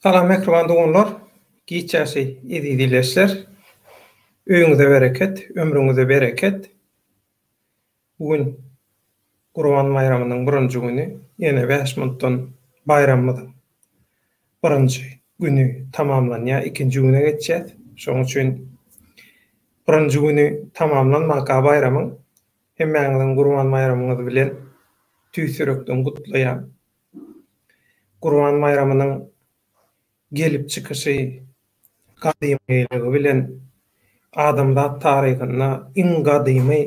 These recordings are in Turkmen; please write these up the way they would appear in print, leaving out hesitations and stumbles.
Salam mähriban doganlar, giç ýaşy eziz ildeşler. Öýüňize bereket, ömrüňize bereket. Bu gün Gurban baýramynyň birinji güni, ýene bäş minutdan baýramymyzyň birinji güni tamamlanýar, ikinji güne geçýäs. Şonuň üçin birinji güni tamamlanmaka baýramyň hemmäňiziň Gurban baýramyňyz bilen tüýs ýürekden gutlaýan. Gurban baýramynyň gelip çykyşy, gadymylygy bilen adamzat taryhynda iň gadymy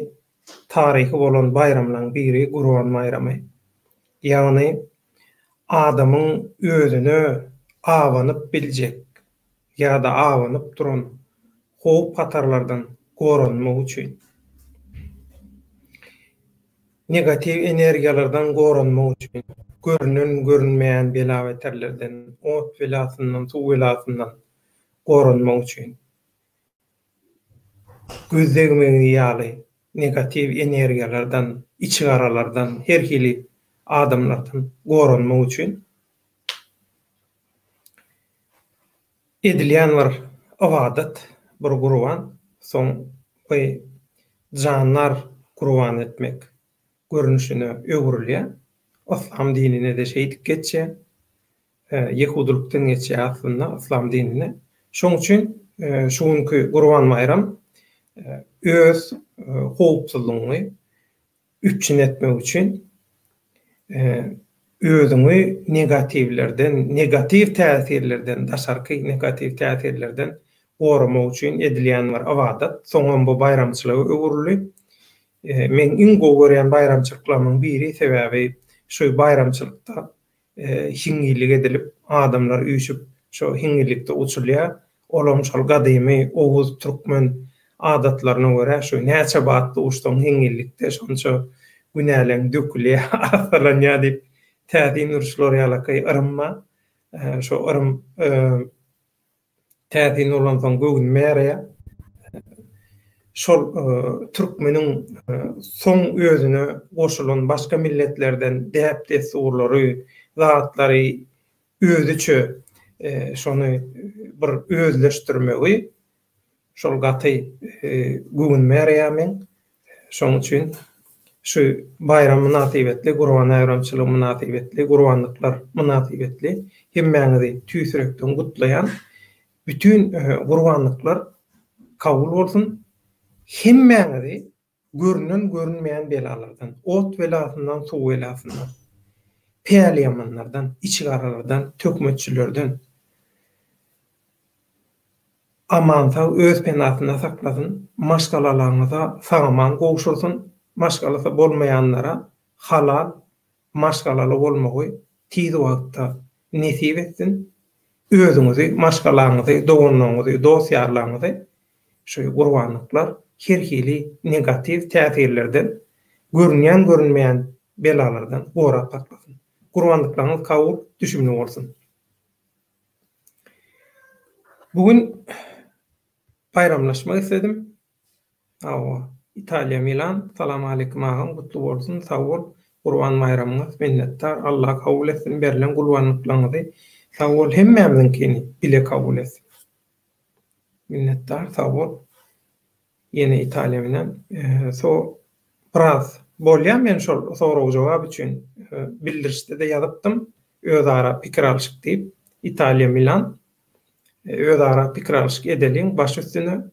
taryhy bolan baýramlaryň biri Gurban baýramy. Ýagny adamyň özüne abanyp biljek ýa-da abanyp duran howp-hatarlardan goranmak üçin, negatiw energiýalardan goranmak üçin, görünen-görünmeýän bela-beterlerden, ot belasyndan, suw belasyndan goranmak üçin, göz degmegi ýaly negatiw energiýalardan, içigaralardan, her hili adamlardan goranmak üçin edilýän bir ybadat, bir gurban, soň bu jandar gurban etmek görnüşine öwrülýär. Yslam dinine-de şeýdip geçýär. Ýehudylykdan geçýär aslynda yslam dinine. Şoň üçin şu günki Gurban baýram öz howpsuzlygyňy üpjün etmek üçin özüňi negatiwlerden, negatiw täsirlerden, daşarky negatiw täsirlerden goramak üçin edilýän bir ybadat. Soňam bu baýramçylyga öwrüldi. Meň iň gowy görýän baýramçylyklarymyň biri, sebäbi şu baýramçylykda hiňňillik edilip, adamlar üýşüp, şo hiňňillikde uçulýar. Olam şol gadymy oguz, türkmen adatlaryna görä, şu näçe batly uçsaň hiňňillikde, şonça günäleň dökülýär, arassalanýar diýip, täsin bir şular ýalaky yrym bar. Şo yrym Täsin bolansoň göwnüme ýaraýar. Şol türkmeniň soň özüne goşulan başga milletlerden däp-dessurlary, zatlary özüçe şony bir özleşdirmegi şol gaty göwnüme ýaraýar meň. Şonuň üçin şu baýram mynasybetli, Gurban baýramçylygy mynasybetli, gurbanlyklar mynasybetli hemmäňizi tüýs ýürekden gutlaýan. Bütin gurbanlyklar kabul bolsun. Hemmäňizi görünen, görünmeýän belalardan, ot belasyndan, suw belasyndan, päliýamanlardan, içigaralardan, töhmetçilerden, Aman-sag öz penasynda saklasyn, maşgalalaryňyza sag-aman gowşursyn, maşgalasy bolmaýanlara halal maşgalaly bolmagy tiz wagtda nesip etsin, özüňizi, maşgalaňyzy, doganlaryňyzy, dost-ýarlaryňyzy şu gurbanlyklar her hili negatiw täsirlerden, görünýän-görünmeýän belalardan gorap saklasyn. Gurbanlyklaryňyz kabul, düşümli bolsun! Bu gün baýramlaşmak isledim. Hawa, Italiýa Milan. Salam aleýkum agam, gutly bolsun, sag bol. Gurban baýramyňyz minnetdar. Allah kabul etsin berlen gurbanlyklaryňyzy. Sag bol, hemmämiziňkini bile kabul etsin. Minnetdar, sag bol. Ýene Italiýa bilen. So biraz bolýa men şol sorag jogap üçin bildirişde-de ýazypdym. Özara pikir alşyk diýip. Italiýa Milan. Özara pikir alşyk edeliň baş üstüne.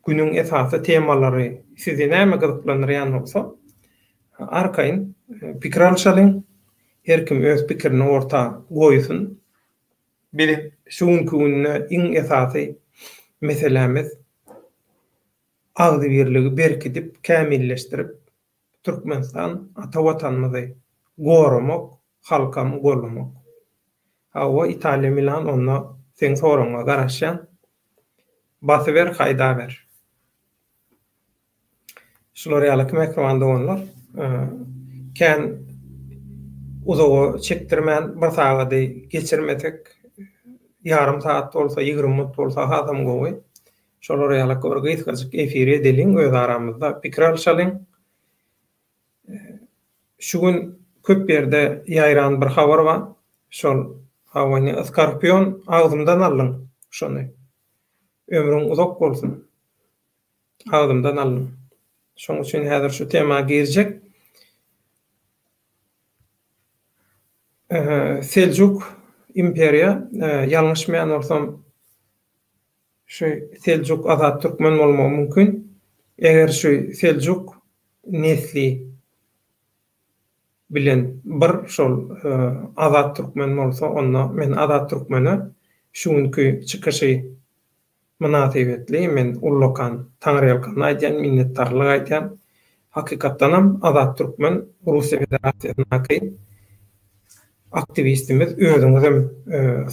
Günüň esasy temalary sizi näme gyzyklandyrýan bolsa arkaýyn pikir alşalyň. Her kim öz pikirini orta goýsun. Biziň şu günki günde iň esasy meselämiz agzybirligi berkidip, kämilleşdirip, Türkmenistan ata Watanymyzy goramak, halkam gollamak. Hawa, Italiýa Milan onda seň soragyňa garaşýan. Basyber, haýdaber. Şular ýalyky mähriban doganlar, kän uzaga çekdirmän bir sagady geçirmesek, ýarym sagat bolsa, 20 minut bolsa hasam gowy. Şolar ýalyky bir gysgajyk efir edeliň, öz aramyzda pikir alyşalyň. Şu gün köp ýerde ýaýran bir habar bar. Şol. Hawa ine Skorpion agzymdan aldyň şony. Ömrüň uzak bolsun. Agzymdan aldyň. Şoň üçin häzir şu tema girjek. Seljuk imperiýa ýalňyşmaýan bolsam şu Seljuk Azat Türkmen bolmagy mümkin. Eger şu Seljuk nesli bilen bir şol Azat Türkmen bolsa onda men Azat Türkmene şu günki çykyşy mynasybetli men ullakan taňryýalkanyny aýdýan, minnetdarlyk aýdýan. Hakykatdanam Azat Türkmen Russiýa Federasiýasyndaky aktiwistimiz özüňizem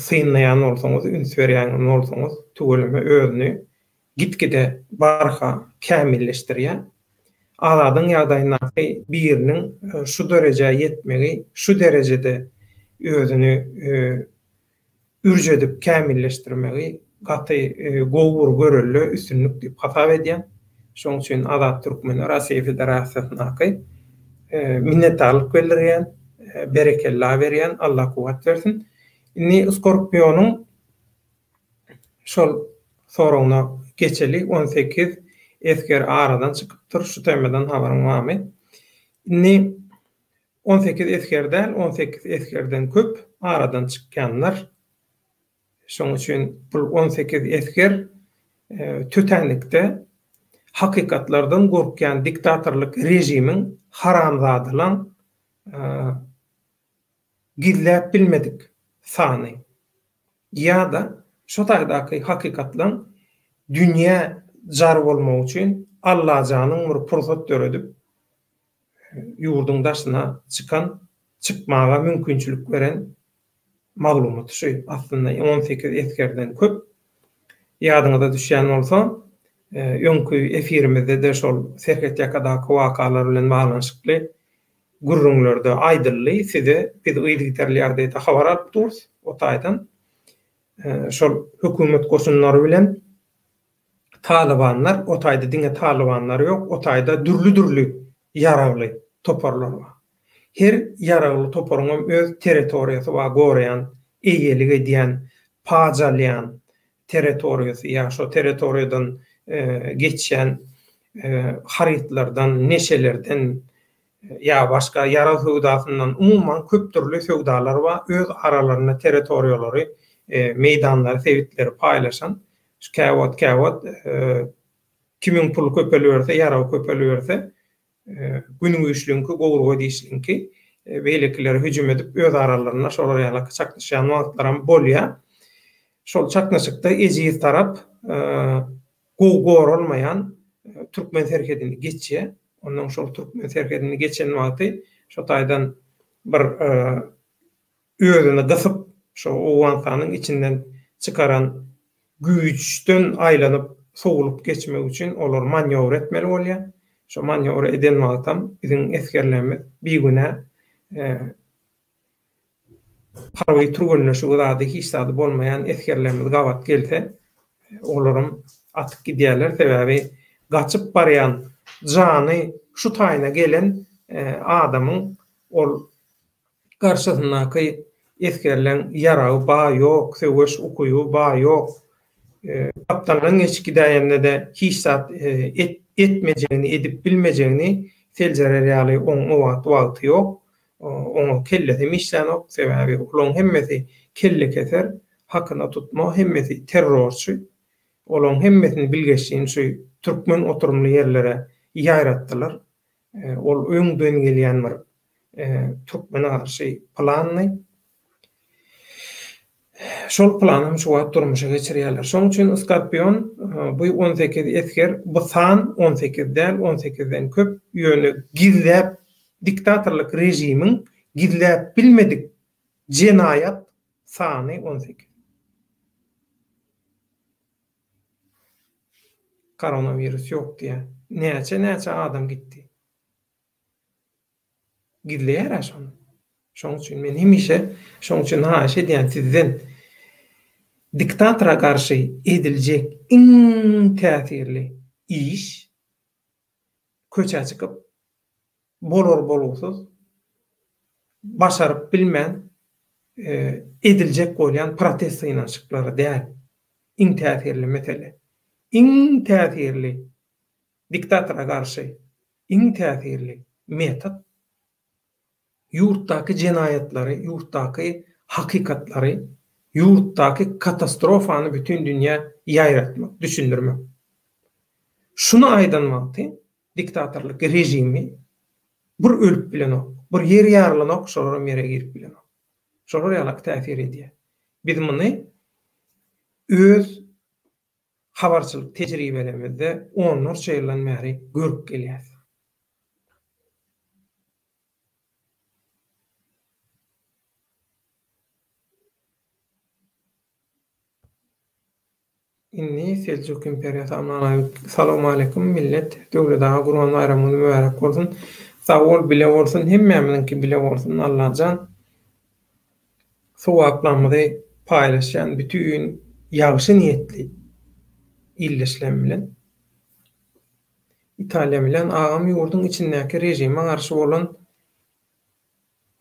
synlaýan bolsaňyz, üns berýän bolsaňyz tüweleme özüni git-gide barha kämilleşdirýär. Azadyň ýagdaýyndaky biriniň şu derejä ýetmegi, şu derejede özüni ürç edip kämilleşdirmegi gaty gowy bir görelde, üstünlik diýip hasap edýän. Şonuň üçin Azat Türkmene Russiýa Federasiýasyndaky minnetdarlyk bildirýän, berekella berýän, Allah kuwwat bersin. Indi Skorpionyň Şol soragyna geçeli, 18 esger aradan çykypdyr, şu temadan habaryň barmy? Indi 18 esger däl, 18 esgerden köp aradan çykýanlar. Şonuň üçin bul 18 esger tötänlikde hakykatlardan gorkýan diktatorlyk režimiň haramzadalaň gizläp bilmedik sany ýa-da şo taýdaky hakykatlaň dünýä jar bolmagy üçin Allajanyň bir pursat döredip ýurduň daşyna çykan, çykmaga mümkinçilik beren maglumaty şu. Aslynda 18 esgerden köp. Ýadyňyza düşýän bolsa, öňki efirimizde-de şol serhetýakadaky wakalar bilen baglanyşykly gürrüňlerde aýdyldy, size biz yzygiderli ýagdaýda habar alyp durus o taýdan. Şol hökümet goşunlary bilen talybanlar, o taýda diňe talybanlar ýok, o taýda dürli-dürli ýaragly toparlar bar. Her ýaragly toparyňam öz territoriýasy bar, goraýan, eýelik edýän, paç alýan territoriýasy ýa şo territoriýadan geçýän harytlardan, neşelerden ýa başga ýarag söwdasyndan, umuman köp dürli söwdalar bar, öz aralarynda territoriýalary, meýdanlary, sebitleri paýlaşan. Şu käwagt, käwagt kimiň puly köpeliberse, ýaragy köpeliberse, Gün güýçliňki, gowruga dişliňki, beýlekilere hüjüm edip, öz aralarynda şolar ýaly çaknyşýan wagtlaram bolýar. Şol çaknyşykda ejiz tarap gowy goralmaýan türkmen serhedini geçýär. Onnoň şol türkmen serhedini geçen wagty şo taýdan bir özüni gysyp, şo Owganystanyň içinden çykaran güýçden aýlanyp, sowulyp geçmek üçin olar manýowr etmeli bolýar. Şo manýowry eden wagtam biziň esgerlerimiz bigünä harby türgenleşigi zady, hiç zady bolmaýan esgerlerimiz gabat gelse, olaram atyp gidýärler. Sebäbi gaçyp barýan, jany şu taýyna gelen adamyň ol Garşysyndaky esgerleň ýaragy ba ýok, söweş ukyby ba ýok. Gapdaldan geçip gidäýende-de hiç zat etmejegini, edip bilmejegini seljerer ýaly oň o wagt wagty ýok. Oňa kellesem işlänok, sebäbi olaň hemmesi kellekeser, hakyna tutma, hemmesi terrorçy. Olaň hemmesini bilgeşlin şu türkmen oturymly ýerlere ýaýratdylar. Ol öňden gelýän bir türkmene garşy plandy. Şol plany hem şu wagt durmuşa geçirýärler. Şonuň üçin Skorpion bu 18 esger, bu san 18 däl, 18-den köp, ýöne gizläp diktatorlyk režimiň gizläp bilmedik jenaýat sany 18. Koronawirus ýok diýýär. Näçe näçe adam gitdi. Gizleýär-ä şony. Şoň üçin men hemişe şoň üçin haýyş edýän sizden diktatora garşy ediljek iň täsirli iş köçä çykyp bolar bolgusyz başaryp bilmän. ediljek bolýan protest synanyşyklary däl iň täsirli mesele. Iň täsirli diktatora garşy iň täsirli metod ýurtdaky jenaýatlary, ýurtdaky hakykatlary, ýurtdaky katastrofany bütin dünýä ýaýratmak, düşündirmek. Şuny aýdan wagty diktatorlyk režimi bir ölüp bilenok, bir ýer ýarylanok, şolaram ýere girip bilenok. Şolar ýalak täsir edýär. Biz muny öz habarçylyk tejribelerimizde onlarça ýyldan bäri görüp gelýäris. Indi Seljuk imperiýasy Aman Salowmaleýkum millet Döwlet aga Gurban baýramyňyz mübärek bolsun sag bol bile bolsun hemmämiziňki bile bolsun Allajan sogaplarymyzy paýlaşýan bütin ýagşy niýetli ildeşlerim bilen Italiýa bilen agam ýurduň içindäki režime garşy bolan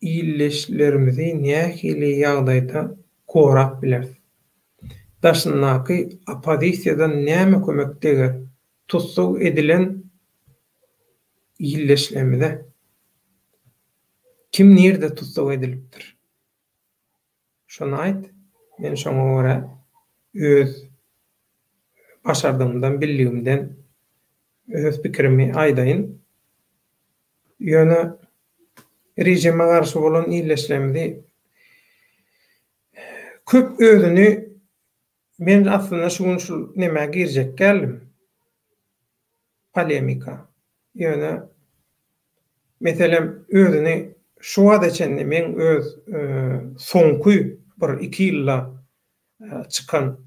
Ildeşlerimizi nähili ýagdaýda gorap bileris? Daşyndaky oppozisiýadan näme kömek deger tussag edilen ildeşlerimize? Kim nirde tussag edilipdir? Şony aýt, men şoňa görä öz başardygymdan, bildigimden öz pikirimi aýdaýyn. Ýöne režime garşy bolan ildeşlerimizi köp özüni men aslynda şu gün şul nemä girjek däldim. Polemika. Ýöne meselem özüni şu wagta çenli meň öz soňky bir iki ýylda çykan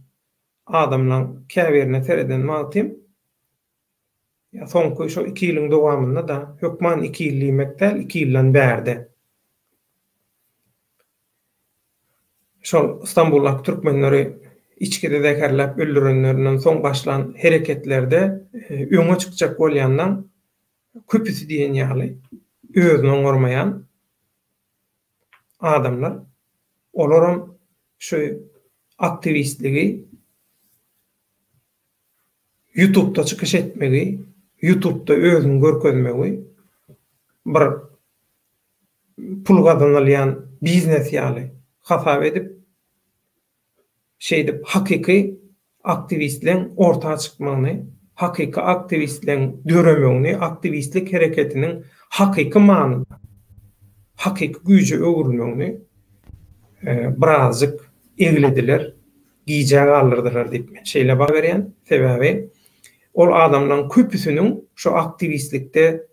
adamlaň käbirine sereden wagtym Soňky şo iki ýylyň dowamynda-da, hökman iki ýyl diýmek däl, iki ýyldan bärde. Şol Stambuldaky türkmenleri içgide zäherläp öldürenlerinden soň başlan hereketlerde öňe çykjak bolýanlaň köpüsi diýen ýaly özüni oňarmaýan adamlar. Olaram şu aktiwistligi Ýutubda çykyş etmegi, Ýutubda özüni görkezmegi bir pul gazanylýan biznes ýaly hasap edip, şeýdip hakyky aktiwistleň orta çykmagyny, hakyky aktiwistleň döremegini, aktiwistlik hereketiniň hakyky manyda hakyky güýje öwrülmegini birazjyk eglediler. gijä galdyrdylar diýip men şeýle baha berýän. Sebäbi ol adamlaryň köpüsiniň şu aktiwistlikde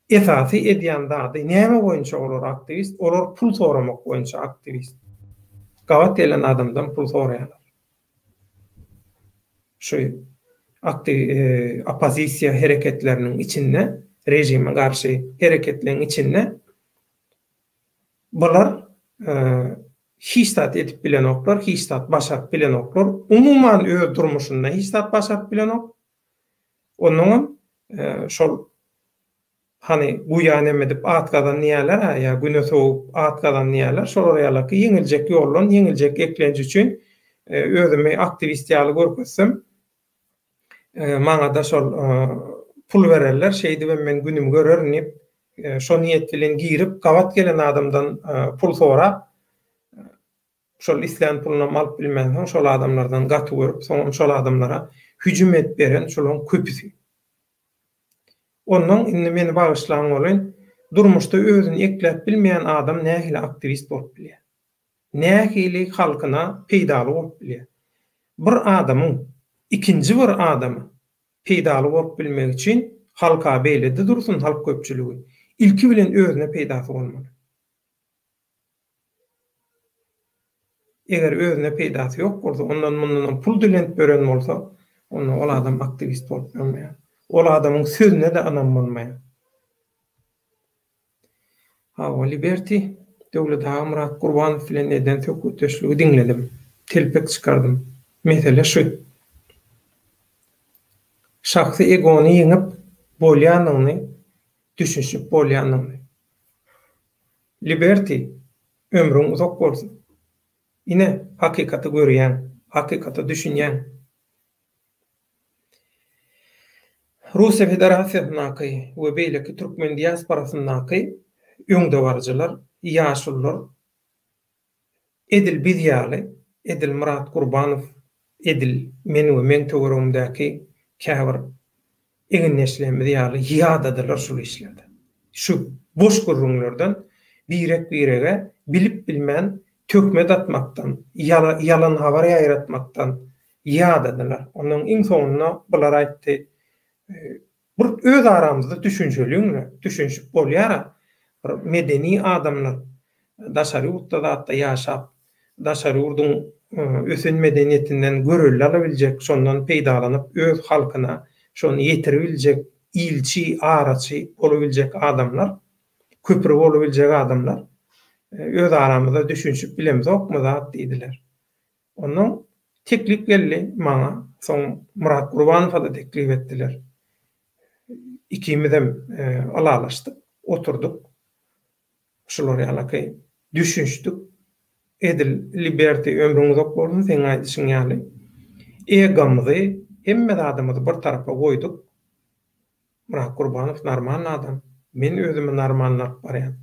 esasy edýän zady näme boýunça olar aktiwist? Olar pul soramak boýunça aktiwist. Gabat gelen adamdan pul soraýarlar. Şu oppozisiýa hereketleriniň içinde, režime garşy hereketleriň içinde Bular hiç zat edip bilenoklar, hiç zat başaryp bilenoklar. Umuman öz durmuşynda hiç zat başaryp bilenok. Onnoňam şol hany guýa neme edip at gazan diýýärler-ä, ýa güne sowup at gazan diýýärler. Şolar ýalaky ýeňiljek ýoldan, ýeňiljek eklenç üçin özümi aktiwist ýaly görkezsem, maňa-da şol pul bererler, şeýdibem men günümi görerin diýip, şo niýet bilen girip, gabat gelen adamdan pul sorap, şol islän pulunam alyp bilmänsoň, şol adamlardan gaty görüp, soňam şol adamlara hüjüm edip beren şolaryň köpüsi. Onnoň indi meni bagyşlaň welin, durmuşda özüni ekläp bilmeýän adam nähili aktiwist bolup bilýär? Nähili halkyna peýdaly bolup bilýär? Bir adamyň ikinji bir adama peýdaly bolup bilmegi üçin halka beýlede dursun halk köpçüligi, ilki bilen özüne peýdasy bolmaly. Eger özüne peýdasy ýok bolsa, ondan mundanam pul dilenip ýören bolsa, onda ol adam aktiwist bolup bilmeýär. Ol adamyň sözüne-de ynam bolmaýar. Hawa, Liberty, Döwlet aga Myrat Gurbanow bilen eden söhbetdeşligi diňledim. Telpek çykardym. Mesele şu. Şahsy egony ýeňip bolýanyny düşünişip bolýanyny. Liberty, Ömrüň uzak bolsun. Ine, hakykaty görýäň, hakykata düşünýäň. Russiýa Federasiýasyndaky we beýleki türkmen diasporasyndaky öňdebaryjylar, ýaşulular edil biz ýaly, edil Myrat Gurbanow, edil men we meň töweregimdäki käbir egindeşlerimiz ýaly ýadadylar şul işlerden. Şu boş gürrüňlerden birek-birege bilip-bilmän töhmet atmakdan, ýalan habar ýaýratmakdan ýadadylar. Ondan iň soňunda bular aýtdy, Bir öz aramyzda düşünşeliň-le, düşünşip bolýar-a. Bir medeni adamlar daşary ýurtda zatda ýaşap, daşary ýurduň ösen medeniýetinden görelde alabiljek, şondan peýdalanyp öz halkyna şony ýetiribiljek ilçi, araçy bolubiljek adamlar, köpri bolubiljek adamlar öz aramyzda düşünşip bilemzokmy zat diýdiler. Ondan teklip geldi maňa, soň Myrat Gurbanowa-da teklip etdiler. Ikimizem ylalaşdyk, oturdyk. Şular ýalaky düşünişdik. Edil Liberty ömrüň uzak bolsun seň aýdyşyň ýaly. Egomyzy, hemme zadymyzy bir tarapa goýduk. Myrat Gurbanow normalny adam. Men özümi normalny alyp barýan.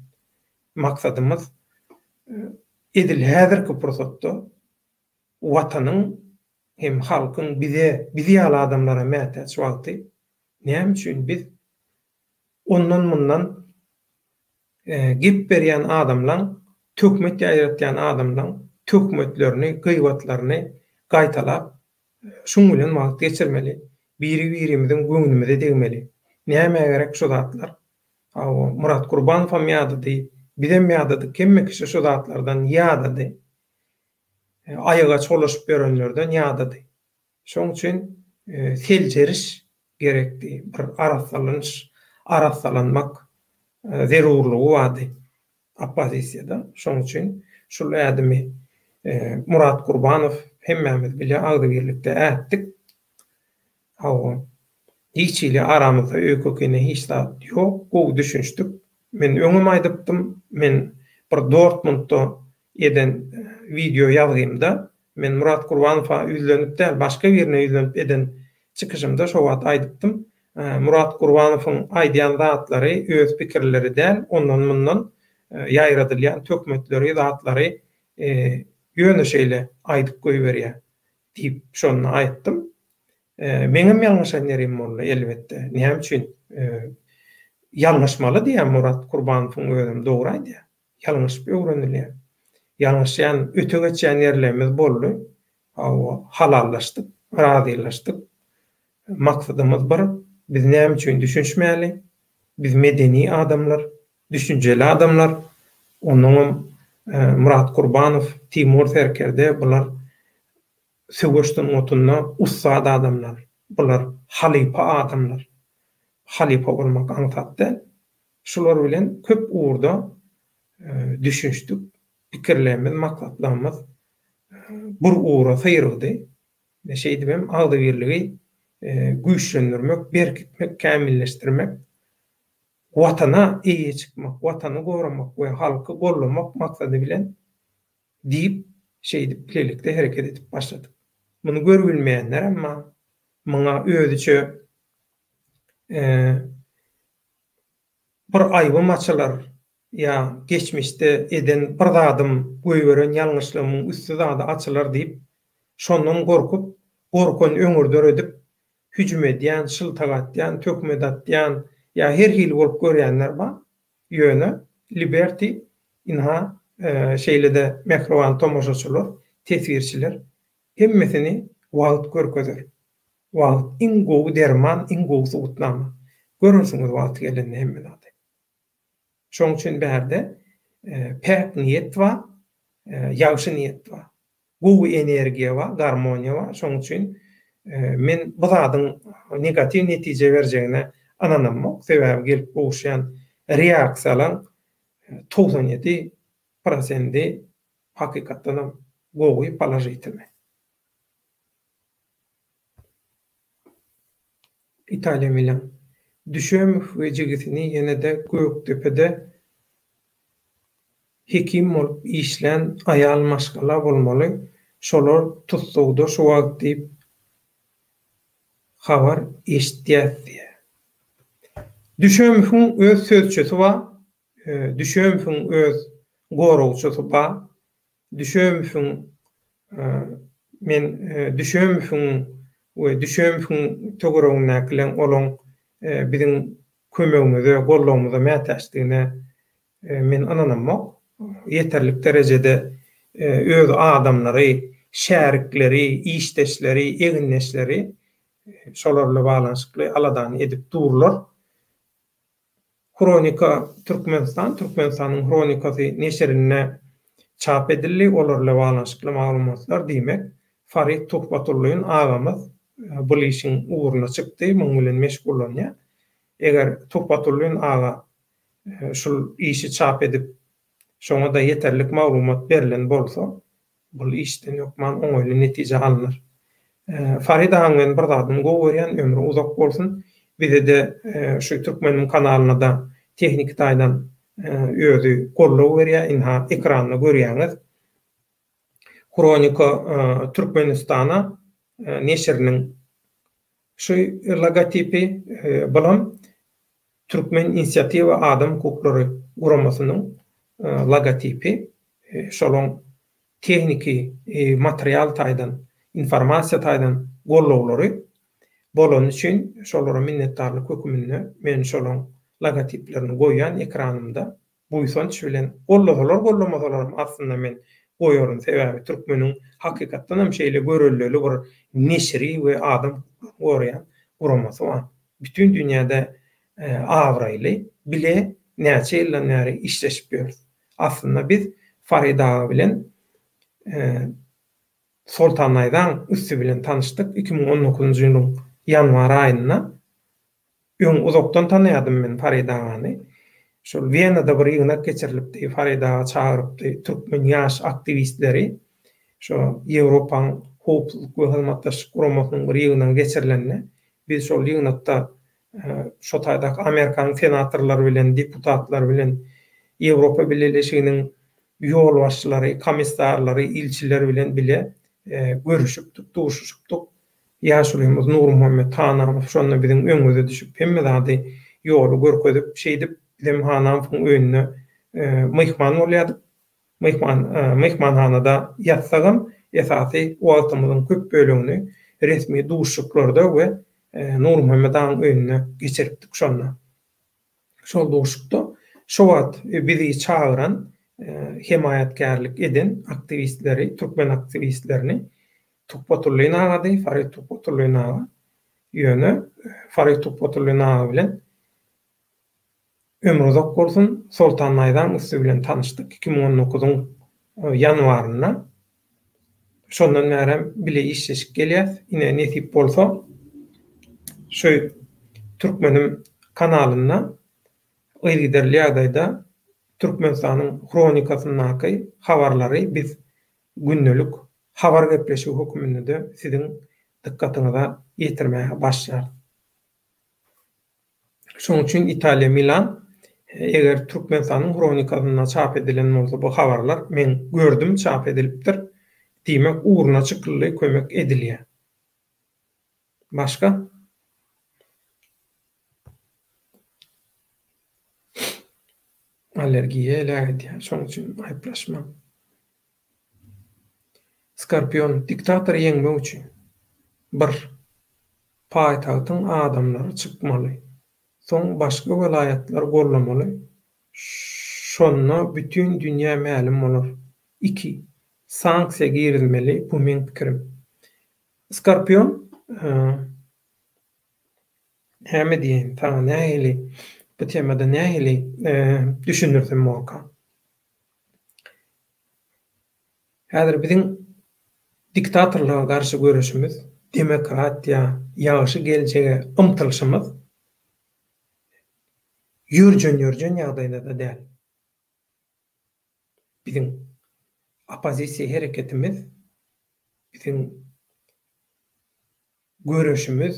Maksadymyz edil häzirki pursatda Watanyň hem halkyň bize, biz ýaly adamlara mätäç wagty näme üçin biz ondan-mundan gep berýän adamlaň, töhmet ýaýratýan adamlaň töhmetlerini, gybatlaryny gaýtalap, şuň bilen wagt geçirmeli, biri-birimiziň göwnümize degmeli. Nämä gerek şu zatlar? Hawa, Myrat Gurbanowam ýadady, bizem ýadadyk, hemme kişi şu zatlardan ýadady. Aýaga çolaşyp ýörenlerden ýadady. Şoň üçin seljeriş gerekdi, bir arassalanyş, arassalanmak zerurlygy bardy oppozisiýada. Şoň üçin şul ädimi Murat Gurbanow hemmämiz bile agzybirlikde ätdik. Hawa, hiç hili aramyzda öýke-kine hiç zat ýok, gowy düşünişdik. Men öňem aýdypdym, men bir Dortmundda eden wideo ýazgymda men Murat Gurbanowa ýüzlenip däl, başga birine ýüzlenip eden çykyşymda şo wagt aýdypdym. Murat Gurbanowyň aýdýan zatlary öz pikirleri däl, ondan-mundan ýaýradylýan töhmetleri, zatlary ýöne şeýle aýdyp goýberýär diýip şonda aýtdym. Meňem ýalňyşan ýerim boldy, elbetde. Näme üçin? Ýalňyşmaly diýýär Murat Kurbanowyň özem dogry aýdýar. Ýalňyşyp öwrenilýär. Ýalňyşýan, öte geçýän ýerlerimiz boldy. Hawa, halallaşdyk, razylaşdyk. Maksadymyz bir, biz näme üçin düşünişmäli? Biz medeni adamlar, düşünjeli adamlar. Onnoňam Myrat Kurbanow, Timur serkerde bular söweş sungatynda ussat adamlar. Bular halypa adamlar. Halypa bolmak aňsat däl. Şular bilen köp ugurda düşünişdik, pikirlerimiz, maksatlarymyz bir ugra syrygdy. Şeýdibem agzybirligi güýçlendirmek, berkitmek, kämilleşdirmek, Watana eýe çykmak, Watany goramak we halky gollamak maksady bilen diýip, şeýdip bilelikde hereket edip başladyk. Muny görübilmeýänlerem bar. Muňa özüçe Bir aýbym açylar, ýa geçmişde eden bir zadym, goýberen ýalňyşlygymyň üsti zady açylar diýip, şondan gorkup, gorkan öňürder edip, hüjüm edýän, şyltak atýan, töhmet atýan, ýa her hili bolup görýänler bar. Ýöne Liberty, ynha, şeýle-de mähriban tomaşaçylar, teswirçiler, hemmesini wagt görkezer. Wagt iň gowy derman, iň gowy subutnama. Görersiňiz wagty gelende hemme zady. Şoň üçin bärde päk niýet bar, ýagşy niýet bar. Gowy energiýa bar, garmoniýa bar. Şoň üçin men bu zadyň negatiw netije berjegine ynanamok. Sebäbi gelip gowuşýan reaksiýalaň 97 prosendi hakykatdanam gowy, položitelnyý. Italiýa Milan. Düşemow we jigisini ýene-de Gökdepede. Hekim bolup işlän aýal maşgala bolmaly şolar tussagda şu wagt diýip habar eşitýäs diýýär. Düşemowyň öz sözçüsi bar, Düşemowyň öz goragçysy bar, Düşemowyň men Düşemowyň we Düşemowyň töweregindäkileň olaň biziň kömegimize, gollagymyza mätäçdigine Men ynanamok. Ýeterlik derejede öz adamlary, şärikleri, işdeşleri, egindeşleri şolar bilen baglanyşykly aladany edip durlar. Hronika Türkmenistan, Türkmenistanyň Hronikasy neşirinde çap edildi. Olar bilen baglanyşykly maglumatlar, diýmek, Farid Tuhbatullin agamyz bul işiň ugruna çykdy, muň bilen meşgullanýar. Eger Tuhbatullin aga şul işi çap edip, şoňa-da ýeterlik maglumat berlen bolsa, bul işden hökman oňaýly netije alnar. Farid agaň men bir zadyny gowy görýän, ömri uzak bolsun, bize-de şu Türkmeniň kanalynada tehniki taýdan özi goldaw berýär, ynha ekranda görýäňiz. Hronika Türkmenistana neşiriniň şu logotipi, bulam Türkmen inisiatiwa adam hukuklary guramasynyň logotipi, şolaň tehniki, material taýdan, informasiýa taýdan gollawlary bolany üçin şolara minnetdarlyk höküminde men şolaň logotiplerini goýýan ekranymda buýsanç bilen gollasalar gollamazalaram aslynda men goýaryn sebäbi türkmeniň hakykatdanam şeýle göreldeli bir neşiri we adam hukuklaryny goraýan guramasy bar. Bütin dünýäde abraýly bile näçe ýyldan bäri işleşip ýörüs. Aslynda biz Farid aga bilen Soltan Naýzaň üsti bilen tanyşdyk 2019-njy ýylyň ýanwar aýynda. Öň uzakdan tanaýardym men Farid agany. Şol Wenada bir ýygnak geçirilipdi, Farid aga çagyrypdy türkmen ýaş aktiwistleri. Şo Ýewropaň Howpsuzlyk we Hyzmatdaşlyk Guramasynyň bir ýygnagy geçirilende, biz şol ýygnakda şo taýdaky Amerikanyň senatorlary bilen, deputatlary bilen, Ýewropa Bileleşiginiň ýolbaşçylary, komissarlary, ilçileri bilen bile görüşipdik, duşuşypdyk. Ýaşulymyz Nurmuhammet Hanamow şonda biziň öňümize düşüp, hemme zady ýoly görkezip, şeýdip bizem Hanamowyň öýünde myhman bolýardyk. Myhman myhmanhanada ýatsagam, esasy wagtymyzyň köp bölegini resmi duşuşyklarda we Nurmuhammet agaň öýünde geçiripdik şonda. Şol duşuşykda şo wagt bizi çagyran, hemaýatkärlik eden aktiwistleri, türkmen aktiwistlerini Tuhbatullin agady, Farid Tuhbatullin aga. Ýöne Farid Tuhbatullin aga bilen ömri uzak bolsun, Soltan Naýzaň üsti bilen tanyşdyk 2019-yň ýanwarynda. Şondan bärem bile işleşip gelýäs. Ine nesip bolsa şu Türkmenim kanalynda yzygiderli ýagdaýda Türkmenistanyň hronikasyndaky habarlary biz gündelik habar gepleşigi höküminde-de siziň dykgatyňyza ýetirmäge başlarys. Şonuň üçin Italiýa Milan eger Türkmenistanyň hronikasynda çap edilen bolsa bu habarlar men gördüm çap edilipdir. Diýmek ugruna çykyldy kömek edilýär. Başga? Allergiýa heläk edýär. Şonuň üçin aýyplaşmaň. Skorpion, diktatory ýeňmek üçin, bir, paýtagtyň adamlary çykmaly, soň başga welaýatlar gollamaly, şonda bütin dünýä mälim bolar. Iki, sanksiýa girizmeli, bu meň pikirim. Skorpion, näme diýeýin saňa nähili bu temada nähili düşündirsem borka? Häzir biziň diktatorlyga garşy göreşimiz, demokratiýa, ýagşy geljege ymtylyşymyz ýörjen-ýörjen ýagdaýda-da däl. Biziň oppozisiýa hereketimiz, biziň göreşimiz,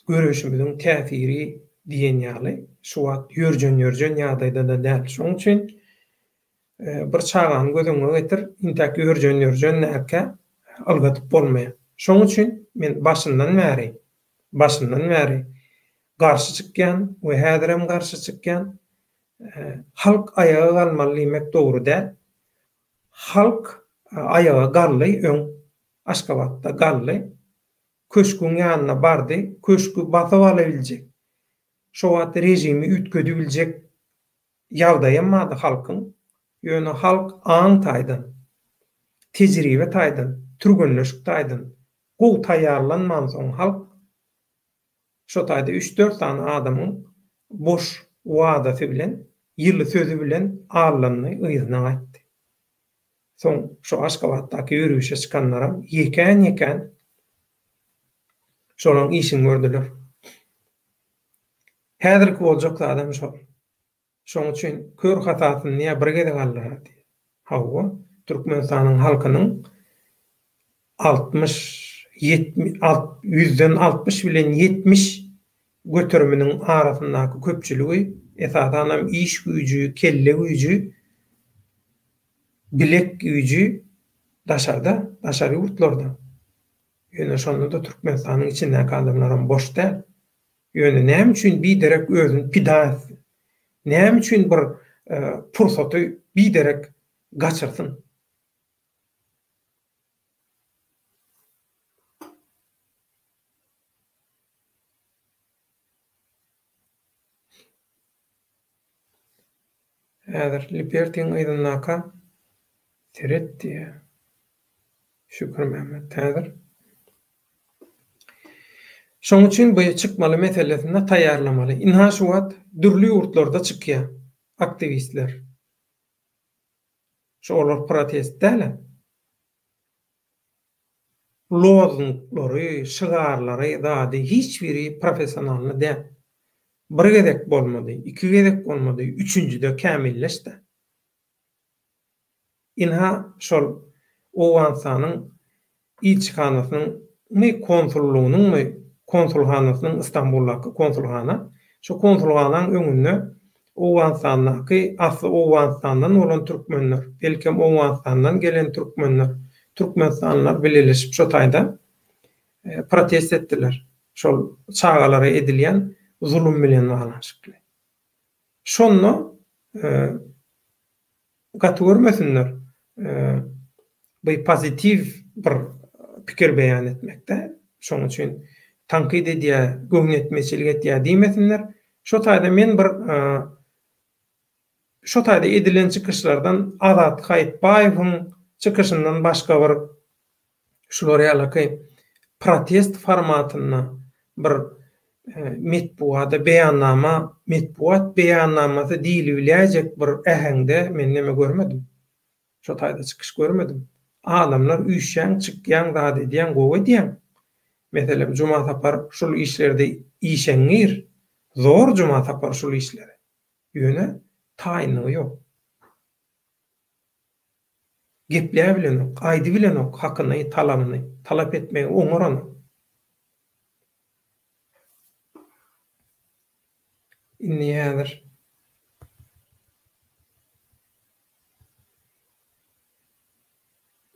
göreşimiziň täsiri diýen ýaly şu wagt ýörjen-ýörjen ýagdaýda-da däl. Şonuň üçin. Bir çagany göz öňüňe getir, intäk ýörjen-ýörjen dälkä ylgadyp bolmaýar. Şoň üçin men başyndan bäri, başyndan bäri garşy çykýan we häzirem garşy çykýan, halk aýaga galmaly diýmek dogry däl. Halk aýaga galdy öň Aşgabatda galdy. Köşgüň ýanyna bardy, köşgi basyp alabiljek, şo wagt režimi üýtgedibiljek ýagdaýam bardy halkyň, ýöne halk aň taýdan, tejribe taýdan, türgenleşik taýdan gowy taýýarlanmansoň halk şo taýda üç-dört sany adamyň boş wadasy bilen, ýyly sözi bilen aldandy, yzyna gaýtdy. Soň şo Aşgabatdaky ýörişe çykanlaram ýekän-ýekän şolaň işini gördüler. Häzirki boljak zadam şol. Şoň üçin kör hasasyny diýýär bir gezek aldyrar diýýär. Hawa, Türkmenistanyň halkynyň 60, 70, ýüzden 60 bilen 70 göteriminiň arasyndaky köpçüligi, esasanam iş güýji, kelle güýji, bilek güýji daşarda, daşary ýurtlarda. Ýöne şonda-da Türkmenistanyň içindäki adamlaram boş däl. Ýöne näme üçin biderek özüni pida etsin? Näme üçin bir pursaty biderek gaçyrsyn? Häzir Libertiň yzyndaka seret diýýär. Şükürmämmet häzir. Şoň üçin bu çykmaly meselesinde taýýarlamaly. Ynha şu wagt dürli ýurtlarda çykýar aktiwistler. Şu olar protest däl-ä. Lozunglary, şygarlary, zady hiç biri professionalny däl. Bir gezek bolmady, iki gezek bolmady, üçünjide kämilleşdi. Ynha şol Owganystanyň ilçihanasynyňmy, konsullygynyňmy, konsulhanasynyň Istanbuldaky konsulhana, şo konsulhanaň öňünde Owganystandaky asly Owganystandan bolan türkmenler, belkem Owganystandan gelen türkmenler, türkmenistanlylar bileleşip şo taýda protest etdiler. Şol çagalara edilýän zulum bilen baglanyşykly. Şonda gaty görmesinler, bu pozitiw bir pikir beýan etmekde. Şonuň üçin tankyt edýär, göwnüýetmezçilik etýär diýmesinler. Şo taýda men bir şo taýda edilen çykyşlardan Azat Haýytbaýewiň çykyşyndan başga bir şular ýalaky protest formatynda bir metbugada beýannama, metbugat beýannamasy diýilibiläýjek bir äheňde men neme görmedim. Şo taýda çykyş görmedim. Adamlar üýşýäň, çykýaň, zat edýäň, gowy edýäň. Meselem, Juma Sapar şul işlerde işeňňir. Zor Juma Sapar şul işlere. Ýöne taýynlygy ýok. Gepläbilenok, aýdybilenok hakyny, talabyny, talap etmegi oňaranok. Indi häzir.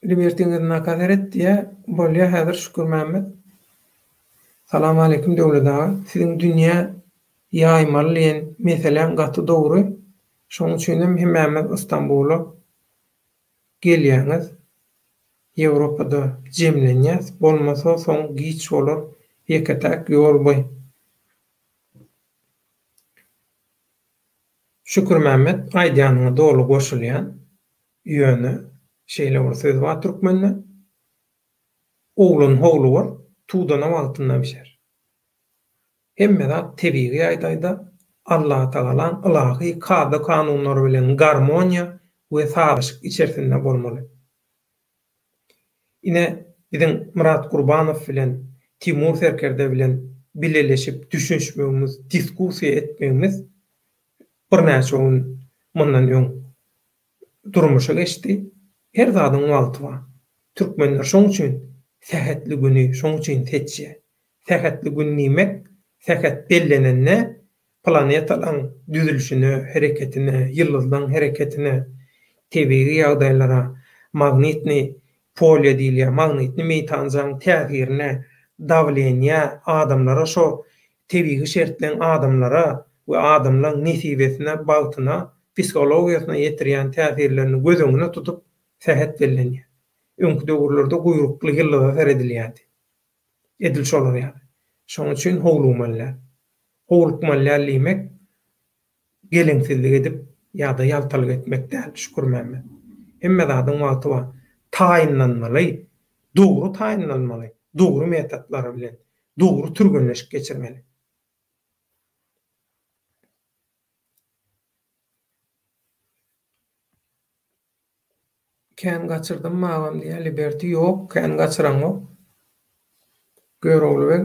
Libertiň yzynaka seret diýýä. Bolýa häzir Şükürmämmet. Salam aleýkum Döwlet aga. Siziň dünýä ýaýmaly diýen meseläň gaty dogry. Şoň üçinem hemmämiz Istanbula gelýäňiz. Ýewropada jemlenýäs. Bolmasa soň giç bolar. Ýeke-täk ýol bu. Şükürmämmet aýdýanyňa doly goşulýan. Ýöne şeýle bir söz bar türkmende, Oglan howlugar, tudana wagtynda bişer. Hemme zat tebigy ýagdaýda Allatagalaň ylahy kada-kanunlary bilen garmoniýa we sazlaşyk içerisinde bolmaly. Ine, biziň Myrat Gurbanow bilen, Timur serkerde bilen bileleşip düşünişmegimiz, diskussiýa etmegimiz birnäçe gün mundan öň durmuşa geçdi. Her zadyň wagty bar. Türkmenler şoň üçin sähetli güni şoň üçin seçýär. Sähetli gün diýmek, sähet bellenende planetalaň düzülişine, hereketine, ýyldyzlaň hereketine, Tebigy ýagdaýlara, magnitnyý polýa diýilýär, magnitnyý meýtanjaň täsirine, dawleniýä, adamlara şo tebigy şertleň adamlara we adamlaň nesibesine, bagtyna, psihologiýasyna ýetirýän täsirlerini göz öňüne tutup sähet bellenýär. Öňki döwürlerde guýrukly ýyldyza seredilýärdi. Edil şolar ýaly. Şonuň üçin howlugmaly däl. Howlukmaly däl diýmek, geleňsizlik edip ýa-da ýaltalyk etmek däl, Şükürmämmet. Hemme zadyň wagty bar. Taýynlanmaly, dogry taýynlanmaly, dogry metodlar bilen, dogry türgenleşik geçirmeli. Kän gaçyrdymmy agam diýýär Liberty ýok kän gaçyraňok Görogly beg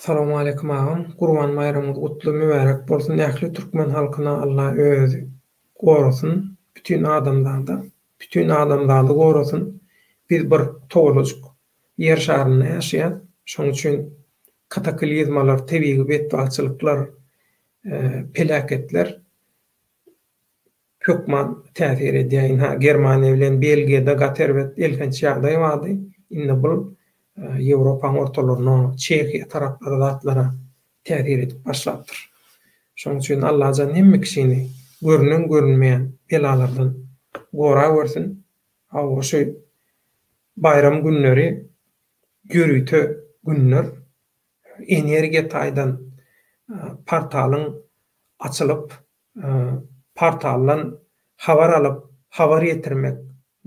Salowmaleýkim agam Gurban baýramyňyz gutly mübärek bolsun ähli türkmen halkyna Allah özi gorasyn bütin adamzada bütin adamzady gorasyn biz bir togalajyk ýer şarynda ýaşaýas şoň üçin kataklizmalar tebigy betbagtçylyklar peläketler hökman täsir edýär. Ynha, Germaniýa bilen Belgiýada gaty erbet elhenç ýagdaý bardy. Indi bul Ýewropaň ortalaryna, Çehiýa taraplara zatlara täsir edip başlapdyr. Şonuň üçin Allajan hemme kişini görünen görünmeýän belalardan gorawersin. Hawa şu baýram günleri ýörite günler energiýa taýdan portalyň açylyp, portaldan habar alyp, habar ýetirmek,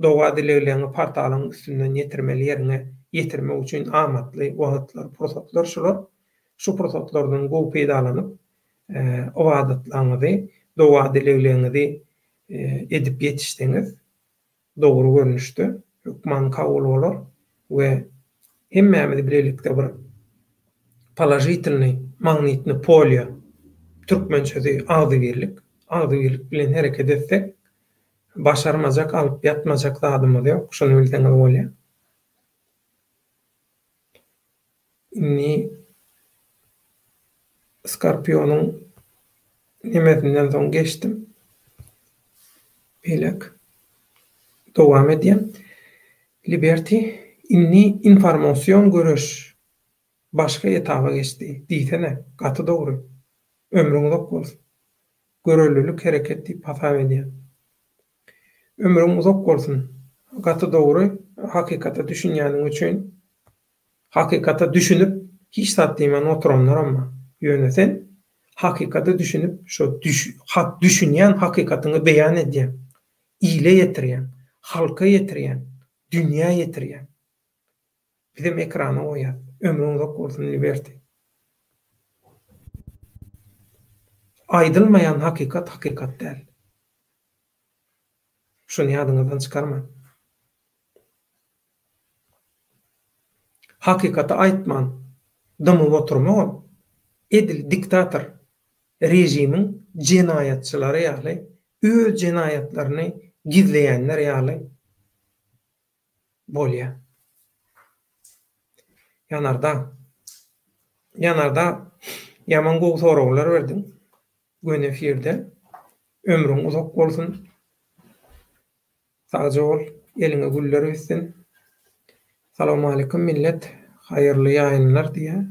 doga-dilegleriňi portalyň üstünden ýetirmeli ýeriňe ýetirmek üçin amatly wagtlar, pursatlar şular. Şu pursatlardan gowy peýdalanyp, ybadatlaryňyzy, doga-dilegleriňizi edip ýetişseňiz, dogry görnüşde hökman kabul bolar we hemmämiz bilelikde bir položitelnyý magnitny polýa, türkmençesi agzybirlik, agzybirlik bilen hereket etsek başarmajak alyp ýatmajak zadymyz ýok şuny bilseňiz bolýar. Indi Skorpionyň nemesinden soň geçdim. Beýlek. Dowam edýän. Liberty indi informasion göreş başga etaba geçdi diýsene, gaty dogry. Ömrüň uzak bolsun. Görelilik hereket diýip hasap edýän. Ömrüň uzak bolsun. Gaty dogry, hakykata düşünýäniň üçin. Hakykata düşünip hiç zat diýmän oturanlaram bar. Ýöne sen hakykata düşünip şo hak düşünýän hakykatyňy beýan edýäň. Ile ýetirýäň, halka ýetirýäň, dünýä ýetirýäň. Bizem ekrana goýýas. Ömrüň uzak bolsun Liberty. Aýdylmaýan hakykat hakykat däl. Şuny ýadyňyzdan çykarmaň. Hakykaty aýtman dymyp oturmagam edil diktator režimiň jenaýatçylary ýaly öz jenaýatlaryny gizleýänler ýaly bolýar. Ýanardag. Ýanardag ýaman gowy soraglar berdiň. Göni efirde. Ömrüň uzak bolsun. Sagja bol, eliňe güller bitsin. Salowmalikim millet, haýyrly ýaýynlar diýýär.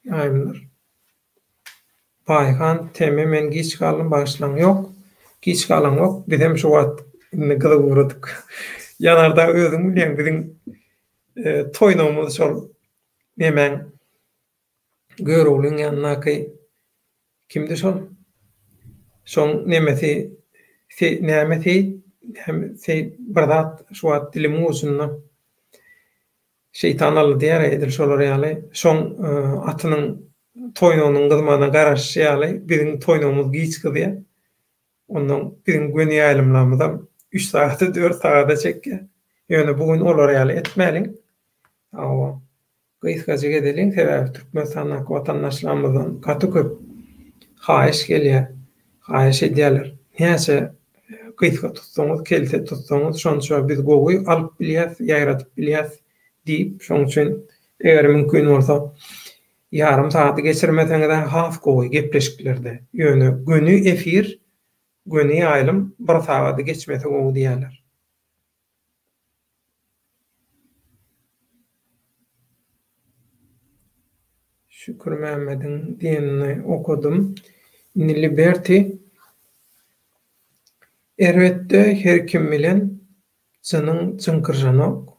Ýaýynlar. Baýhan TM men giç galdym bagyşlaň ýok giç galaňok bizem şu wagt indi gyzyp ugradyk Ýanardag özüň bilýäň biziň toýnagymyz şol nemäň Göroglyň ýanyndaky kimdi şol şoň nemesi näme seýit näme seýit bir zat şu wagt dilimiň ujunda Şeýtan aldy diýýär-ä edil şolar ýaly. Şoň atynyň toýnagynyň gyzmagyna garaşyşy ýaly biziň toýnagymyz giç gyzýar. Onnoň biziň göni ýaýlymlarymyzam üç sagada, dört sagada çekýär. Ýöne bu gün olar ýaly etmäliň. Hawa. Gysgajyk edeliň, sebäbi Türkmenistandaky watandaşlarymyzdan gaty köp haýyş gelýär, haýyş edýärler. Näçe gysga tutsaňyz, kelte tutsaňyz, şonça biz gowy alyp bilýäs, ýaýradyp bilýäs diýip, şonuň üçin eger mümkin bolsa ýarym sagady geçirmeseňiz-ä has gowy gepleşiklerde. Ýöne göni efir. Göni ýaýlym bir sagady geçmese gowy diýýärler. Şükürmämmediň diýenini okadym. Indi Liberty erbetde her kim bilen jynyň jyňkyrjanok.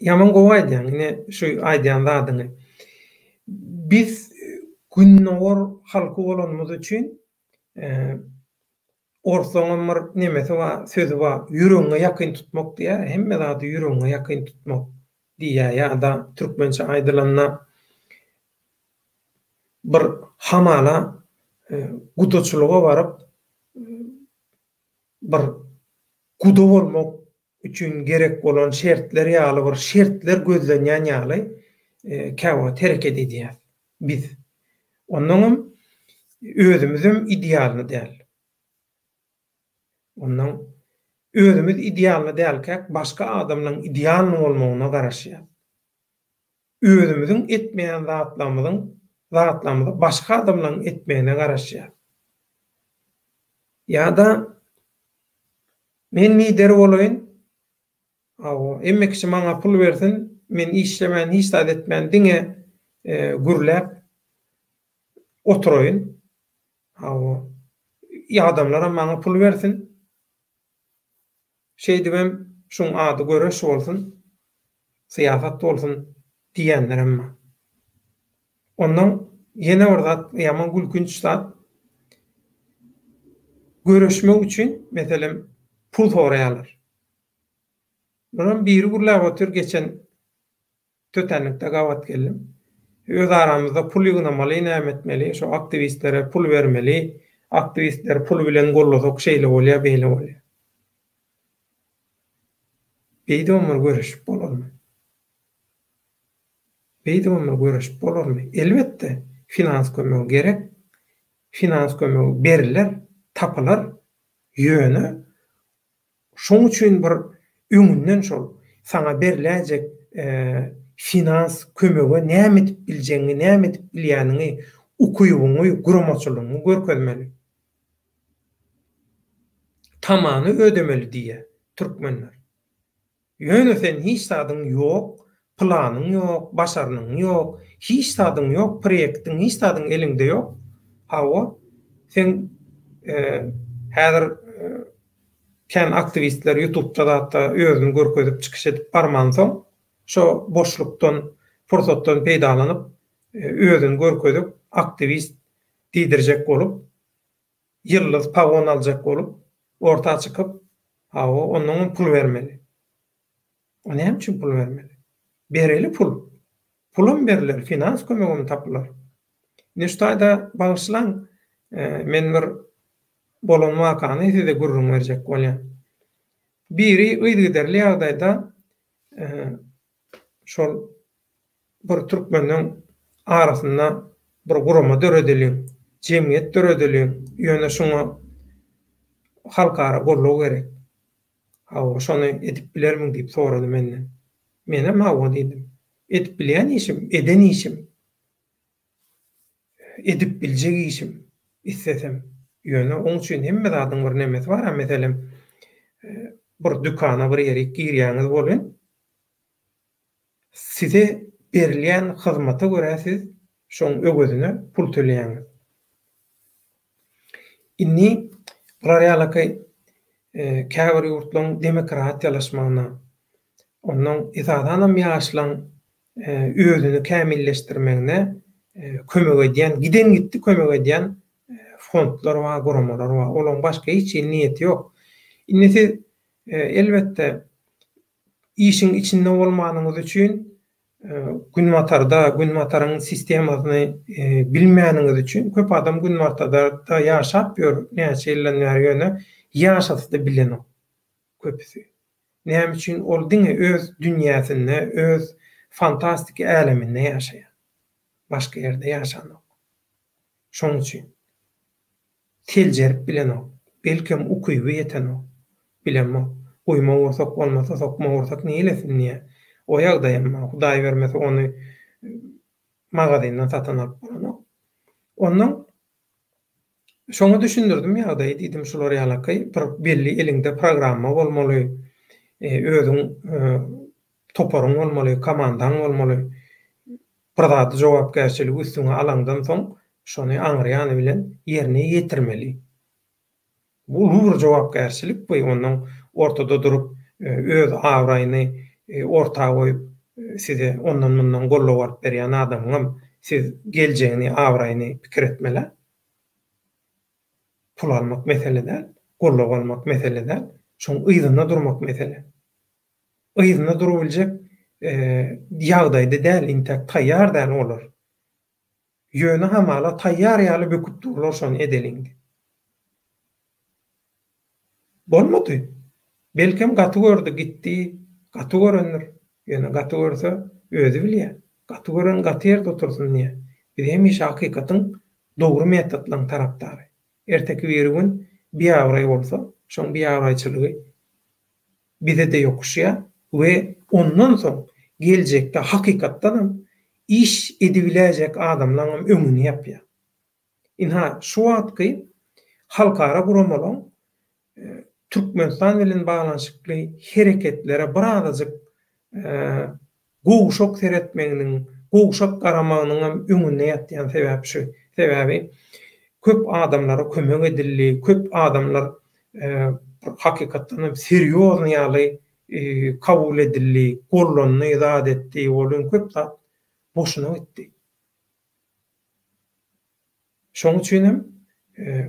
Ýaman gowy aýdýaň ine şu aýdýan zadyňy. Biz gündogar halky bolanymyz üçin orslaňam bir nemesi bar, sözi bar, ýüregiňe ýakyn tutmak diýýär, hemme zady ýüregiňe ýakyn tutmak diýýär ýa-da türkmençe aýdylanda bir hamala gudaçylyga baryp bir guda bolmak üçin gerek bolan şertler ýaly bir şertler gözlenýän ýaly käwagt hereket edýäs biz. Onnoňam özümizem idealny däl. Onnoň özümiz idealny dälkäk başga adamlaň idealny bolmagyna garaşýas. Özümiziň etmeýän zatlarymyzyň zatlarymyzy başga adamlaň etmegine garaşýas. Ýa-da Men lider bolaýyn, hawa, hemme kişi maňa pul bersin, men işlemän, hiç zat etmän, diňe gürläp oturaýyn, hawa, adamlaram maňa pul bersin, şeýdibem şuň ady göreş bolsun, syýasat bolsun diýýänlerem bar. Onnoň ýene bir zat, ýaman gülkünç zat, göreşmek üçin, meselem, pul soraýarlar. Munam biri gürläp otyr, geçen tötänlikde gabat geldim. Öz aramyzda pul ýygnamaly, näme etmeli, şo aktiwistlere pul bermeli, aktiwistleri pul bilen gollasak şeýle bolýar, beýle bolýar. Beýdibem bir göreşip bolarmy? Beýdibem bir göreşip bolarmy? Elbetde, finans kömegi gerek. Finans kömegi beriler, tapylar. Ýöne şoň üçin bir öňünden şol saňa beriläýjek finans kömege näme edip biljegiňi, näme edip bilýäniňi, ukybyňy, guramaçylygyňy görkezmeli. Tamany ödemeli diýýär türkmenler. Ýöne sen hiç zadyň ýok, planyň ýok, başarnygyň ýok, hiç zadyň ýok, proýektiň, hiç zadyň eliňde ýok. Hawa, sen häzir kän aktiwistler ýutubda zatda özüni görkezip çykyş edip barmansoň, şo boşlukdan, pursatdan peýdalanyp, özüni görkezip aktiwist diýdirjek bolup, ýyldyz pagon aljak bolup, orta çykyp, hawa, onnoňam pul bermeli. O näme üçin pul bermeli? Bereli pul. Pulam berler, finans kömegem tapylar. Indi şu taýda bagyşlaň, men bir bolan wakany size gürrüň berjek bolýan. Biri yzygiderli ýagdaýda şol bir türkmeniň arasynda bir gurama döredeliň, jemgyýet döredeliň, ýöne şuňa halkara goldaw gerek. Hawa, şony edip bilermiň diýip sorady menden. Menem hawa diýdim. Edip bilýän işim, eden işim. Edip biljek işim, islesem. Ýöne oň üçin hemme zadyň bir nemesi bar-a, meselem, bir dükana bir ýerik girýäňiz welin, Size berilýän hyzmata görä siz şoň öwezine pul töleýäňiz. Indi bular ýalaky käbir ýurtlaryň demokratiýalaşmagyna, onnoň esasanam ýaşlaň özüni kämilleşdirmegine kömek edýän, giden gitdi kömek edýän fondlar bar, guramalar bar. Olaryň başga hiç hili niýeti ýok. Indi siz elbetde Işiň içinde bolmanyňyz üçin, Günbatarda, Günbataryň sistemasyny bilmäniňiz üçin, köp adam Günbatarda ýaşap ýör näçe ýyldan bäri ýöne ýaşasy-da bilenok köpüsi. Näme üçin ol diňe öz dünýäsinde, öz fantastiki äleminde ýaşaýar. Başga ýerde ýaşanok. Şoň üçin. Seljerip bilenok. Belkem ukyby ýetenok. Bilemok. Guýma gursak bolmasa sokma gursak neýlesin diýýä. O ýagdaýam bar. Hudaý bermese ony magazyndan satyn alyp bolanok. Onnoň. Şoňa düşündirdim ýagdaýy diýdim şular ýalaky bir belli eliňde programma bolmaly, özüň toparyň bolmaly, komandaň bolmaly. Bir zady jogapkärçiligi üstüňe alaňdan soň şony aňry ýany bilen ýerine ýetirmeli. Bu uly bir jogapkärçilik bu ondan ortada durup öz abraýyny orta goýup size ondan mundan goldaw alyp berýän adamyňam siz geljegini abraýyny pikir etmelä. Pul almak mesele däl, goldaw almak mesele däl, şoň yzynda durmak mesele. Yzynda durubiljek ýagdaýda däl intäk taýýar däl olar. Ýöne hamala taýýar ýaly böküp durlar şony edeliň diýip. Bolmady. Belkem gaty gördi gitdi, gaty görendir. Ýöne gaty görse özi bilýär. Gaty gören gaty ýerde otursyn diýýär. Biz hemişe hakykatyň dogry metodlaryň tarapdary. Erteki biri gün biabraý bolsa, şoň biabraýçylygy bize-de ýokuşýar we ondan soň geljekde hakykatdanam iş edibiläýjek adamlaňam öňüni ýapýar. Ynha, şu wagtky halkara guramalaň Türkmenistan bilen baglanyşykly hereketlere birazajyk gowşak seretmeginiň, gowşak garamagynyňam öňünde ýatýan sebäp şu. Sebäbi köp adamlara kömek edildi, köp adamlar hakykatdan hem serýoznyý ýaly kabul edildi, gollandy, zat etdi, ol köp zat boşuna gitdi. Şoň üçin hem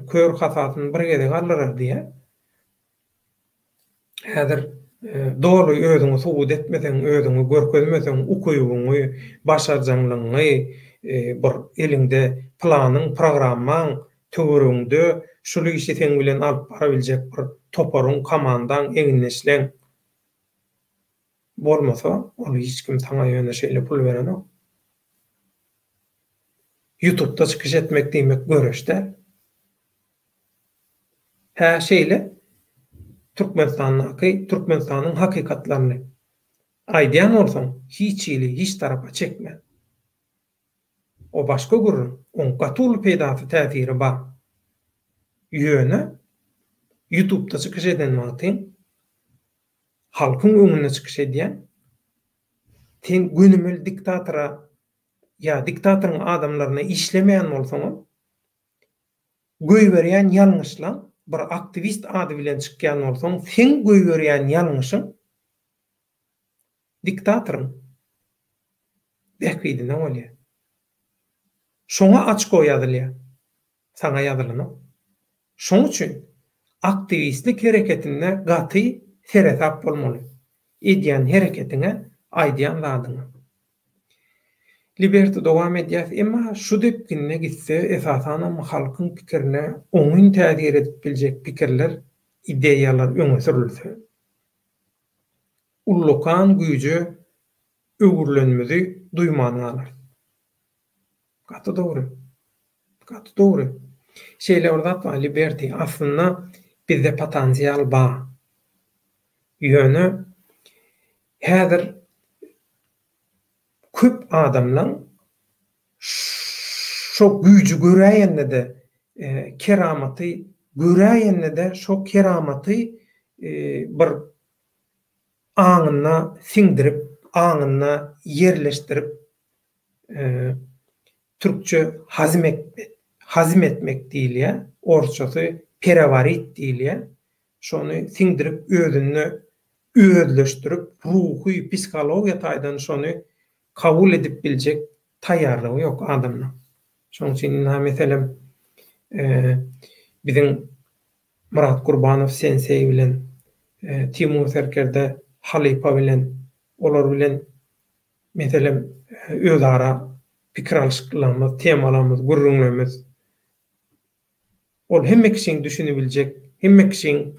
kör hasasyny bir gezek aldyrar diýýär. Häzir doly özüňi subut etmeseň, özüňi görkezmeseň, ukybyňy, başarjaňlygyňy bir eliňde planyň, programmaň töweregiňde şul işi seň bilen alyp barabiljek bir toparyň, komandaň, egindeşleň bolmasa, ol hiç kim saňa ýöne şeýle pul berenok. Ýutubda çykyş etmek diýmek göreş däl. Hä şeýle Türkmenistandaky Türkmenistanyň hakykatlaryny aýdýan bolsaň hiç hili hiç tarapa çekme. O başga gürrüň, oň gaty uly peýdasy täsiri bar. Ýöne ýutubda çykyş eden wagtyň halkyň öňünde çykyş edýäň sen gönümel diktatora ýa diktatoryň adamlaryna işlemeýän bolsaňam Goýberýän ýalňyşlaň bir aktiwist ady bilen çykýan bolsaň seň goýberýän ýalňyşyň diktatoryň bähbidine bolýar. Şoňa açko ýazylýar. Saňa ýazylanok. Şoň üçin aktiwistlik hereketinde gaty seresap bolmaly. Edýän hereketiňe, aýdýan zadyňa. Liberty dowam edýäs, emma şu depginde gitse esasanam halkyň pikirine oňyn täsir edip biljek pikirler, ideýalar öňe sürülse, ullakan güýje öwrülenimizi duýman galarys. Gaty dogry. Gaty dogry. Şeýle bir zat bar Liberty, aslynda bizde potansial bar. Ýöne häzir köp adamlaň şo güýji göräýende-de, keramaty göräýende-de şo keramaty bir aňyna siňdirip, aňyna ýerleşdirip, türkçe hazm etmek, hazm etmek diýilýär, orsçasy perewarit diýilýär. Şony siňdirip özünde özleşdirip ruhy psihologiýa taýdan şony kabul edip biljek taýýarlygy ýok adamda. Şonuň üçin ynha meselem biziň Myrat Gurbanow senseý bilen Timur serkerde halypa bilen olar bilen meselem özara pikir alyşyklarymyz temalarymyz gürrüňlerimiz Ol hemme kişiň düşünibiljek, hemme kişiň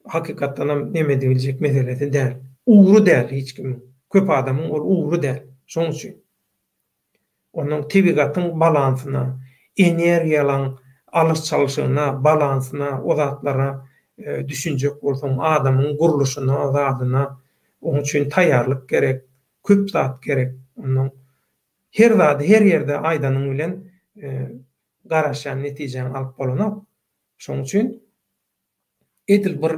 hakykatdanam neme edibiljek meselesi däl. Ugry däl hiç kimiň. Köp adamyň ol ugry däl. Şoň üçin. Onuň tebigatyň balansyna, energiýalaň alyş-çalşygyna, balansyna, o zatlara düşünjek bolsaň, adamyň gurluşyna, zadyna, oň üçin taýýarlyk gerek, köp zat gerek. Onnoň her zady her ýerde aýdanyň bilen garaşýan netijäňi alyp bolanok. Şonuň üçin edil bir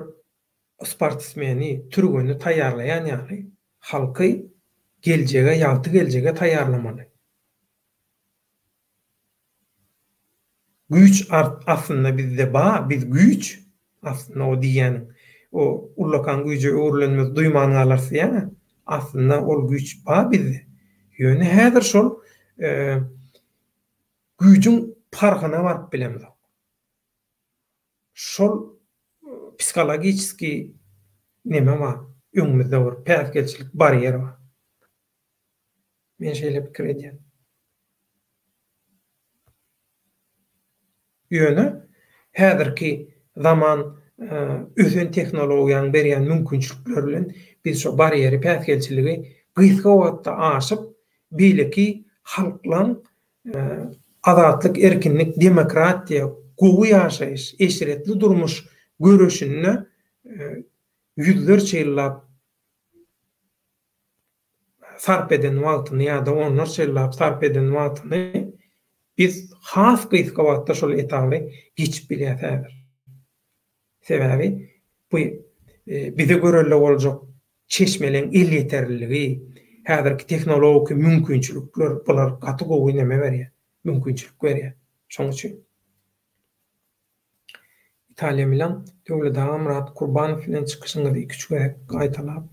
sportsmeni, türgeni taýýarlaýan ýaly, halky geljege, ýagty geljege taýýarlamaly. Güýç aslynda bizde ba, biz güýç aslynda o diýýäniň. O ullakan güýje öwrülenimizi duýman galarys diýýäň-ä. Aslynda ol güýç ba bizde. Ýöne häzir şol güýjüň parhyna baryp bilemzok. Şol psihologiçeskiý neme bar, öňümizde bir päsgelçilik, barýer bar. Men şeýle pikir edýän. Ýöne häzirki zaman ösen tehnologiýanyň berýän mümkinçilikleri bilen biz şo barýeri, päsgelçiligi gysga wagtda aşyp, beýleki halklaň azatlyk, erkinlik, demokratiýa, gowy ýaşaýyş, eşretli durmuş göreşinde ýüzlerçe ýyllap sarp eden wagtyny ýa-da onlarça ýyllap sarp eden wagtyny biz has gysga wagtda şol etaby geçip bilýäs häzir. Sebäbi bu bize görelde boljak çeşmeleň elýeterliligi, häzirki tehnologiki mümkinçilikler bular gaty gowy neme berýär, mümkinçilik berýär. Şonuň üçin. Italiýa Milan, Döwlet aga Myrat Kurbanow bilen çykyşyňyzy iküç gezek gaýtalap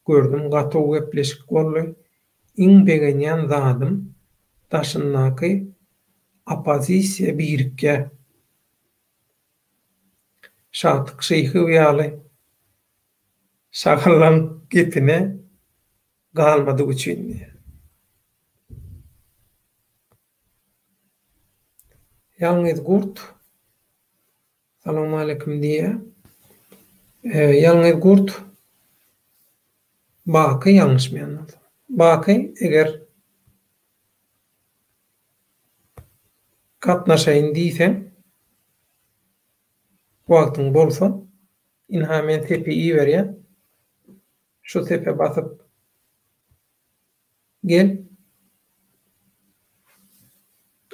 gördüm gaty gowy gepleşik boldy iň begenýän zadym daşyndaky opozisiýa birikýä Şatyk Şyhyw ýaly şagallaň gepine galmadygy üçin diýýär. Ýalňyz gurt Salowmaleýkim diýýär. Ýalňyz gurt Baky ýalňyşmaýan bolsam. Baky eger gatnaşaýyn diýseň wagtyň bolsa ynha men sepi iberýän. Şu sepe basyp Gel.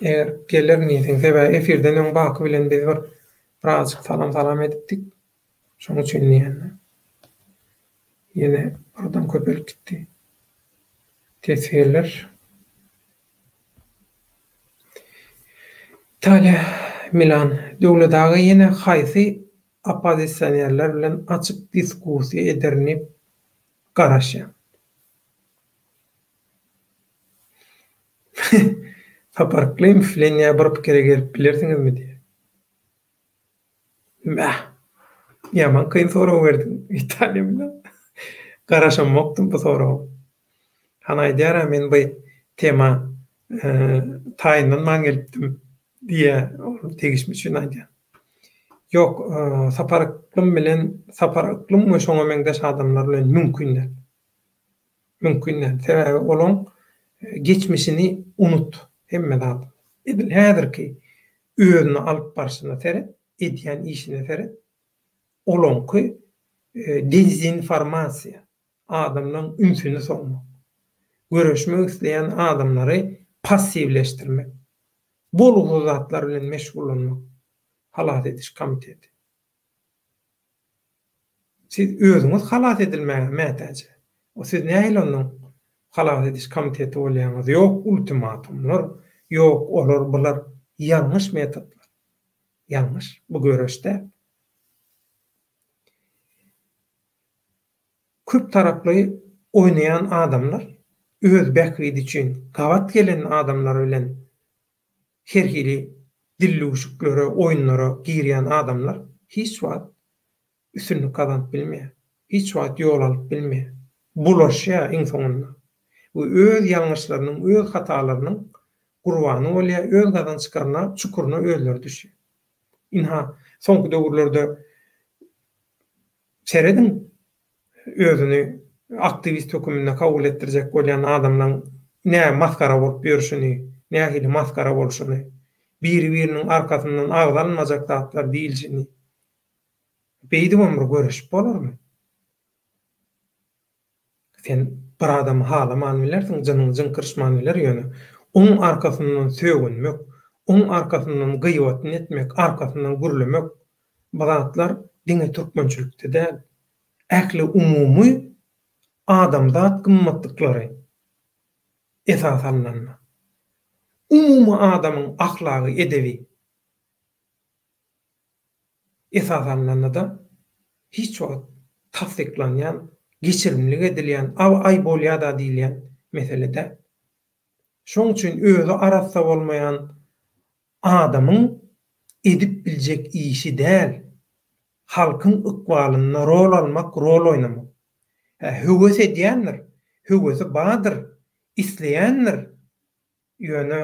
Eger gelerin diýseň, sebäbi efirden öň Baky bilen biz bir birazjyk salam-salam edipdik. Şonuň üçin diýýän-de. Ýene birden köpelip gitdi. Teswirler. Italiýa, Milan. Döwlet aga ýene haýsy oppozisionerler bilen açyk diskussiýa ederin diýip garaşýaň. Sapar Yklymov bilen ýa bir pikire gelip bilersiňizmi diýýär. Mäh. Ýaman kyn sorag berdiň Witaliý bilen. Garaşamokdym bu soraga. Hany aýdýar-a men bu tema taýynlanman gelipdim diýýär. Ol degişme üçin aýdýar. Ýok, Sapar Yklym bilen Sapar Yklym we şoňa meňzeş adamlar bilen mümkin däl. Mümkin däl. Sebäbi olaň geçmişini unut hemme zat. Edil häzirki özüni alyp barşyna seret, edýän işine seret. Olaňky dezinformasiýa, adamlaň ünsüni sowmak. Göreşmek isleýän adamlary passiwleşdirmek. Bolgusyz zatlar bilen meşgullanmak. Halas ediş komiteti. Siz özüňiz halas edilmäge mätäç. O siz nähili onnoň halas ediş komiteti bolýaňyz? Ýok ultimatumlar, ýok olar bular ýalňyş metodlar. Ýalňyş. Bu göreş däl. Köp taraply oýnaýan adamlar öz bähbidi üçin gabat gelen adamlar bilen her hili dillüwşüklere, oýunlara girýän adamlar hiç wagt üstünlik gazanyp bilmeýär. Hiç wagt ýol alyp bilmeýär. Bulaşýar iň soňunda. We öz ýalňyşlarynyň, öz hatalarynyň gurbany bolýar, öz gazan çykaryna, çukuryna özleri düşýär. Ynha, soňky döwürlerde serediň, özüni aktiwist höküminde kabul etdirjek bolýan adamlaň nä masgara bolup ýörşüni, nähili masgara bolşuny, biri-biriniň arkasyndan agzalmajak zatlar diýilşini. Beýdibem bir göreşip bolarmy? Sen bir adamy halaman bilersiň, jynyň jyňkyryşman biler, ýöne oň arkasyndan sögünmek, oň arkasyndan gyýbatyny etmek, arkasyndan gürlemek. Bu zatlar diňe türkmençilikde däl, ähli umumy adamzat gymmatlyklary esas alnanda, umumy adamyň ahlagy, edebi esas alnanda-da hiç wagt tassyklanýan, geçirimlik edilýän, aý bolýa-da diýilýän mesele däl. Şoň üçin özi arassa bolmaýan adamyň edip biljek işi däl, halkyň ykbalynda rol almak, rol oýnamak. Hä, höwes edýändir, höwesi bardyr, isleýändir, ýöne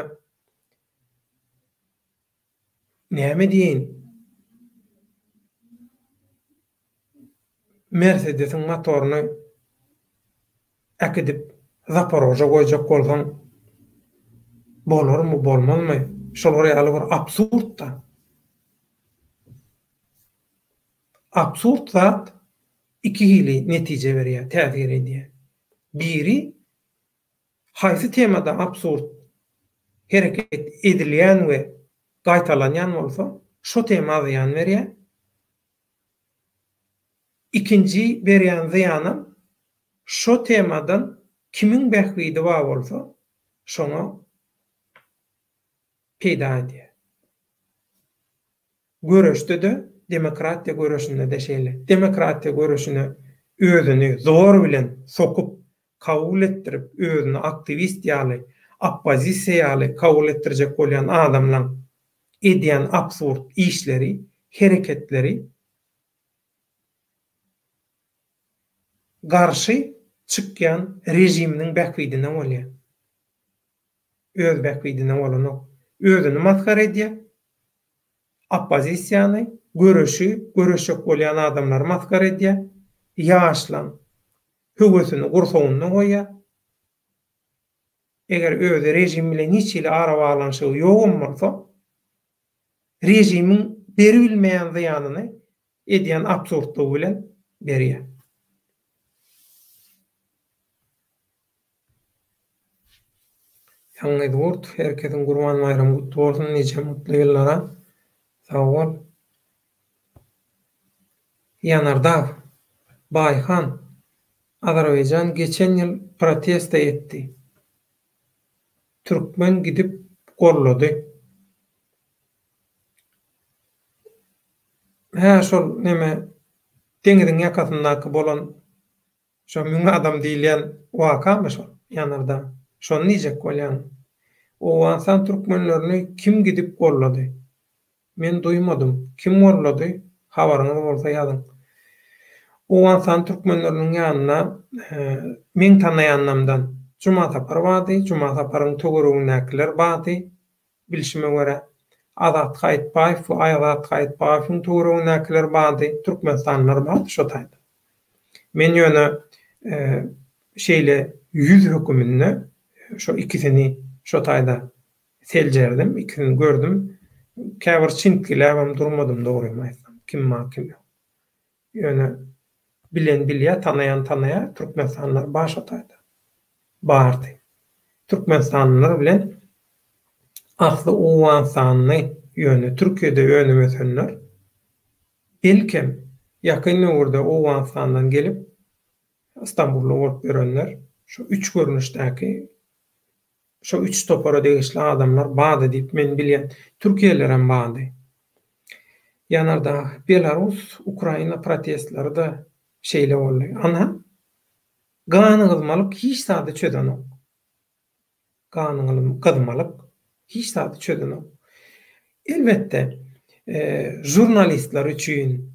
näme diýeýin, Mersedesiň motoryny äkidip Zaporoža goýjak bolsaň bolarmy, bolmazmy? Şolar ýaly bir absurd-da. Absurd zat iki hili netije berýär, täsir edýär. Biri, haýsy temada absurd hereket edilýän we gaýtalanýan bolsa, şo tema zyýan berýär. Ikinji berýän zyýanam şo temadan kimiň bähbidi bar bolsa, şoňa peýda edýär. Göreşde-de, demokratiýa göreşinde-de şeýle. Demokratiýa göreşine özüni zor bilen sokup, kabul etdirip, özüni aktiwist ýaly, oppozisiýa ýaly kabul etdirjek bolýan adamlaň edýän absurd işleri, hereketleri garşy çykýan režiminiň bähbidine bolýar. Öz bähbidine bolanok. Özüni masgara edýär. Oppozisiýany, göreşi, göreşjek bolýan adamlary masgara edýär. Ýaşlaň höwesini gursagynda goýýar. Eger özi režim bilen hiç hili arabaglanyşygy ýogam bolsa, režimiň beribilmeýän zyýanyny edýän absurdlygy bilen berýär. Ýalňyz gurt, her kesiň Gurban baýramy gutly bolsun, nije mutly ýyllara. Sag bol. Ýanardag, Baýhan, Azerbaýjan geçen ýyl protesta etdi. Türkmen gidip gollady. Hä şol neme deňiziň ýakasyndaky bolan Şo müň adam diýilýän wakamy şol Ýanardag? Şony diýjek bolýaňmy? Owganystan türkmenlerini kim gidip gollady? Men duýmadym. Kim gollady? Habaryňyz bolsa ýazyň. Owganystan türkmenleriniň ýanynda meň tanaýanlamdan Juma Sapar bardy, Juma Saparyň töweregindäkiler bardy. Bilşime görä, Azat Gaýytbaýew we Azat Gaýytbaýewiň töweregindäkiler bardy, türkmenistanlylar bardy şo taýda. Men ýöne şeýle ýüz höküminde şo ikisini şo taýda seljerdim, ikisini gördüm. Käbir çintgiläbem durmadym dogrymy aýtsam, kim bar, kim ýok. Ýöne bilen bilýär, tanaýan tanaýar, türkmenistanlylar bar şo taýda. Bardy. Türkmenistanlylar bilen asly owganystanly, ýöne Türkiýede önüp ösenler, belkem, ýakyn döwürde Owganystandan gelip, Stambulda bolup ýörenler, şu üç görnüşdäki Şo üç topara degişli adamlar bardy diýip men bilýän. Türkiýelerem bardy. Ýanardag, Belarus, Ukraina protestleri-de şeýle boldy. Ana, ganygyzmalyk hiç zady çözenok. Ganygyzmalyk hiç zady çözenok. Elbetde, žurnalistler üçin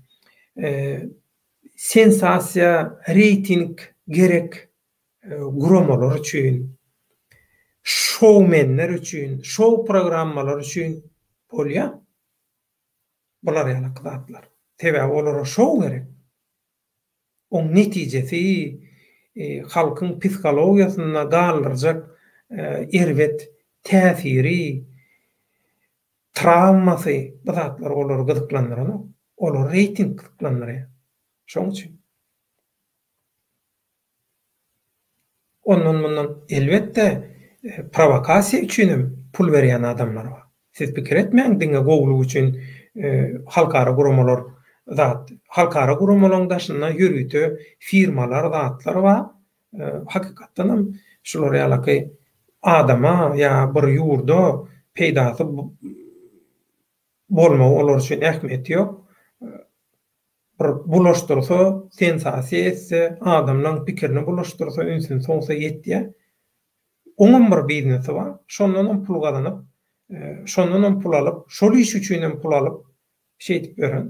sensasiýa, reýting gerek guramalar üçin, şoumenler üçin, şou programmalar üçin bolýar bular ýalaky zatlar. Sebäbi olara şou gerek. Oň netijesi halkyň psihologiýasynda galdyrjak erbet täsiri, trawmasy bu zatlar olary gyzyklandyranok. Olary reýting gyzyklandyrýar. Şoň üçin. Ondan-mundan, elbetde, prowokasiýa üçinem pul berýän adamlar bar. Siz pikir etmäň, diňe gowulyk üçin halkara guramalar zat halkara guramalaryň daşynda ýörite firmalar zatlar bar. Hakykatdan hem şular ýalaky adama ýa bir ýurda peýdasy bolmagy olar üçin ähmiýeti ýok. Bir bulaşdyrsa, sensasiýa etse, adamlaň pikirini bulaşdyrsa, ünsüni sowsa ýetýär. Oňam bir biznesi bar. Şondanam pul gazanyp, şondanam pul alyp, şol iş üçinem pul alyp, şeýdip ýören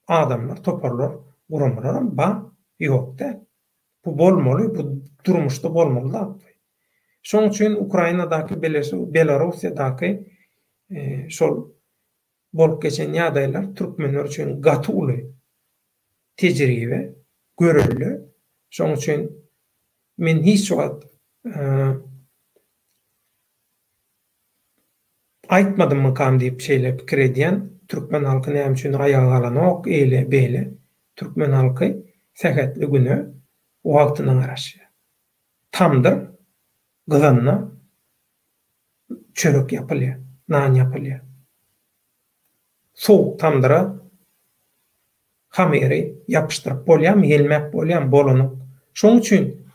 adamlar, toparlar, guramalaram bar, ýok däl. Bu bolmaly, bu durmuşda bolmaly zat bu. Şoň üçin Ukrainadaky, Belarussiýadaky şol bolup geçen ýagdaýlar türkmenler üçin gaty uly tejribe, görelde. Şoň üçin men hiç wagt aýtmadymmykam diýip şeýle pikir edýän, türkmen halky näme üçin aýaga galanok, eýle, beýle. Türkmen halky sähetli güne wagtyna garaşýar. Tamdyr gyzanda çörek ýapylýar, nan ýapylýar. Sowuk tamdyra hamyry ýapyşdyryp bolýarmy, ýelmäp bolýarmy, bolanok. Şonuň üçin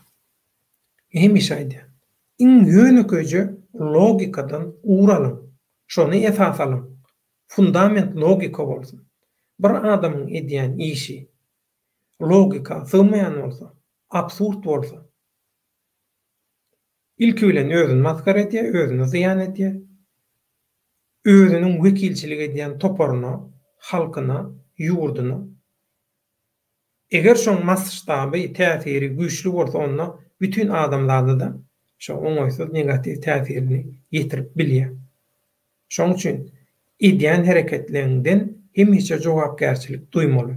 hemişe aýdýan, iň ýönekeýje logikadan ugur alyň, şony esas alyň. Fundament logika bolsun. Bir adamyň edýän işi logika sygmaýan bolsa, absurd bolsa, Ilki bilen özüni masgara edýär, özüne zyýan edýär. Özüniň wekilçilik edýän toparyna, halkyna, ýurduna. Eger şoň masştaby, täsiri güýçli bolsa onda bütin adamzada-da şo oňaýsyz negatiw täsirini ýetirip bilýär. Şoň üçin edýän hereketleňden hemişe jogapkärçilik duýmaly.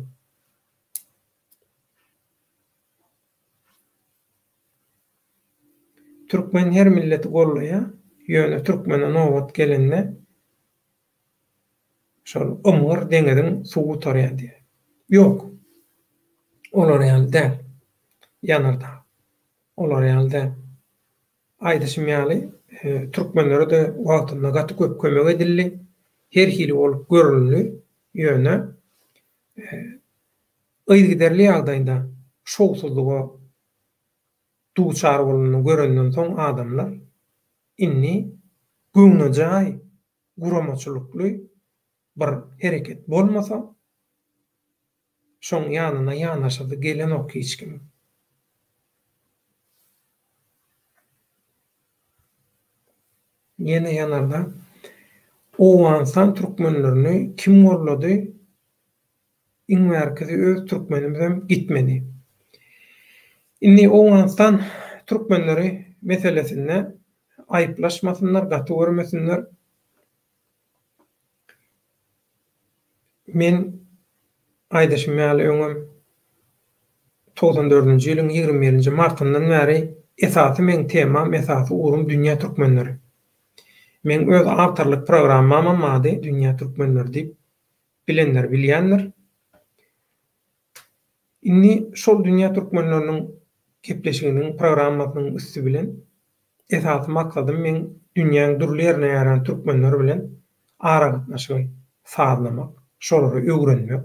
Türkmen her milleti gollaýa, ýöne türkmene nobat gelende şol ymgyr deňiziň suwy gutarýa diýýä. Ýok. Olar ýaly däl. Ýanardag. Olar ýaly däl. Aýdyşym ýaly, türkmenlere-de wagtynda gaty köp kömek edildi. Her hili bolup görüldi. Ýöne yzygiderli ýagdaýda şowsuzlyga duçar bolanyny görenden soň adamlar indi göwnejaý guramaçylykly bir hereket bolmasa şoň ýanyna ýanaşasy gelenok hiç kimiň. Ýene ýanarda Owganystan türkmenlerini kim gollady Iň bärkisi öz türkmenimizem gitmedi. Indi Owganystan türkmenleri meselesinde aýyplaşmasynlar, gaty görmesinler. Men aýdyşym ýaly öňem 94-nji ýylyň 21-nji martyndan bäri esasy meň temam, esasy ugrum dünýä türkmenleri. Meň öz awtorlyk programmamam ady Dünýä türkmenleri diýip Bilenler bilýändir. Indi şol dünýä türkmenleriniň gepleşiginiň programmasynyň üsti bilen esasy maksadym meň dünýäň dürli ýerine ýaýran türkmenler bilen aragatnaşygy sazlamak, şolary öwrenmek,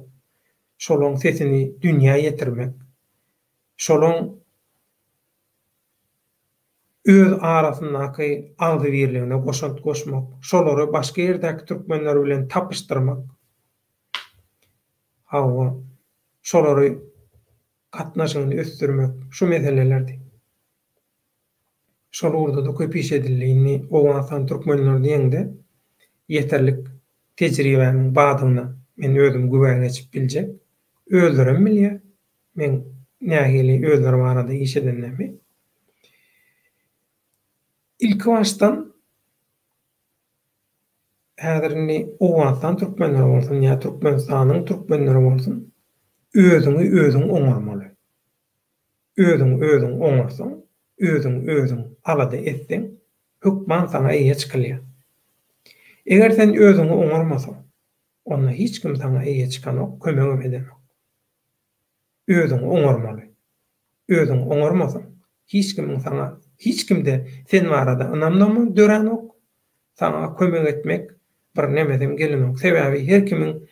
şolaň sesini dünýä ýetirmek, şolaň öz arasyndaky agzybirligine goşant goşmak, şolary başga ýerdäki türkmenler bilen tapyşdyrmak, hawa, şolary gatnaşygyny ösdürmek, şu meselelerdi. Şol ugurda-da köp iş edildi. Indi Owganystan türkmenleri diýeňde, ýeterlik tejribämiň bardygyna men özüm güwä geçip biljek. Özlerem bilýär. Men nähili özleri barada iş edenlerimi. Ilki başdan häzir indi Owganystan türkmenleri bolsun ýa Türkmenistanyň türkmenleri bolsun özüňi özüň oňarmaly. Özüňi özüň oňarsaň, özüňi özüň alada etseň hökman saňa eýe çykylýar. Eger sen özüňi oňarmasaň, onda hiç kim saňa eýe çykanok, kömegem edenok. Özüňi oňarmaly. Özüňi oňarmasaň, hiç kimiň saňa, hiç kimde sen barada ynamnama döränok, saňa kömek etmek bir nemesem gelenok. Sebäbi her kimiň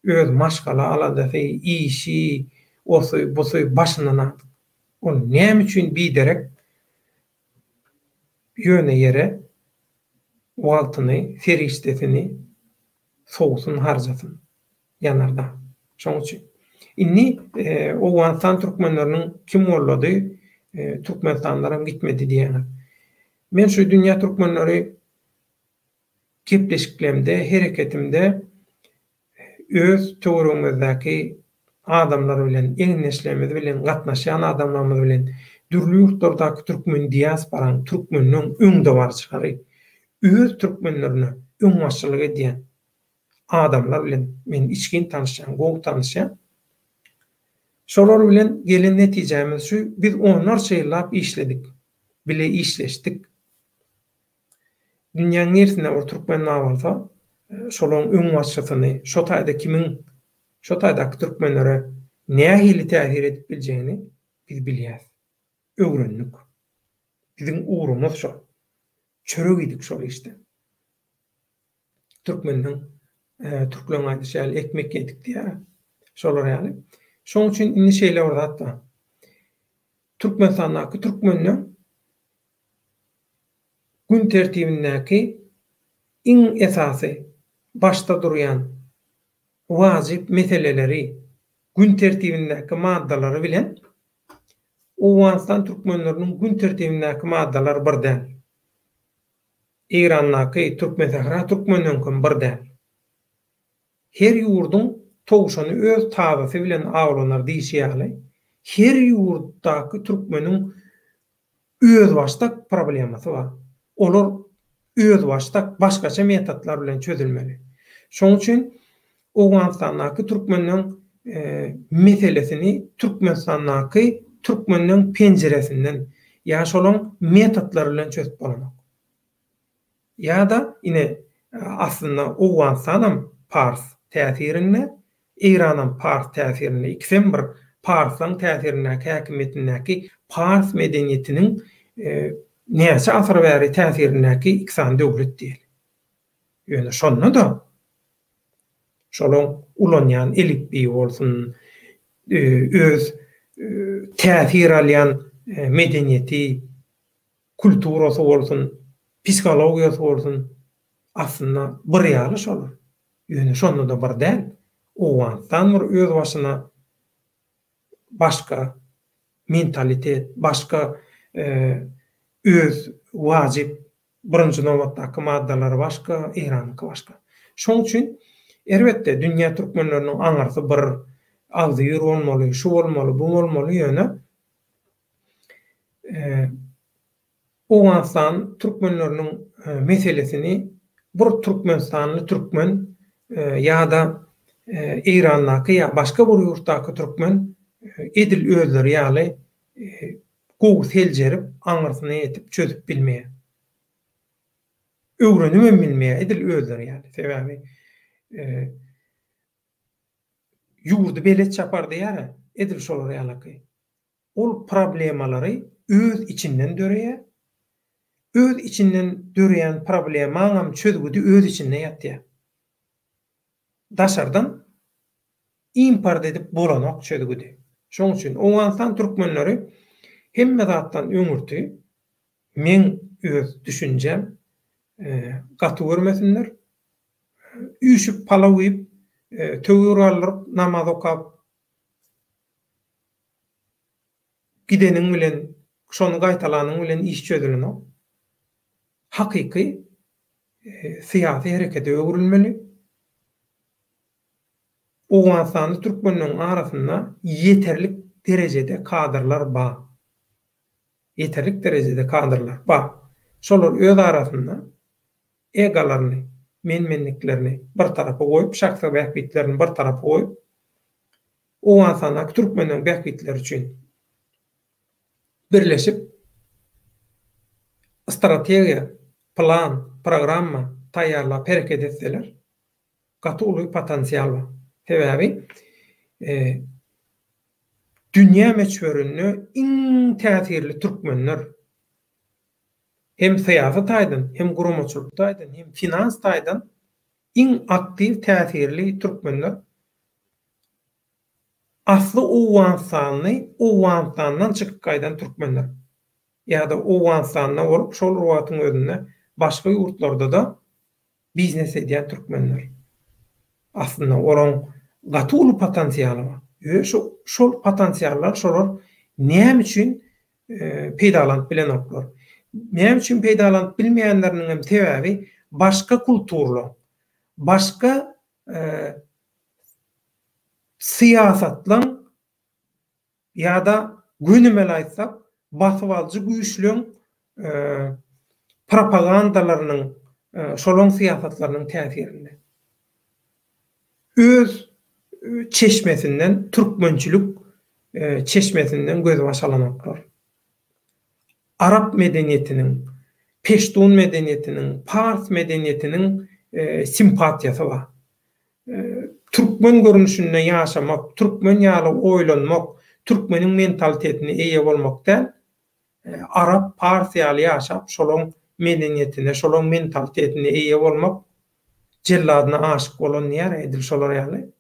Öz maşgala aladasy, işi, osy, busy başyndan artyk. Ol näme üçin biderek ýöne ýere wagtyny, serişdesini sowsun, harjasyn? Ýanardag. Şoň üçin. Indi Owganystan türkmenleriniň kim gollady, türkmenistanlylaram gitmedi diýýäňiz. Men şu dünýä türkmenleri gepleşiklerimde, hereketimde öz töweregimizdäki adamlar bilen, egindeşlerimiz bilen, gatnaşýan adamlarymyz bilen, dürli ýurtlardaky türkmen diasporaň, türkmenleň öňdebaryjylary, öz türkmenlerine öňbaşçylyk edýän adamlar bilen men içgin tanyşýan, gowy tanyşýan. Şolar bilen gelen netijämiz şu, biz onlarça ýyllap işledik, bile işleşdik. Dünýäň niresinde bir türkmen bar bolsa, şolaň öňbaşçysyny, şo taýda kimiň, şo taýdaky türkmenlere nähili täsir edip biljegini biz bilýäs. Öwrendik. Biziň ugrumyz şo. Çörek iýdik şol işden. Türkmeniň, türkleriň aýdyşy ýaly ekmek ýedik diýýär. Şolar ýaly. Şoň üçin indi şeýle bir zat bar. Türkmenistandaky türkmenleň gün tertibindäki iň esasy başda durýan wajyp meseleleri, gün tertibindäki maddalary bilen Owganystan türkmenleriniň gün tertibindäki maddalary bir däl. Eýrandaky Türkmensähra türkmenleriňkem bir däl. Her ýurduň towşany öz tazysy bilen awlanar diýşi ýaly, her ýurtdaky türkmeniň özbaşdak problemasy bar. Olar özbaşdak başgaça metodlar bilen çözülmeli. Şonuň üçin Owganystandaky türkmenleň meselesini Türkmenistandaky türkmenleň penjiresinden ýa şolaň metodlary bilen çözüp bolanok. Ýa-da ine aslynda Owganystanam pars täsirinde, Eýranam pars täsirinde, ikisem bir parslaň täsirindäki häkimiýetindäki pars medeniýetiniň näçe asyr bäri täsirindäki iki sany döwlet diýeli. Ýöne şonda-da şolaň ulanýan elipbiýi bolsun, öz täsir alýan medeniýeti, kulturasy bolsun, psihologiýasy bolsun, aslynda bir ýaly şolar. Ýöne şonda-da bir däl. Owganystan bir özbaşyna başga mentalitet, başga öz wajyp birinji nobatdaky maddalary başga, Eýranyňky başga. Şoň üçin, erbetde, dünýä türkmenleriniň aňyrsy bir, agzybir bolmaly, şu bolmaly, bu bolmaly, ýöne Owganystan türkmenleriniň meselesini bir türkmenistanly türkmen ýa-da Eýrandaky ýa başga bir ýurtdaky türkmen edil özleri ýaly gowy seljerip, aňyrsyna ýetip çözüp bilmeýär. Öwrenibem bilmeýär edil özleri ýaly. Sebäbi ýurdy belet çapar diýýär-ä, edil şolar ýalaky. Ol problemalary öz içinden döreýär. Öz içinden döreýän problemaňam çözgüdi öz içinde ýatýar. Daşardan import edip bolanok çözgüdi. Şoň üçin Owganystan türkmenleri hemme zatdan öňürti meň öz düşünjem gaty görmesinler. Üýşüp palaw iýip, töwir galdyryp, namaz okap Gideniň bilen, şony gaýtalanyň bilen iş çözülenok. Hakyky syýasy herekete öwrülmeli. Owganystanly türkmenleriň arasynda ýeterlik derejede kadrlar bar. Ýeterlik derejede kadrlar bar. Şolar öz arasynda egolaryny, men-menliklerini bir tarapa goýup, şahsy bähbitlerini bir tarapa goýup, Owganystandaky türkmenleriň bähbitleri üçin birleşip, strategiýa, plan, programma taýýarlap hereket etseler, gaty uly potensial bar. Sebäbi dünýä möçberinde iň täsirli türkmenler hem syýasy taýdan, hem guramaçylyk taýdan, hem finans taýdan iň aktiw täsirli türkmenler. Asly Owganystanly, Owganystandan çykyp gaýdan türkmenler. Ýa-da Owganystanda bolup, şol bir wagtyň özünde başga ýurtlarda-da biznes edýän türkmenler. Aslynda olaň gaty uly potensialy bar. Ýöne şo şol potensialdan şolar näme üçin peýdalanyp bilenoklar? Näme üçin peýdalanyp bilmeýänleriniň hem sebäbi başga kulturlaň, başga syýasatlaň ýa-da gönümel aýtsak, basybalyjy güýçleň propagandalarynyň, şolaň syýasatlarynyň täsirinde. Öz çeşmesinden, türkmençilik çeşmesinden gözbaş alanoklar. Arap medeniýetiniň, peştun medeniýetiniň, pars medeniýetiniň simpatiýasy bar. Türkmen görnüşinde ýaşamak, türkmen ýaly oýlanmak, türkmeniň mentalitetine eýe bolmak däl, arap, pars ýaly ýaşap, şolaň medeniýetine, şolaň mentalitetine eýe bolmak, jelladyna aşyk bolan diýýär, edil şolar ýaly.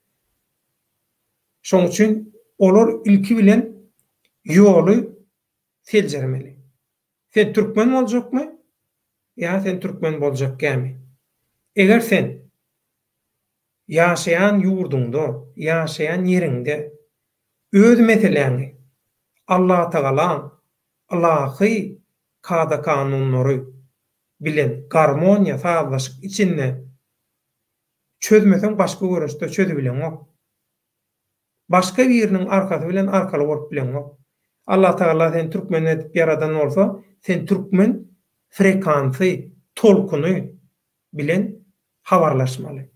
Şoň üçin olar ilki bilen ýoly seljermeli. Sen türkmen boljakmy ýa sen türkmen boljak gämi? Eger sen ýaşaýan ýurduňda, ýaşaýan ýeriňde öz meseläňi Allatagalaň ylahy kada-kanunlary bilen garmoniýa, sazlaşyk içinde çözmeseň başga görüşde çözübileňok. Başga biriniň arkasy bilen arkaly bolup bileňok. Allatagala seni türkmen edip ýaradan bolsa, sen türkmen frekansy, tolkuny bilen habarlaşmaly.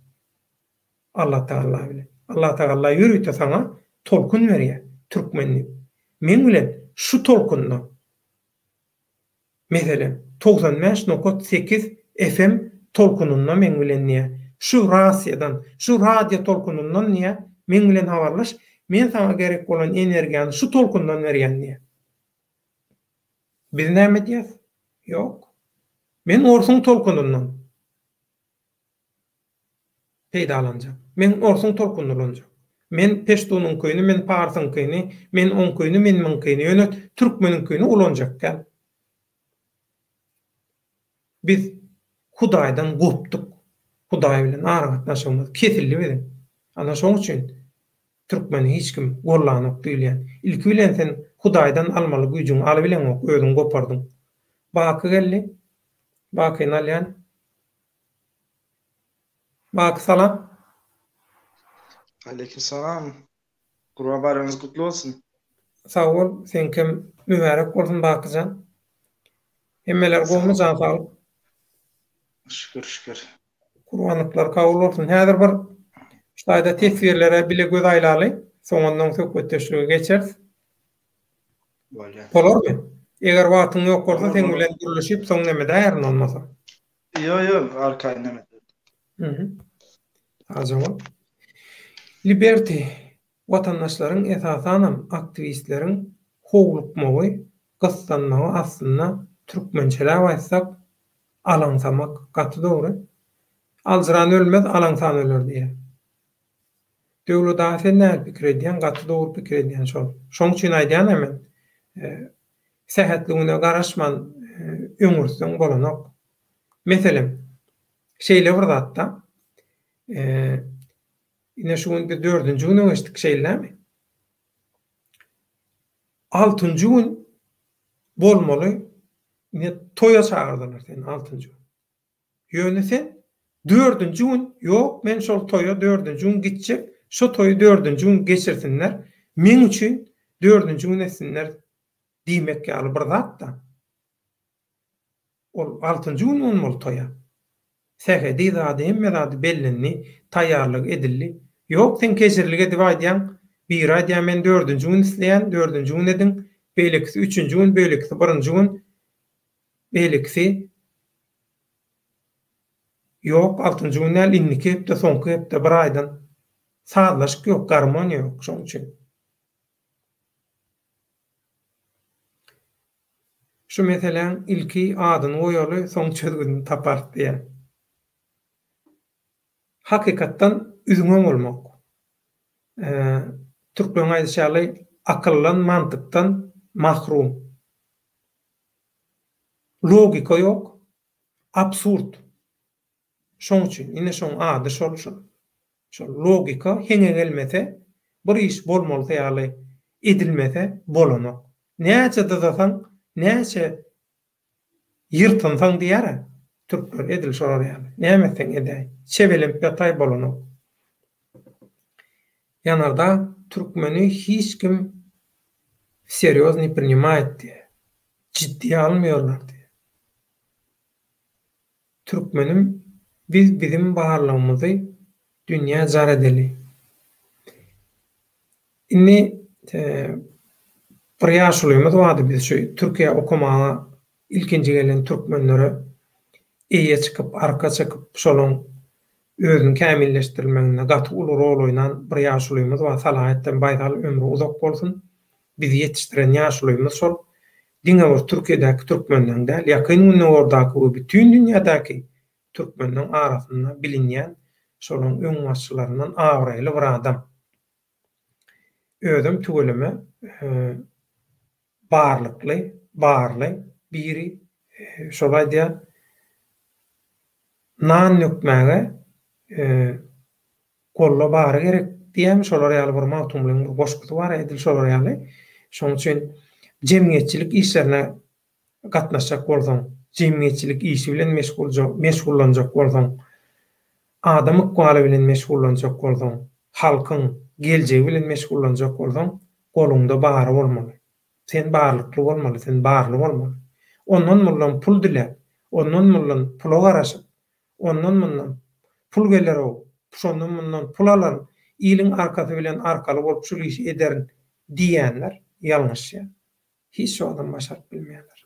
Allatagala bilen. Allatagala ýörite saňa tolkun berýär, türkmen diýip. Meň bilen şu tolkunda Meselem, 95 nokat 8 FM tolkunynda meň bilen diýýär. Şu rasiýadan, şu radio tolkunyndan diýýär, meň bilen habarlaş, men saňa gerek bolan energiýany şu tolkundan berýän diýýär. Biz näme edýäs? Ýok. Men orsuň tolkunyndan. Peýdalanjak. Men orsuň tolkunyny ulanjak. Men peştunyňkyny, men parsyňkyny, men oňkyny, men muňkyny, ýöne türkmeniňkini ulanjak däl. Biz Hudaýdan gopduk. Hudaý bilen aragatnaşygymyz kesildi biziň. Ana şoň üçin türkmeni hiç kim gollanok diýilýän. Ilki bilen sen Hudaýdan almaly güýjüňi alybileňok, özüň gopardyň. Baky geldi. Bakyny alýan. Baky salam. Aleýkim salam. Gurban baýramyňyz gutly bolsun. Sag bol, seňkem mübärek bolsun Bakyjan. Hemmeler gowmy jan saglyk? Şükür şükür. Gurbanlyklar kabul bolsun. Häzir bir şu taýda teswirlere bile göz aýlaly, soňundan söhbetdeşlige geçeris. Bolýar. Bolarmy? Eger wagtyň ýok bolsa seň bilen gürleşip soň neme edäýerin bolmasa. Ýok ýok arkaýyn neme. Mhm. Ajaba. Liberty watandaşlaryň esasanam aktiwistleriň howlukmagy, gyssanmagy aslynda türkmençeläp aýtsak alaňsamak gaty dogry. Aljyran ölmez alaňsan öler diýýär. Döwlet aga sen nähili pikir edýäň gaty dogry pikir edýän şol. Şoň üçin aýdýanam men sähetli güne garaşman öňürtseň bolanok. Meselem şeýle bir zatda ine şu gün biz dördünji güne geçdik şeýle dälmi? Altynjy gün bolmaly ine toýa çagyrdylar seni altynjy gün. Ýöne sen dördünji gün, ýok, men şol toýa dördünji gün gitjek, şo toýy dördünji gün geçirsinler, meň üçin dördünji gün etsinler diýmek ýaly bir zat-da. Ol altynjy gün bolmaly toýa. Sähedi zady, hemme zady bellendi, taýýarlygy edildi. Ýok, sen kejirlik edip aýdýaň, biri aýdýar men dördünji gün isleýän, dördünji gün ediň, beýlekisi üçünji gün, beýlekisi birinji gün, beýlekisi Ýok, altynjy gün däl, indiki hepde, soňky hepde, bir aýdan. Sazlaşyk ýok, garmoniýa ýok şoň üçin. Şu meseläň ilki adyny goýaly, soň çözgüdini taparys diýýär. Hakykatdan üzňe bolmak. Türkleriň aýdyşy ýaly akyldan, mantykdan mahrum. Logika ýok. Absurd. Şoň üçin, ine şoň ady şol şol. Şol logika heňe gelmese, bir iş bolmalysy ýaly edilmese bolanok. Näçe dyzasaň, näçe ýyrtynsaň diýýär-ä türkler edil şolar ýaly. Näme etseň edäý. Çebelenip ýataý bolanok. Ýanardag türkmeni hiç kim wserýoz ne prinimaýet diýýär. Jiddiýe almaýarlar diýýär. Türkmenim biz bizim barlygymyzy dünýä jar edeli. Indi bir ýaşulymyz bardy biz şu Türkiýä okamaga ilkinji gelen türkmenlere eýe çykyp arka çykyp şolaň özüni kämilleşdirilmeginde gaty uly rol oýnan bir ýaşulymyz bar Salahatdin Baýsal ömri uzak bolsun Bizi ýetişdiren ýaşulymyz şol. Diňe bir Türkiýedäki türkmenleň däl, Ýakyn Gündogardaky we bütin dünýädäki türkmenleň arasynda bilinýän şolaň öňbaşçylaryndan abraýly bir adam. Özem tüweleme barlykly, barly biri. Şol aýdýar, Nan dökmäge Golla bary gerek diýýämi şolar ýaly bir Magtymgulyň bir goşgusy bar edil şolar ýaly. Şonuň üçin jemgyýetçilik işlerine gatnaşjak bolsaň, jemgyýetçilik işi bilen meşgullanjak bolsaň, adam ykbaly bilen meşgullanjak bolsaň, halkyň geljegi bilen meşgullanjak bolsaň, goluňda bary bolmaly. Sen barlykly bolmaly, sen barly bolmaly. Ondan-mundan pul diläp, ondan-mundan pula garaşyp, Ondan-mundan pul geler-ow, şondan-mundan pul alaryn, iliň arkasy bilen arkaly bolup şul işi ederin diýýänler ýalňyşýar. Hiç wagtam başaryp bilmeýärler.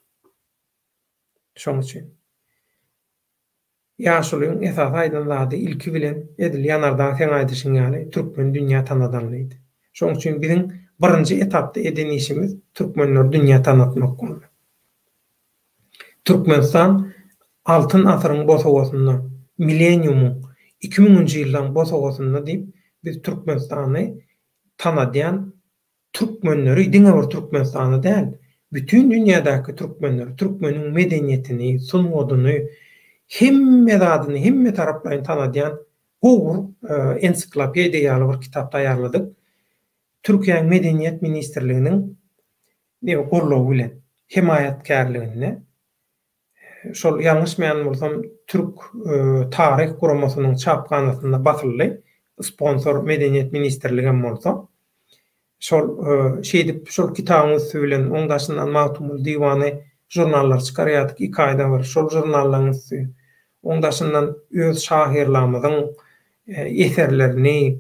Şoň üçin ýaşulyň esasy aýdan zady ilki bilen edil Ýanardag seň aýdyşyň ýaly türkmeni dünýä tanadanlydy. Şoň üçin biziň birinji etapda eden işimiz türkmenleri dünýä tanatmak boldy. Türkmenistan Altyn asyryň bosagasynda, milleniumyň, iki müňünji ýyllaň bosagasynda diýip, biz Türkmenistany tanadýan türkmenleri, diňe bir Türkmenistany däl, bütin dünýädäki türkmenleri, türkmeniň medeniýetini, sungatyny, hemme zadyny hemme taraplaýyn tanadýan gowy bir ensiklopediýa ýaly bir kitap taýýarladyk. Türkiýäň Medeniýet ministrliginiň goldawy bilen, hemaýatkärliginde şol ýalňyşmaýan bolsam Türk taryh guramasynyň çaphanasynda basyldy. Sponsor Medeniýet ministrligem bolsa. Şol şeýdip şol kitabyň üsti bilen oň daşyndan Magtymguly diwany žurnallar çykarýardyk iki aýda bir şol žurnallaryň üsti. Oň daşyndan öz şahyrlarymyzyň eserlerini,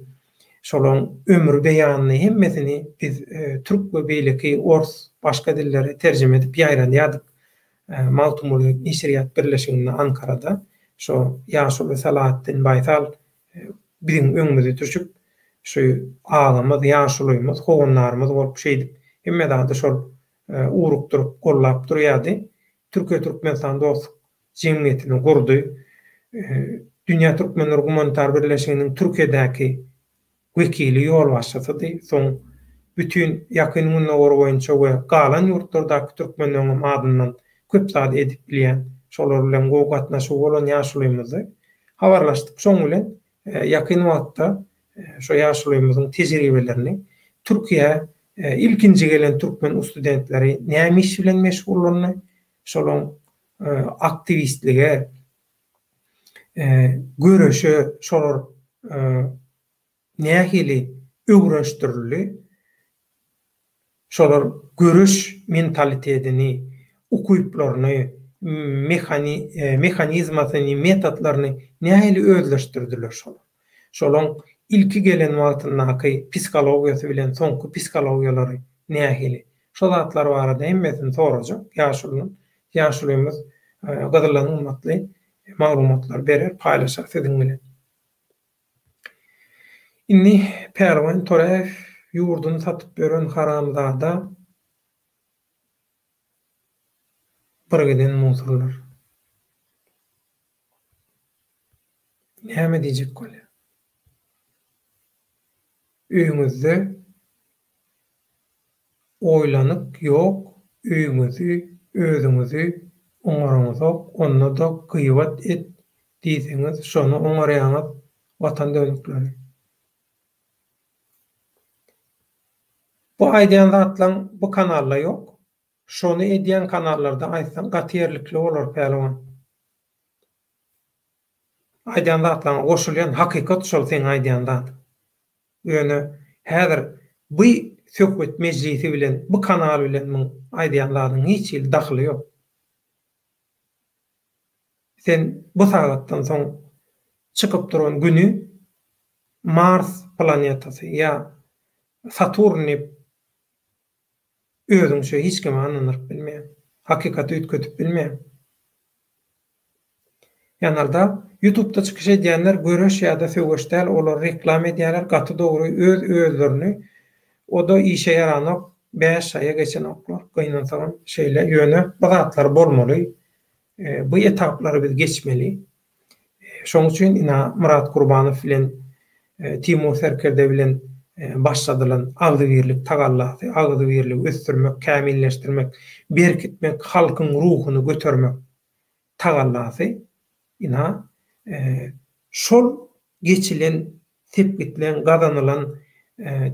şolaň ömür beýanyny hemmesini biz türk we beýleki ors başga dillere terjime edip ýaýradýardyk. Magtymguly neşirýat birleşiginde Ankarada şo ýaşuly Salahatdin Baýsal biziň öňümize düşüp şu agamyz, ýaşulymyz, howandarymyz bolup şeýdip hemme zady şol ugrukdyryp, gollap durýardy. Türkiýe-Türkmenistan dostluk jemgyýetini gurdy. Dünýä Türkmenleri Gumanitar Birleşiginiň Türkiýedäki wekili, ýolbaşçysydy. Soň bütin Ýakyn Gündogar boýunça we galan ýurtlardaky türkmenleriňem adyndan köp zat edip bilýän, şolar bilen gowy gatnaşygy bolan ýaşulymyzdy. Habarlaşdyk şoň bilen. Ýakyn wagtda şo ýaşulymyzyň tejribelerini Türkiýä ilkinji gelen türkmen ustudentleri näme iş bilen meşgullandy, şolaň aktiwistlige, göreşe şolar nähili öwrenişdirildi, şolar göreş mentalitetini, ukyplaryny, mehanizmasyny, metodlaryny nähili özleşdirdiler şolar. Şolaň ilki gelen wagtyndaky psihologiýasy bilen soňky psihologiýalary nähili. Şo zatlar barada hemmesini sorajak ýaşulynyň. Ýaşulymyz gyzyldan gymmatly maglumatlary berer, paýlaşar siziň bilen. Indi Pälwan Toräýew ýurduny satyp ýören haramzada birgiden musurlar. Näme diýjek bolýar? Öýüňizde. Oýlanyk ýok öýüňizi özüňizi oňaraňyzok onda-da gyýbat et diýseňiz şony oňarýaňyz watan dönükleri. Bu aýdýan zatlaň bu kanalda ýok. Şony edýän kanallarda aýtsaň gaty ýerlikli bolar Pälwan. Aýdýan zatlaňa goşulýan hakykat şol seň aýdýan zadyň. Ýöne häzir by söhbet mejlisi bilen bu kanal bilen muň aýdýan zadyň hiç hili dahyly ýok. Sen bu sagatdan soň çykyp duran güni Mars planetasy ýa Saturn diýip özüňçe hiç kime ynandyryp bilmeýäň. Hakykaty üýtgedip bilmeýäň. Ýanardag, Ýutubda çykyş edýänler göreş ýa-da söweş däl olar reklam edýäler gaty dogry öz özlerini oda işe ýaranok 5 şaýa geçenoklar gynansagam şeýle ýöne bu zatlar bolmaly bu etaplary biz geçmeli şoň üçin ina Myrat Gurbanow bilen Timur serkerde bilen başladylan agzybirlik tagallasy agzybirligi ösdürmek kämilleşdirmek berkitmek halkyň ruhuny götermek tagallasy ynha, şol geçilen sepgitleň, gazanylan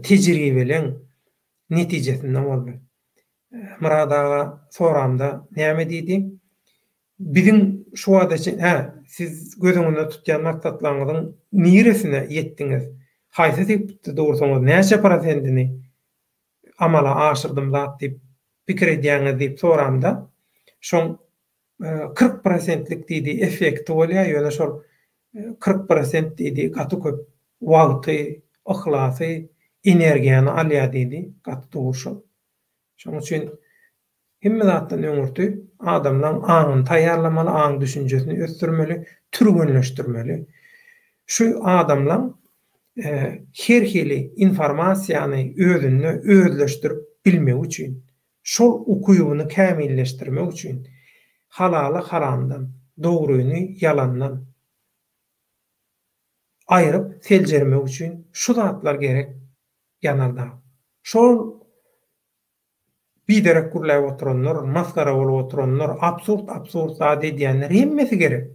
tejribeleň netijesinde boldy. Myrat aga soramda näme diýdi? Biziň şu wagta çenli, hä, siz göz öňünde tutýan maksatlaryňyzyň niresine ýetdiňiz? Haýsy sepgitde dursuňyz? Näçe prosentini amala aşyrdym zat diýip pikir edýäňiz diýip soramda, şoň 40 prosentlik diýdi effekti bolýar, ýöne şol 40 prosent diýdi gaty köp wagty, yhlasy, energiýany alýar diýdi. Gaty dogry şol. Şonuň üçin hemme zatdan öňürti adamlaň aňyny taýýarlamaly, aň-düşünjesini ösdürmeli, türgenleşdirmeli. Şu adamlaň her hili informasiýany özünde özleşdirip bilmegi üçin, şol ukybyny kämilleşdirmek üçin halaly haramdan, dogryny ýalandan aýryp seljermek üçin şu zatlar gerek Ýanardag. Şol biderek gürläp oturanlar, masgara bolup oturanlar, absurd-absurd zat edýänler hemmesi gerek.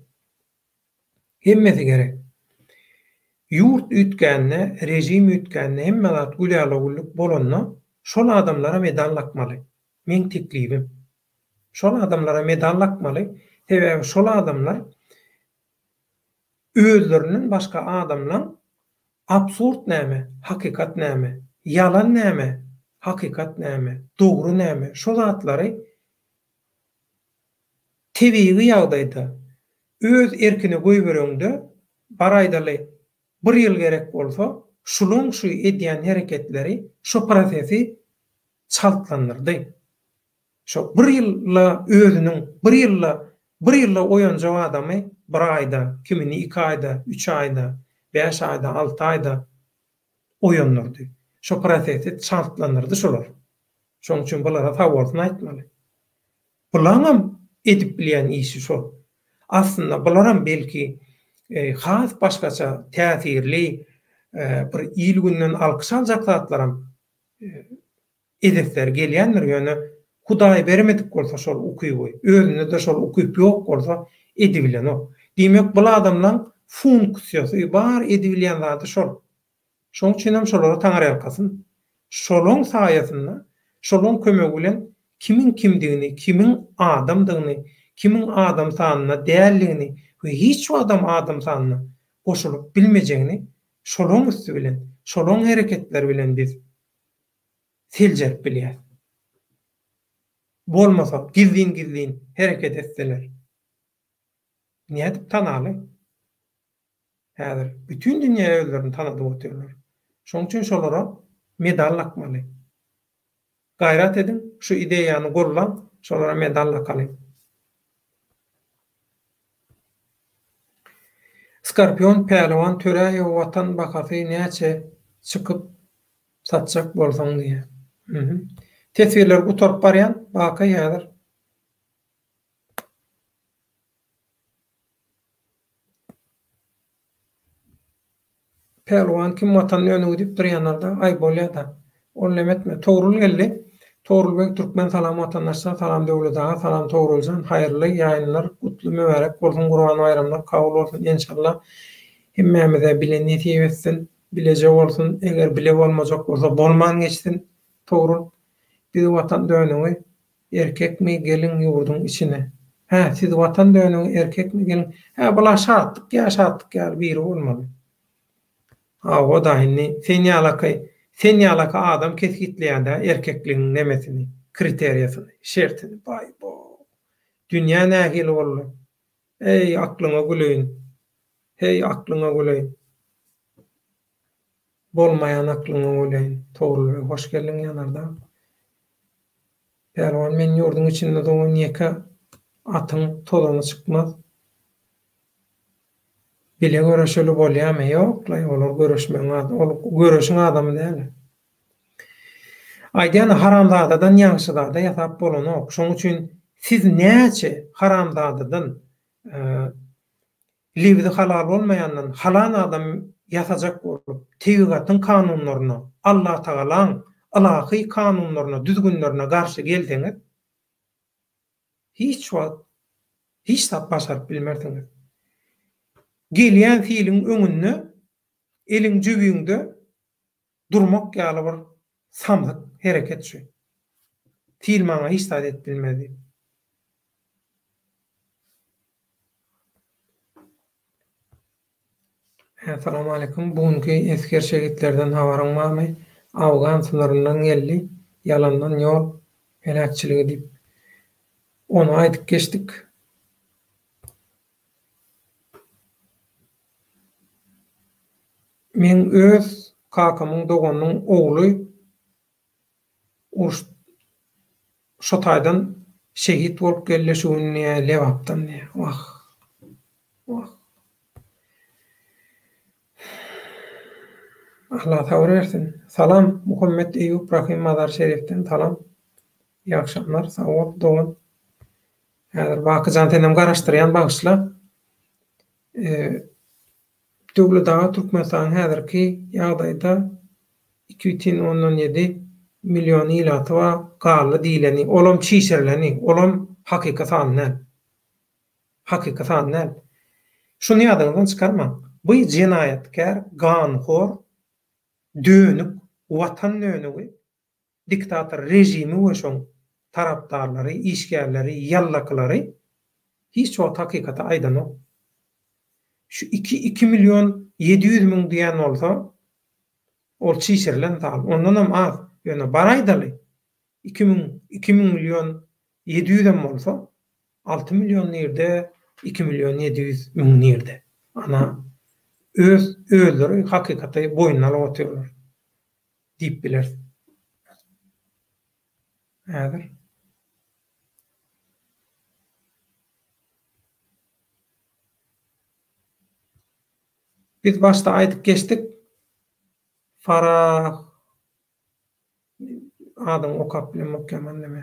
Hemmesi gerek. Ýurt üýtgände, režim üýtgände, hemme zat gülala-güllük bolanda, şol adamlara medal dakmaly. Meň teklibim. Şol adamlara medal dakmaly, sebäbi şol adamlar özlerinden başga adamlaň absurd näme, hakykat näme, ýalan näme, hakykat näme, dogry näme, şo zatlary Tebigy ýagdaýda öz erkine goýbereňde, bar aýdaly, bir ýyl gerek bolsa, şulaň şu edýän hereketleri şo prosesi çaltlandyrdy. Şo bir ýylda özüniň bir ýylda bir ýylda oýanjak adamy bir aýda, kimini iki aýda, üç aýda, bäş aýda, alty aýda oýandyrdy. Şo prosesi çaltlandyrdy şolar. Şoň üçin bulara sagbolsun aýtmaly. Bulaňam edip bilýän işi şol. Aslynda bularam belki has başgaça täsirli bir il-günden alkyş aljak zatlaram edesleri gelýändir, ýöne Hudaý bermedik bolsa şol ukyby, özünde-de şol ukyp ýok bolsa edibilenok. Diýmek bul adamlaň funksiýasy bar edibilýän zady şol. Şoň üçinem şolara taňryýalkasyn. Şolaň saýasynda, şolaň kömegi bilen kimiň kimdigini, kimiň adamdygyny, kimiň adam sanynda däldigini we hiç wagtam adam sanyna goşulyp bilmejegini şolaň üsti bilen, şolaň hereketleri bilen biz seljerip bilýäs. Bolmasa, gizlin-gizlin hereket etseler, nädip tanaly? Häzir bütin dünýä özlerini tanadyp otyrlar. Şonuň üçin şolara medal dakmaly. Gaýrat ediň, şu ideýany gollaň, şolara medal dakalyň. Skorpion Päliwan Töräýew watan bahasy näçe çykyp satjak bolsaň diýýär. Teswirleri gutaryp barýan Baky häzir. Pälwan kim watan dönügi diýip durýanlarda aý bolýada. Ol neme etme. Togrul geldi. Togrul beg Türkmen salam watandaşlar salam Döwlet aga salam Togruljan haýyrly ýaýynlar gutly mübärek bolsun gurban baýramlar kabul bolsun enşalla hemmämize bile nesip etsin bileje bolsun eger bile bolmajak bolsa bolman geçsin Togrul biz watan dönügi erkekmi geliň ýurduň içine hä siz watan dönügi erkekmi geliň hä bula şatlyk ýa şatlyk ýaly biri bolmaly. Hawa-da, indi sen ýalaky, sen ýalaky adam kesgitleýär-dä erkekligiň nemesini, kriteriýasyny, şertini. Baý-bo! Dünýä nähili boldy? Eý, aklyňa güleýin! Heý, aklyňa güleýin! Bolmaýan aklyňa güleýin! Togrul beg, hoş geldiň Ýanardag. Pälwan, men ýurduň içinde dogan ýeke atyň tozany çykmaz. Bile göreşeli bolýamy? Ýok-laý, olar göreşmegiň ady, ol göreşiň adamy däl. Aýdýan haramzadadan ýagşyzada ýasap bolanok. Şoň üçin siz näçe haramzadadan lebzi halal bolmaýandan halal adam ýasajak bolup, tebigatyň kanunlaryna, Allatagalaň ylahy kanunlaryna, düzgünlerine garşy gelseňiz, Hiç wagt hiç zat başaryp bilmersiňiz. Gelýän siliň öňünde eliň jübüňde durmak ýaly bir samsyk hereket şu. Sil maňa hiç zat edip bilmez diýip. Salam aleýkum bu günki esger şehitlerden habaryň barmy Afgan synyryndan geldi ýalandan ýol heläkçiligi diýip ony aýdyp geçdik. Meň öz kakamyň doganynyň ogly Uruş şo taýdan şehit bolup geldi şu gün diýýär Lebapdan diýýär. Wah. Wah. Allah sabyr bersin. Salam Muhammet Eýýup Rahym Mazar Şerifden salam. Iyi akşamlar. Sag bol dogan. Häzir Bakyjan senem garaşdyrýan bagyşla. Döwlet aga Türkmenistanyň häzirki ýagdaýda 2,7 million ilaty bar, galdy diýleni, olam çişirileni, olam hakyky san däl. Hakyky san däl. Şuny ýadyňyzdan çykarmaň. Bu jenaýatkär, ganhor, dönük, watan dönügi diktator režimi we şoň tarapdarlary, işgärleri, ýallakylary hiç wagt hakykaty aýdanok. Şu iki, iki million 700 müň diýen bolsa, ol çişirilen san, ondanam az, ýöne bar aýdaly, 2000, iki million 700-em bolsa, 6 million nirde, 2 million 700 müň nirde? Ana, öz, özleri hakykaty boýnuna alyp otyrlar. Diýip bileris. Häzir. Biz başda aýdyp geçdik. Farah adyňy okap bilemok ýaman neme.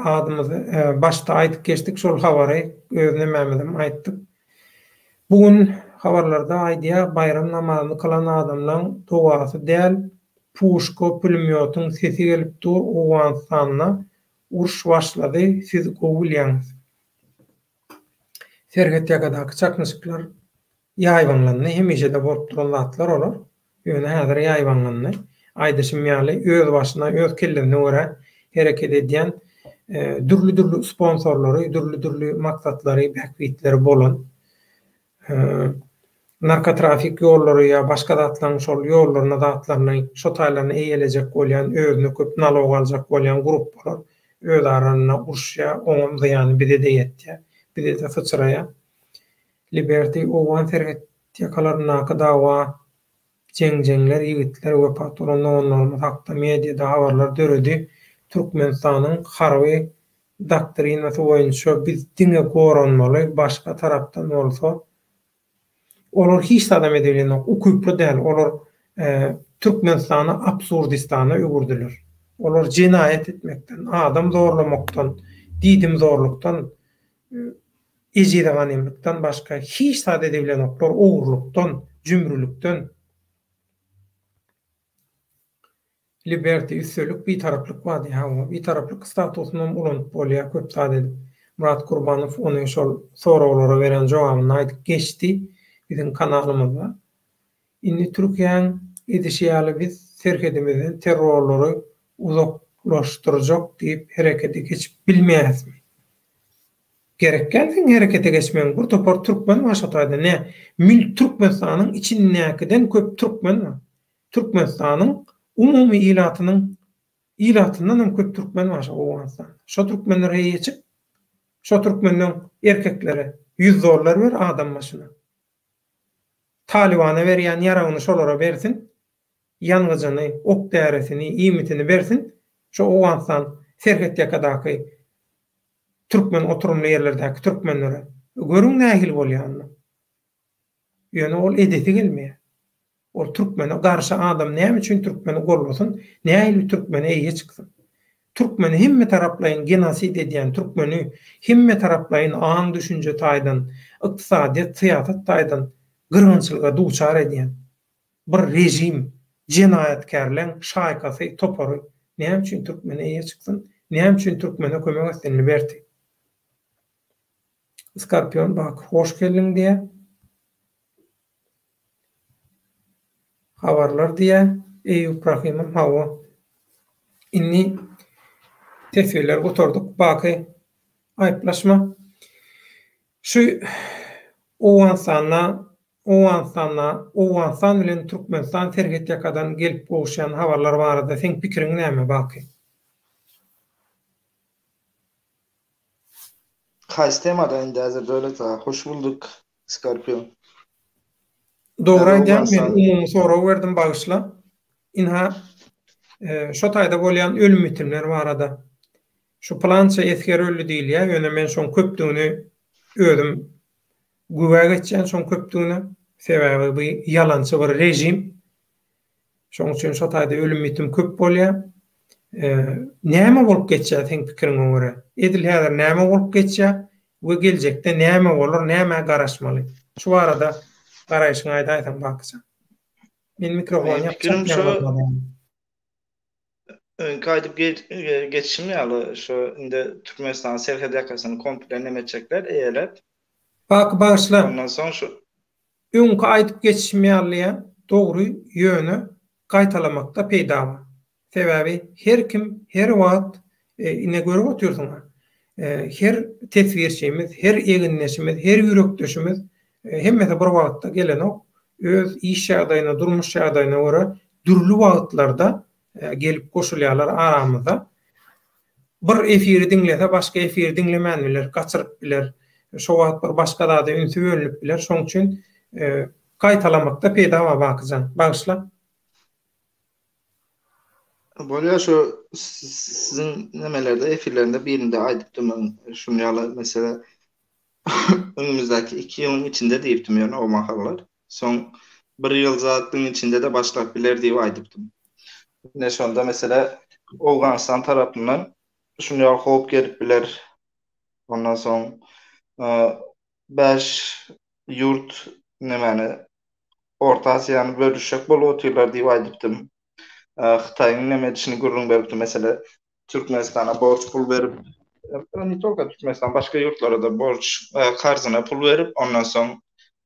Adymyzy başda aýdyp geçdik şol habary öz nemämizem aýtdyk. Bu gün habarlarda aýdýar baýram namazyny kylan adamlaň dogasy däl puşka pulmýotyň sesi gelip dur Owganystanda uruş başlady siz gowy bilýäňiz. Serhet ýakadaky çaknyşyklar Ýaýbaňlandy, hemişe-de bolup duran zatlar olar. Ýöne häzir ýaýbaňlandy. Aýdyşym ýaly, öz başyna, öz kellesine görä hereket edýän, dürli-dürli sponsorlary, dürli-dürli maksatlary, bähbitleri bolan, narkotrafik ýollary ýa başga zatlaryň şol ýollaryny, zatlaryny, şo taýlaryny eýelejek bolýan, özüne köp nalog aljak bolýan gruppalar öz aralarynda uruşýar, oňam zyýany bize-de ýetýär, bize-de syçraýar. Liberty owgan serhetýakalaryndaky dawa jeň-jeňler, ýigitler wepat bolan doganlarymyz hakda mediada habarlar döredi. Türkmenistanyň harby doktrinasy boýunça biz diňe goranmaly, başga tarapdan bolsa olar hiç zadam edebilenok, ukyply däl, olar Türkmenistany absurdistana öwürdiler. Olar jenaýat etmekden, adam zorlamakdan, diýdimzorlukdan Ejize-ganymlykdan başga hiç zat edebilenoklar, ogurlykdan, jümrülikden. Liberty üstelik bitaraplyk bar diýýär. Hawa, bitaraplyk statusynam ulanyp bolýar köp zat edip. Myrat Gurbanow ony şol soraglara beren jogabynda aýdyp geçdi biziň kanalymyzda. Indi Türkiýäň edişi ýaly biz serhedimizden terrorlary uzaklaşdyrjak diýip herekete geçip bilmeýäsmi? Gerek däl seň herekete geçmegiň bir topar türkmen bar şo taýda nä mil Türkmenistanyň içindäkiden köp türkmen bar. Türkmenistanyň umumy ilatynyň ilatyndan hem köp türkmen bar şo Owganystanda. Şo türkmenler eýe çyk. Şo türkmenden erkeklere 100 dollar ber adam başyna. Talybana berýän ýaragyny şolara bersin. Ýangyjyny, ok därisini, iýmitini bersin. Şo Owganystan serhet ýakadaky türkmen oturymly ýerlerdäki türkmenlere. Görüň nähili bolýanyny. Ýöne ol edesi gelmeýär. Ol türkmene garşy adam näme üçin türkmeni gollasyn, nähili türkmene eýe çyksyn? Türkmeni hemme taraplaýyn genosid edýän, türkmeni hemme taraplaýyn aň-düşünje taýdan, ykdysadyýet, syýasat taýdan gyrgynçylyga duçar edýän bir režim, jenaýatkärleň şaýkasy, topary näme üçin türkmene eýe çyksyn, näme üçin türkmene kömek etsin Liberty? Skorpion Baky hoş geldiň diýýär. Habarlar diýýär. Eýýup Rahymow hawa. Indi teswirleri gutardyk. Baky aýyplaşma. Şu Owganystanda Owganystanda Owganystan bilen Türkmenistan serhet ýakadan gelip gowuşýan habarlar barada seň pikiriň näme Baky? Haýsy temada indi häzir Döwlet aga? Hoş bulduk Scorpion. Dogry aýdýaň men umumy sorag berdim bagyşla. Ynha şo taýda bolýan ölüm-ýitimler barada. Şu pylança esger öldi diýilýär, ýöne men şoň köpdügini özüm güwä geçýän şoň köpdügine. Sebäbi bu ýalançy bir režim. Şoň üçin şo taýda ölüm-ýitim köp bolýar. Näme bolup geçýär seň pikiriňe görä? Edil häzir näme bolup geçýär we geljekde näme bolar, nämä garaşmaly? Şu barada garaýşyňy aýdaýsaň Bakyjan. Men mikrofony ýapjak ýaňlanmadan. Öňki aýdyp geçişim ýaly, şu indi Türkmenistanyň serhet ýakasyny komple neme etjekler, eýeläp. Baky bagyşla. Ondan soň şu Öňki aýdyp geçişim ýaly ýa dogry ýöne gaýtalamakda peýda bar. Sebäbi her kim her wagt ine görüp otyrsyňa her teswirçimiz, her egindeşimiz, her ýürekdeşimiz hemmesi bir wagtda gelenok. Öz iş ýagdaýyna, durmuş ýagdaýyna görä dürli wagtlarda gelip goşulýarlar aramyza. Bir efiri diňlese başga efiri diňlemän biler, gaçyryp biler. Şo wagt bir başga zada ünsi bölünip biler. Şoň üçin gaýtalamakda peýda bar Bakyjan. Bagyşla. Bolýar şu siziň nemelerde efirlerinde birinde aýdypdym men şuny ýaly mesele öňümizdäki 2 ýylyň içinde diýipdim ýöne o mahallar. Soň bir ýyl zadyň içinde-de başlap biler diýip aýdypdym. Ine şonda mesele Owganystan tarapyndan şuny ýaly howp gelip biler. Ondan soň 5 ýurt nemäni Orta Aziýany bölüşjek bolup otyrlar diýip aýdypdym. Hytaýyň neme edişini gürrüň beripdim. Mesele Türkmenistana borç pul berip, ne tolko Türkmenistan, başga ýurtlara-da borç karzyna pul berip, ondan soň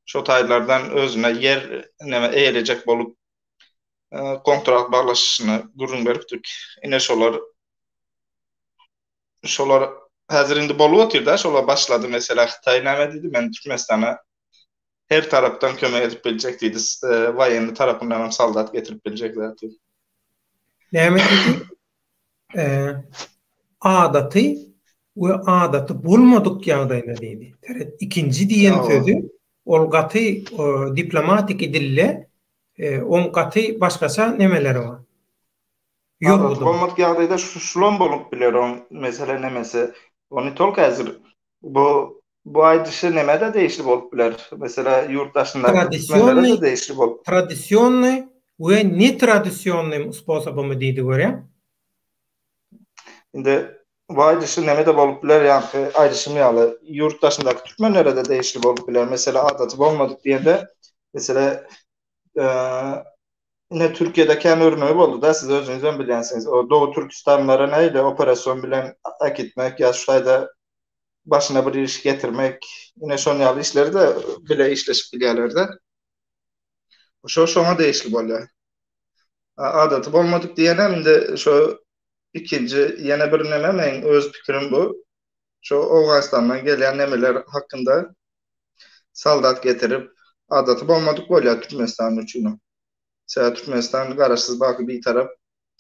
şo taýlardan özüne ýer neme eýelejek bolup kontrakt baglaşyşyny gürrüň beripdik. Ine şolar şolar häzir indi bolup otyr-da, şolar başlady. Mesela Hytaý näme diýdi? Men Türkmenistana her tarapdan kömek edip biljek diýdi. Waýenni tarapyndan hem soldat getirip biljek zat diýdi. Näme diýdi? Adaty we adaty bolmadyk ýagdaýda diýdi. Seret, ikinji diýen sözi ol gaty diplomatiki dilde oň gaty başgaça nemeleri bar. Adaty bolmadyk ýagdaýda şulam bolup biler oň mesele nemesi. Ony tolk häzir bu bu aýdyşy nämä-de degişli bolup biler. Mesele ýurt daşyndaky türkmenlere-de degişli bolup. Tradisionnyý we netradisionnyý sposobymy diýdi görýäň. Indi bu aýdyşy neme-de bolup biler, ýaňky aýdyşym ýaly, ýurt daşyndaky türkmenlere-de degişli bolup biler. Mesele adaty bolmadyk diýende, mesele. Ine Türkiýede kän örnegi boldy-da, siz özüňizem bilýänsiňiz. O Doğu Türküstanlara nähili operasyon bilen äkitmek ýa şu taýda başyna bir iş getirmek, ine şon ýaly işleri-de bile işleşip bilýärler-de. Şo şoňa degişli bolýar. Adaty bolmadyk diýenem indi şo ikinji ýene bir neme meň öz pikirim bu. Şo Owganystandan gelýän nemeler hakynda soldat getirip adaty bolmadyk bolýar Türkmenistan üçin. Sebäbi Türkmenistan garaşsyz baky bitarap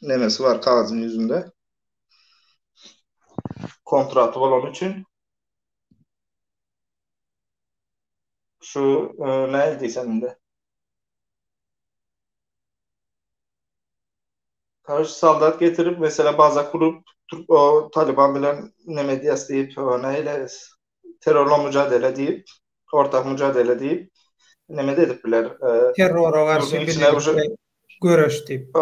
nemesi bar kagyzyň ýüzünde. Kontraty bolany üçin şu nähili diýsem indi. Karşı soldat getirip mesela baza kurup o Taliban bilen neme edýäs diýip, nähili terrorla mücadele diýip, ortak mücadele diýip neme de edip biler. Terrora garşy birlikde göreş diýip.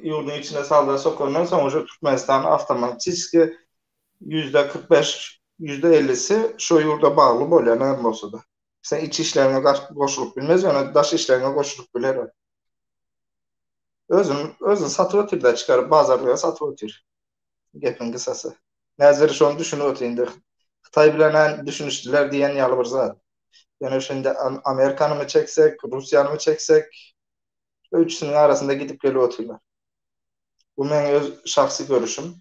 Ýurduň içine soldat sokandan soň uje Türkmenistan awtomatiski %45, %50-si şo ýurda bagly bolýar näme bolsa-da. Sen iç işleriňe goşulyp bilmez, ýöne daş işleriňe goşulyp biler. Özün, özün satyp otyr-da çykaryp bazarlyga satyp otyr. Gepiň gysasy. Näzir şony düşünip otyr indi. Hytaý bilen-ä düşünişdiler diýen ýaly bir zat. Ýöne şindi Amerikanymy çeksek, Russiýanymy çeksek, şu üçüsiniň arasynda gidip gelip otyrlar. Bu meň öz şahsy görüşüm.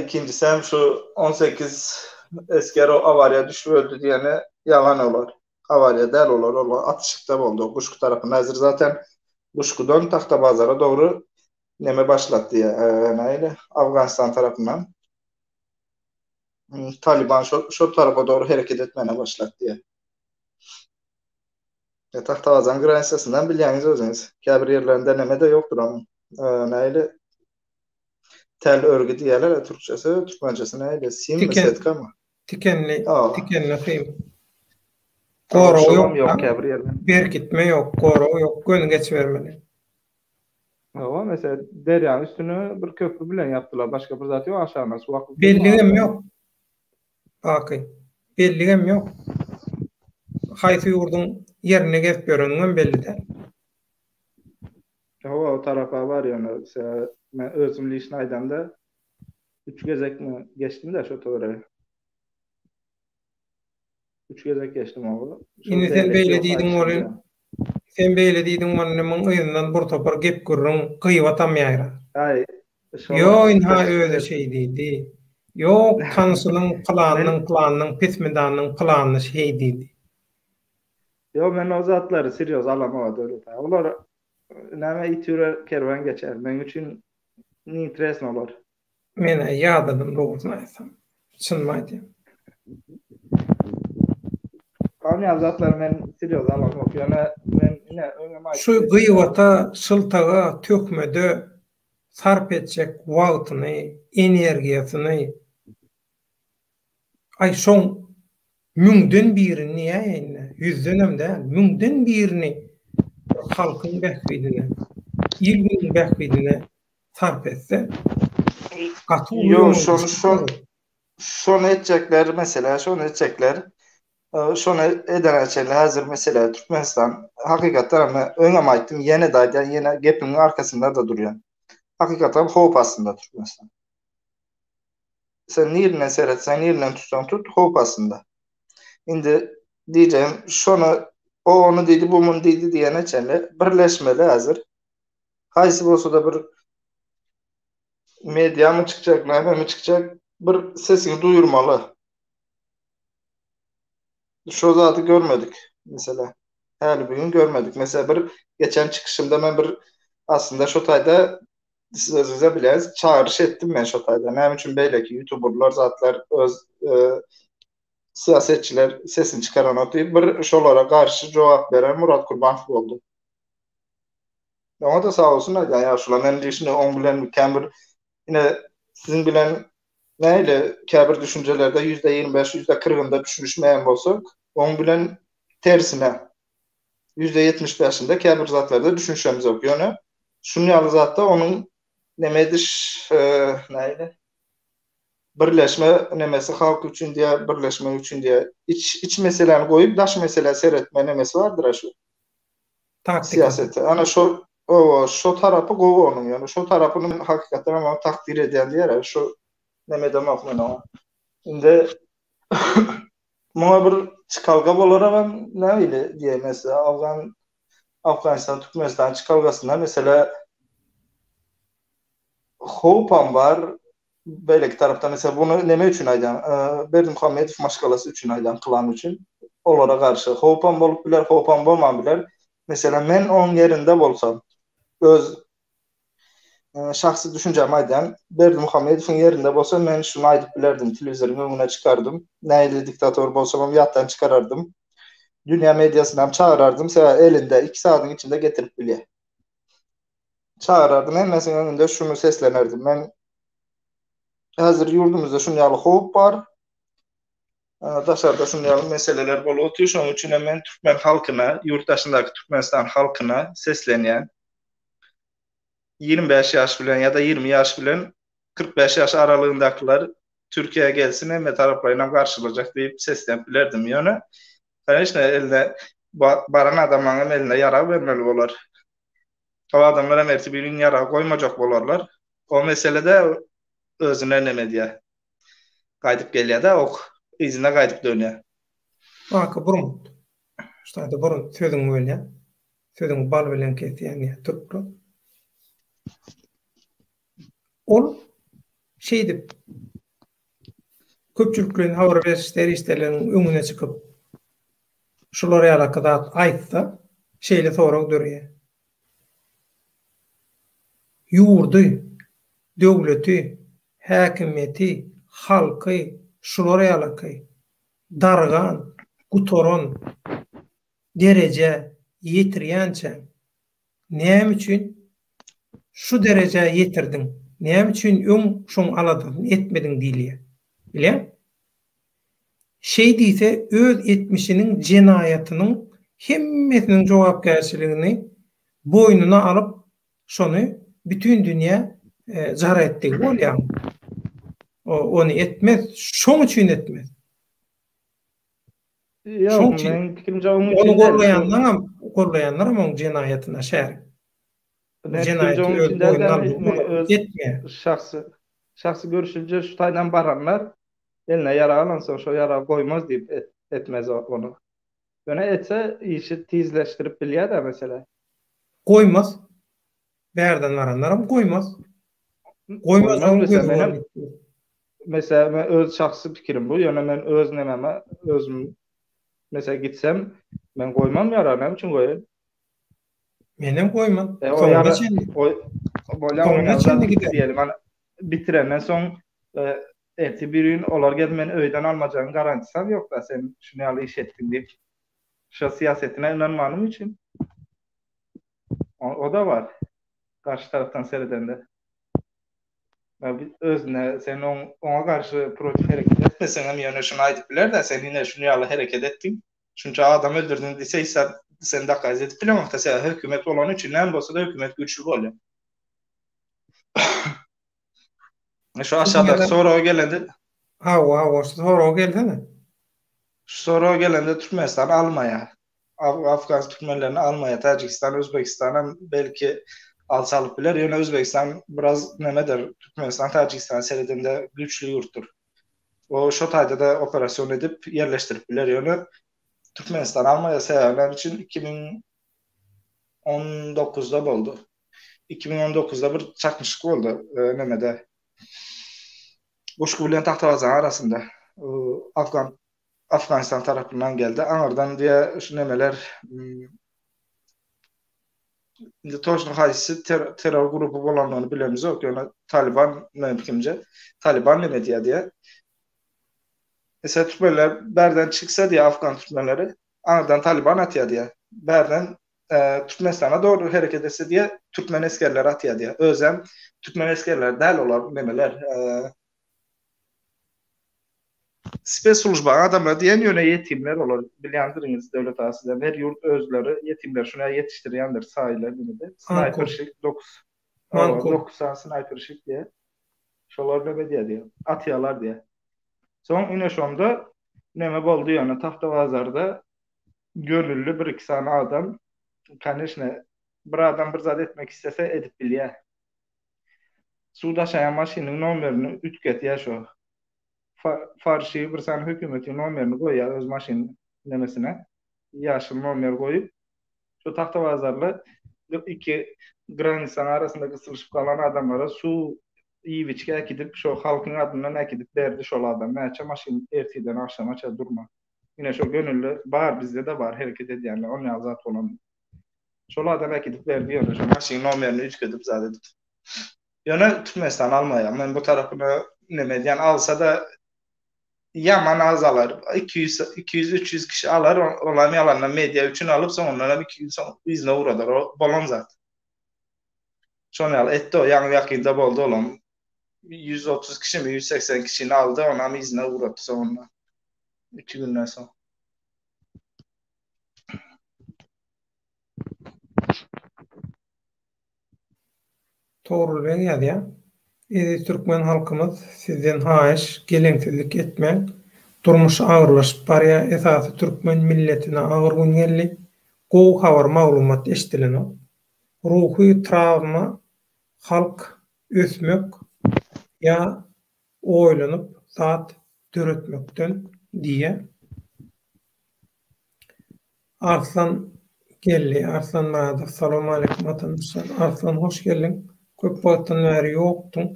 Ikinjisi hem şu 18 esger o awariýa düşüp öldi diýeni ýalan olar. Awariýa däl olar, olar atyşykda boldy Guşgy tarapynda. Häzir zaten Guşgudan Tagtabazara dogry neme başlatdy, nähili Afganistan tarapyndan. Taliban şo şo tarapa dogry hereket etmäne başlatdy. Ya Tagtabazan granisasyndan bilýäňiz özüňiz. Käbir ýerlerinde neme-de ýokdur onuň. Nähili tel örgi diýýärler türkçesi, türkmençesi nähili? Simmi, setkamy? Tikenli, tikenli sim. Gorag ýok, ýok käbir ýerde. Berkitme ýok, gorag ýok, göni geçibermeli. Hawa, meselem, derýanyň üstüni bir köprü bilen ýapdylar, başga bir zat ýok, aşagyndan suw akyp. Belligem ýok. Baky. Belligem ýok. Haýsy ýurduň ýerinde gezip ýöreniňem belli däl. Hawa, o tarapa bar ýöne, men özüm lişni aýdamda, Üç gezekmi geçdim-de şo töwerege. Üç gezek geçdim oba. Indi sen beýle diýdiň welin, sen beýle diýdiň welin muň yzyndan bir topar gep-gürrüň, gyýbatam ýaýrar. Aý, Ýo, ynha özi şeý diýdi. Ýok, tanşynyň pylanynyň pylanynyň pismidanynyň pylanyny şeý diýdi. Ýok, men o zatlary serýoz alamok Döwlet aga. Olar näme it ürer, kerwen geçer. Meň üçin Ne interesno olar. Men-ä ýadadym dogrusyny aýtsam. Çynymy aýdýan. Galýan zatlary men serýoz alamok. Ýöne men ine öňem aýtdym. Şu gybata, şyltaga, töhmede sarp etjek wagtyny, energiýasyny Aý şoň müňden birini diýäýeýin-dä, ýüzdenem däl, müňden birini bir halkyň bähbidine, il-günüň bähbidine sarp etse, gaty uly Ýok, şony şon şony etjekler, mesele, şony etjekler. Şony edene çenli häzir mesele Türkmenistan hakykatdan hem öňem aýtdym, ýene-de aýdýan, ýene gepimiň arkasynda-da durýan. Hakykatdan howp astynda Türkmenistan. Sen nirinden seretseň, nirinden tutsaň tut, howp astynda. Indi diýjegim, şony o ony diýdi, bu muny diýdi diýene çenli birleşmeli häzir. Haýsy bolsa-da bir mediamy çykjak, nämemi çykjak, bir sesiňi duýurmaly. Şo zady görmedik, mesela. Häli bu gün görmedik. Mesela bir geçen çykyşymda men bir aslynda şo taýda siz özüňize bilýäňiz, çagyryş etdim men şo taýda. Näme üçin beýleki ýutuberler zatlar öz e, syýasetçiler sesini çykaranok diýip bir şolara garşy jogap beren Murat Kurbanow boldy. Oňa da sag bolsun aýdýan ýaşula. Men lişni oň bilen kän bir ine siziň bilen nähili käbir düşünjelerde %25, %40-ynda düşünişmeýän bolsak, oň bilen tersine %75-inde käbir zatlarda düşünişemizok. Ýöne şuny ýaly zatda onuň neme ediş, nähili birleşme nemesi halk üçin diýä, birleşmek üçin diýä, iç iç meseläni goýup daş meselä seretme nemesi bardyr-a şu. Taktika. Syýaseti. Ana şo owa, şo tarapy gowy onuň. Ýöne şo tarapyny men hakykatdan hem takdyr edýän diýer. Şo neme edemok men oňa. Indi muňa bir çykalga bolaragam nähili diýeý mesela Afgan Afganistan Türkmenistan çykalgasynda mesela howpam bar beýleki tarapdan mesela buny neme üçin aýdýan Berdimuhamedow maşgalasy üçin aýdýan klan üçin olara garşy howpam bolup biler howpam bolman biler mesela men oň ýerinde bolsam öz şahsy düşünjämi aýdýan Berdimuhamedowyň ýerinde bolsam men şuny aýdyp bilerdim telewizoryň öňüne çykardym nähili diktator bolsamam ýatdan çykarardym dünýä mediasynam çagyrardym sebäbi elinde 2 sagadyň içinde getirip bilýär Çagyrardym hemmesiniň öňünde şuny seslenerdim. Men häzir ýurdumyzda şuny ýaly howp bar. Daşarda şuny ýaly meseleler bolup otyr. Şonuň üçin hem men türkmen halkyna, ýurt daşyndaky Türkmenistan halkyna seslenýän. 25 ýaş bilen ýa-da 20 ýaş bilen 45 ýaş aralygyndakylar Türkiýä gelsin hemme taraplaýynam garşylajak diýip seslenip bilerdim. Ýöne, koneçne, eline baran adamlaryň hem eline ýarag bermeli bolar. Ol adamlar hem ertir bir gün ýaragy goýmajak bolarlar. O mesele-de özüne neme edýär. Gaýdyp gelýär-de, ok yzyna gaýdyp dönýär. Kaka burun. Ştaýda burun sözüňi bölýän. Sözüňi bal bilen kesýän diýýär türkler. Ol şeýdip köpçülikleýin habar beriş serişdeleriniň öňüne çykyp şular ýalaky zat aýtsa, şeýle sorag döreýär. Ýurdy, döwleti, häkimiýeti, halky şular ýalaky dargan, gutaran derejä ýetirýänçäň, näme üçin şu derejä ýetirdiň, näme üçin öň şoň aladasyny etmediň diýilýär. Bilýäňmi? Şeý diýse, öz etmişiniň jenaýatynyň hemmesiniň jogapkärçiligini boýnuna alyp, şony bütin dünýä jar etdigi bolýar. Ony etmez, şoň üçin etmez. Ýok, meniň pikirimçe onuň üçin. Ony gollaýanlaram, gollaýanlaram oň jenaýatyna şärik. Jenaýaty öz boýnuna aldy. Etmeýär. Şahsy şahsy görüşimçe şu taýdan baranlar eline ýarag alansoň şo ýaragy goýmaz diýip etmez ony. Ýöne etse işi tizleşdirip bilýär-dä mesele. Goýmaz. Bärden baranlaram goýmaz. Goýmaz gözi görnüp dur. Mesela men öz şahsy pikirim bu. Ýöne men öz nememe özüm mesela gitsem men goýmam ýaragy näme üçin goýaýyn? Menem goýman. E, Soňuna çenli. Soňuna çenli gider. Diýelim, hani bitirenden soň e, erti bir gün olar gelip meni öýden almajagyň garantisam ýok da sen şuny ýaly iş etdiň diýip. Şo syýasetine ynanmanym üçin. O, o da bar. Garşy tarapdan seredende. Özüne sen oň, oňa garşy protiv hereket etmeseň hem ýöne şuny aýdyp biler-de sen ine şuny ýaly hereket etdiň. Şunça adam öldürdiň diýse hiç zat sen dokaz edip bileňokda sebäbi hökümet bolany üçin näme bolsada hökümet güýçli bolýar. Şu aşağıdaky soraga gelende Hawa hawa şu soraga gelsene. Şu soraga gelende Türkmenistan almaýar. Afgan türkmenlerini almaýar. Täjigistan, Özbegistan hem belki alsa alyp biler. Ýöne Özbegistan biraz nemedir? Türkmenistan Täjigistana seredende güýçli ýurtdur. O şo taýda-da operasyon edip ýerleşdirip biler. Ýöne Türkmenistan almaýar sebäbi näme üçin 2019-da boldy. 2019-da bir çaknyşyk boldy e, nemede. Guşgy bilen Tagtabazanyň arasynda. Afgan Afganistan tarapyndan geldi. Aňyrdan diýe şu nemeler hmm, Indi toçno haýsy terror gruby bolanyny bilemizok, ýöne Taliban meniň pikirimce Taliban neme diýýär diýýär. Mesela türkmenler bärden çyksa diýýär afgan türkmenleri, aňyrdan Taliban atýar diýýär. Bärden e, Türkmenistana dogry hereket etse diýýär, türkmen esgerleri atýar diýýär. Özem türkmen esgerleri däl olar nemeler, e, Spes slujba adamlar diýen ýöne ýetimler olar bilýändiriňiz Döwlet aga sizem her ýurt özleri ýetimleri şuny ýetişdirýändir saýylar nimede snaýperşik dokuz dokuz sany snaýperşik diýe şolar neme diýe diýe atýalar diýe soň ine şonda neme boldy ýöne Tagtabazarda gönülli bir iki sany adam. Koneçne, bir adam bir zat etmek istese edip bilýär. Suw daşaýan maşynyň nomerini üýtgetýär şo. Farşy bir sany hökümetiň nomerini goýýar öz maşyn nemesine. Ýaşyl nomer goýup, şo Tagtabazarly iki granisanyň arasynda gysylyşyp galan adamlara suw iýip-içgi äkidip, şo halkyň adyndan äkidip berdi şol adam. Näçe maşyn ertirden agşama çenli durman. Ine şo gönülli bar bizde-de bar hereket edýänler, on ýaly zat bolan. Şol adam äkidip berdi ýöne şo maşynyň nomerini üýtgedip zat edip. Ýöne Türkmenistan almaýar. Men bu tarapyna neme edýän alsa-da ýaman az alar. 200 200 300 kişi alar. Olam ýalandan media üçin alyp soňundan hem 2 gün soň yzyna ugradar. O bolan zat. Şon ýaly etdi o ýaňy ýakynda boldy olam. 130 kişimi 180 kişini aldy onam yzyna ugratdy soňundan. 2 günden soň. Togrul beg ýazýar. Eziz türkmen halkymyz sizden haýyş geleňsizlik etmäň. Durmuş agyrlaşyp barýar esasy türkmen milletine agyr gün geldi. Gowy habar maglumat eşdilenok. Ruhy trawma halk ösmek ýa oýlanyp zat döretmekden diýýär. Arslan geldi. Arslan Myradow Salowmaleýkim watandaşlar. Arslan hoş geldiň. Köp wagtdan bäri ýokduň.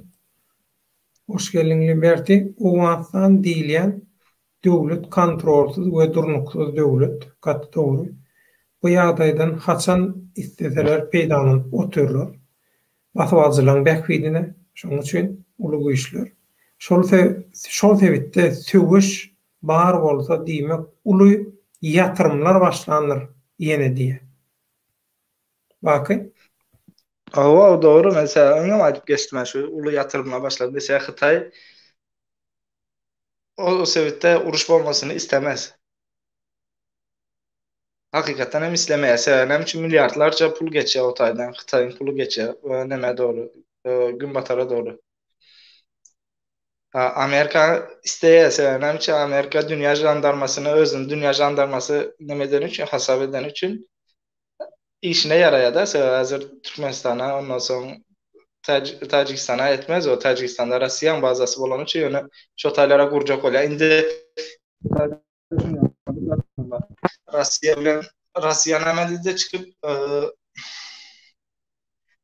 Hoş geldiň Liberty. Owganystan diýilýän döwlet kontrolsyz we durnuksyz döwlet. Gaty dogry. Bu ýagdaýdan haçan isleseler peýdalanyp otyrlar. Basybalyjylaryň bähbidine, şonuň üçin uly güýçler. Şol şol sebitde söweş bar bolsa diýmek uly ýatyrymlar başlandyr ýene diýýär. Baky. Hawa dogry meselem öňem aýdyp geçdim şu uly ýatyrymlar başlady meselem Hytaý o sebitde uruş bolmasyny istemez. Hakykatdan hem islemeýär. Sebäbi näme üçin milliardlarça pul geçýär o taýdan, Hytaýyň puly geçýär nämä dogry, günbatara dogry. Amerika isleýär, sebäbi näme üçin Amerika dünýä žandarmasyny özüni dünýä žandarmasy neme edeni üçin, hasap edeni üçin işine ýaraýar-da, sebäbi häzir Türkmenistana ondan soň Täjigistana etmez o, Täjigistanda Russiýanyň bazasy bolany üçin ýöne şo taýlara gurjak bolýar. Indi Russiýa bilen Russiýa näme diýdi çykyp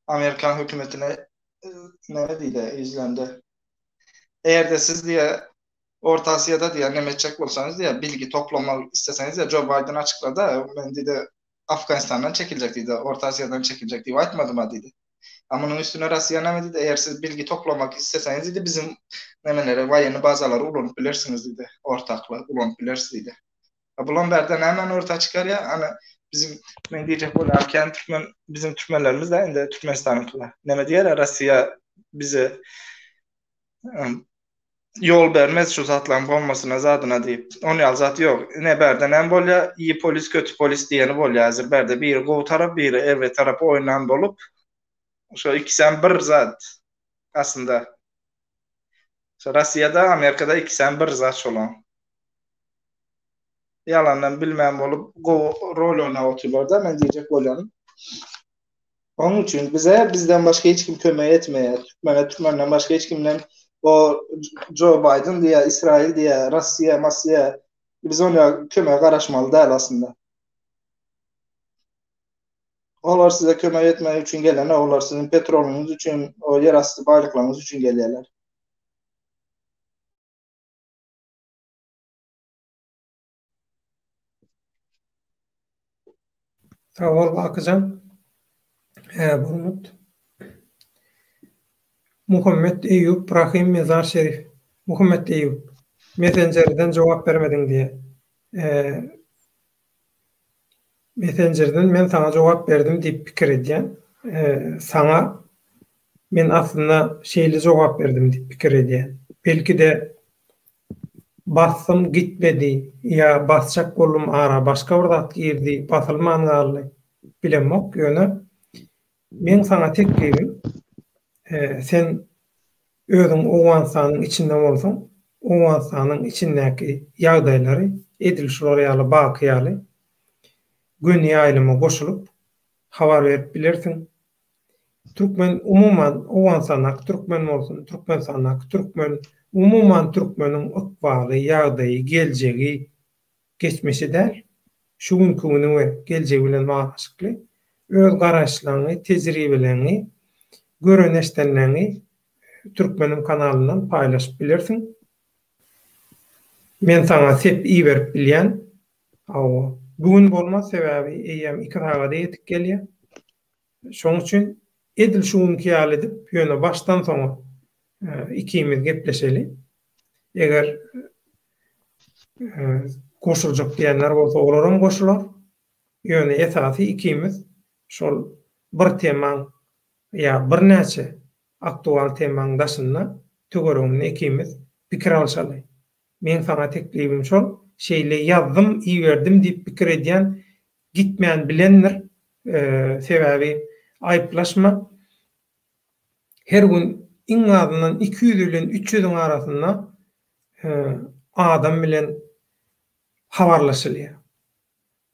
Amerikan hökümetine näme diýdi ýüzlendi. Eger-de siz diýe Orta Aziýada diýe näme etjek bolsaňyz diýe bilgi toplamak isleseňiz diýe Joe Biden açyklady men diýdi Afganistandan çekiljek diýdi Orta Aziýadan çekiljek diýip aýtmadym-a diýdi. A munuň üstüne Russiýa näme diýdi? Eger siz bilgi toplamak isleseňiz diýdi, biziň nemeleri, waýenni bazalary ulanyp bilersiňiz diýdi. Ortakly ulanyp bileris diýdi. A bulam bärde nämäni orta çykarýar? Ana bizim men diýjek bolýan kän türkmen bizim türkmenlerimiz de indi Türkmenistanyňkylar. Näme diýer? Russiýa bize ýol bermez şu zatlaryň bolmasyna zadyna diýip. On ýaly zat ýok. Ine bärde näme bolýar? Iyi polis kötü polis diýeni bolýar. Häzir bärde biri gowy tarap, biri erbet tarap oýnan bolup, şo ikisem bir zat aslynda. Şo Rossiýada, Amerikada ikisem bir zat şolaň. Ýalandan bilmän bolup gowy rol oýnap otyrlar-da, men diýjek bolýanym. Onuň üçin bize bizden başga hiç kim kömek etmeýär. Türkmene türkmenden başga hiç kimden o Joe Biden diýä, Israil diýä, Russiýa, Massiýa biz oňa kömege garaşmaly däl aslynda. Olar size kömek etmek üçin gelenok, olar siziň petrolyňyz üçin, o ýerasty baýlyklaryňyz üçin gelýärler. Sag bol Bakyjan. Hä Burmut. Muhammet Eýýup Rahym Mezar Şerif. Muhammet Eýýup. Messenjerden jogap bermediň diýýär. Messenjerden men saňa jogap berdim diýip pikir edýän. Saňa men aslynda şeýle jogap berdim diýip pikir edýän. Belki-de Basdym gitmedi ýa basjak boldum ara başga bir zat girdi basylman galdy bilemok ýöne meň saňa teklibim sen özüň Owganystanyň içinde bolsaň Owganystanyň içindäki ýagdaýlary edil şular ýaly Baky ýaly göni ýaýlyma goşulyp. Habar berip bilersiň. Türkmen umuman Owganystandaky türkmen bolsun, Türkmenistandaky türkmen, umuman türkmeniň ykbaly, ýagdaýy, geljegi, geçmişi däl, şu günki güni we geljegi bilen baglanyşykly öz garaýyşlaryňy, tejribeleriňi, gören-eşdenleriňi Türkmenim kanalyndan paýlaşyp bilersiň. Men saňa sep iberip bilýän. Hawa. Bu gün bolmaz, sebäbi eýýäm iki sagada ýetip gelýär. Şonuň üçin edil şu günki ýaly edip, ýöne başdan soňa ikimiz gepleşeli. Eger goşuljak diýenler bolsa, olaram goşular. Ýöne esasy ikimiz şol bir temaň ýa birnäçe aktual temaň daşynda, töwereginde ikimiz pikir alşaly. Meň saňa teklibim şol, şeýle ýazdym, iberdim diýip pikir edýän gitmän bilendir, sebäbi aýyplaşma, her gün iň azyndan 200 bilen 300-iň arasynda adam bilen habarlaşylýar.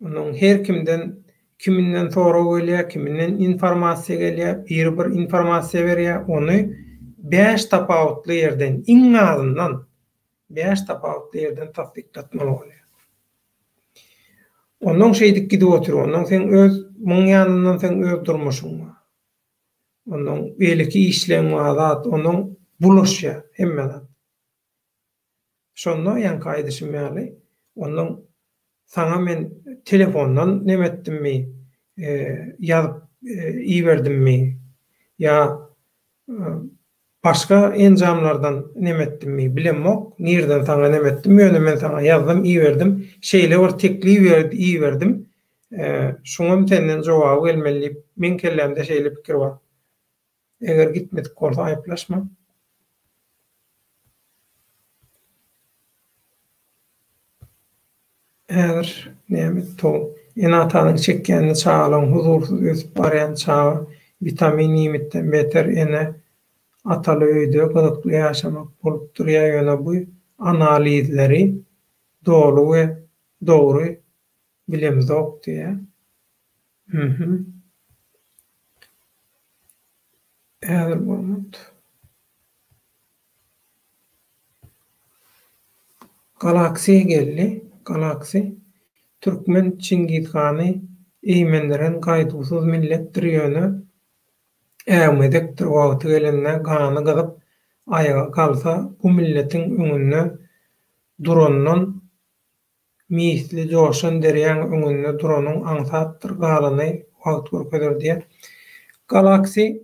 Onuň her kimden kiminden sorag gelýär, kiminden informasiýa gelýär, biri bir informasiýa berýär, ony bäş tapawutly ýerden, iň azyndan bäş tapawutly ýerden tassyklatmaly bolýar. Onnoň şeýdip gidip otyr, onnoň seň öz, muň ýanyndan seň öz durmuşyň bar. Onnoň beýleki işleň bar, zat, onnoň bulaşýar hemme zat. Şonda ýaňky aýdyşym ýaly, onnoň saňa men telefondan neme etdimmi, ýazyp iberdimmi ýa başga enjamlardan neme etdimmi, bilemok, nirden saňa neme etdim, ýöne men saňa ýazdym, iberdim, şeýle bir teklip iberdim, şuňam senden jogaby gelmeli diýip, meň kellämde şeýle pikir bar. Eger gitmedik bolsa aýyplaşma. Häzir näme tow ene-atanyň çekýänini çagalaryň huzursyz ösüp barýan çaga witamin iýmitden beter ene ataly öýde gyzykly ýaşamak bolup durýa ýöne bu analizleri doly we dogry bilemzok diýýä. Mhm. Häzir bolmady. Galaxy geldi. Galaxy. Türkmen Çingiz hany eýmendiren gaýduwsyz milletdir ýöne äwmezekdir wagty gelende gany gyzyp aýaga galsa bu milletiň öňünde durandan Misli joşan derýaň öňünde duranyň aňsatdyr, galany wagt görkezer diýýär. Galaxy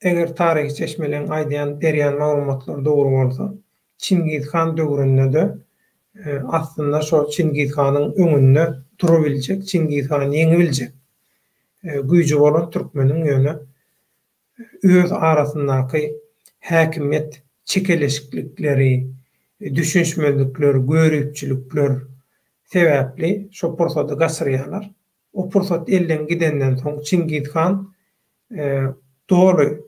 eger taryhy çeşmeleň aýdýan, berýän maglumatlary dogry bolsa, Çingiz han döwründe-de aslynda şol Çingiz hanyň öňünde durabiljek, Çingiz hany ýeňibiljek güýji bolan türkmeniň ýöne öz arasyndaky häkimiýet çekeleşiklikleri, düşünişmezlikler, göripçilikler sebäpli şo pursady gaçyrýarlar. O pursat elden gidenden soň Çingiz han doly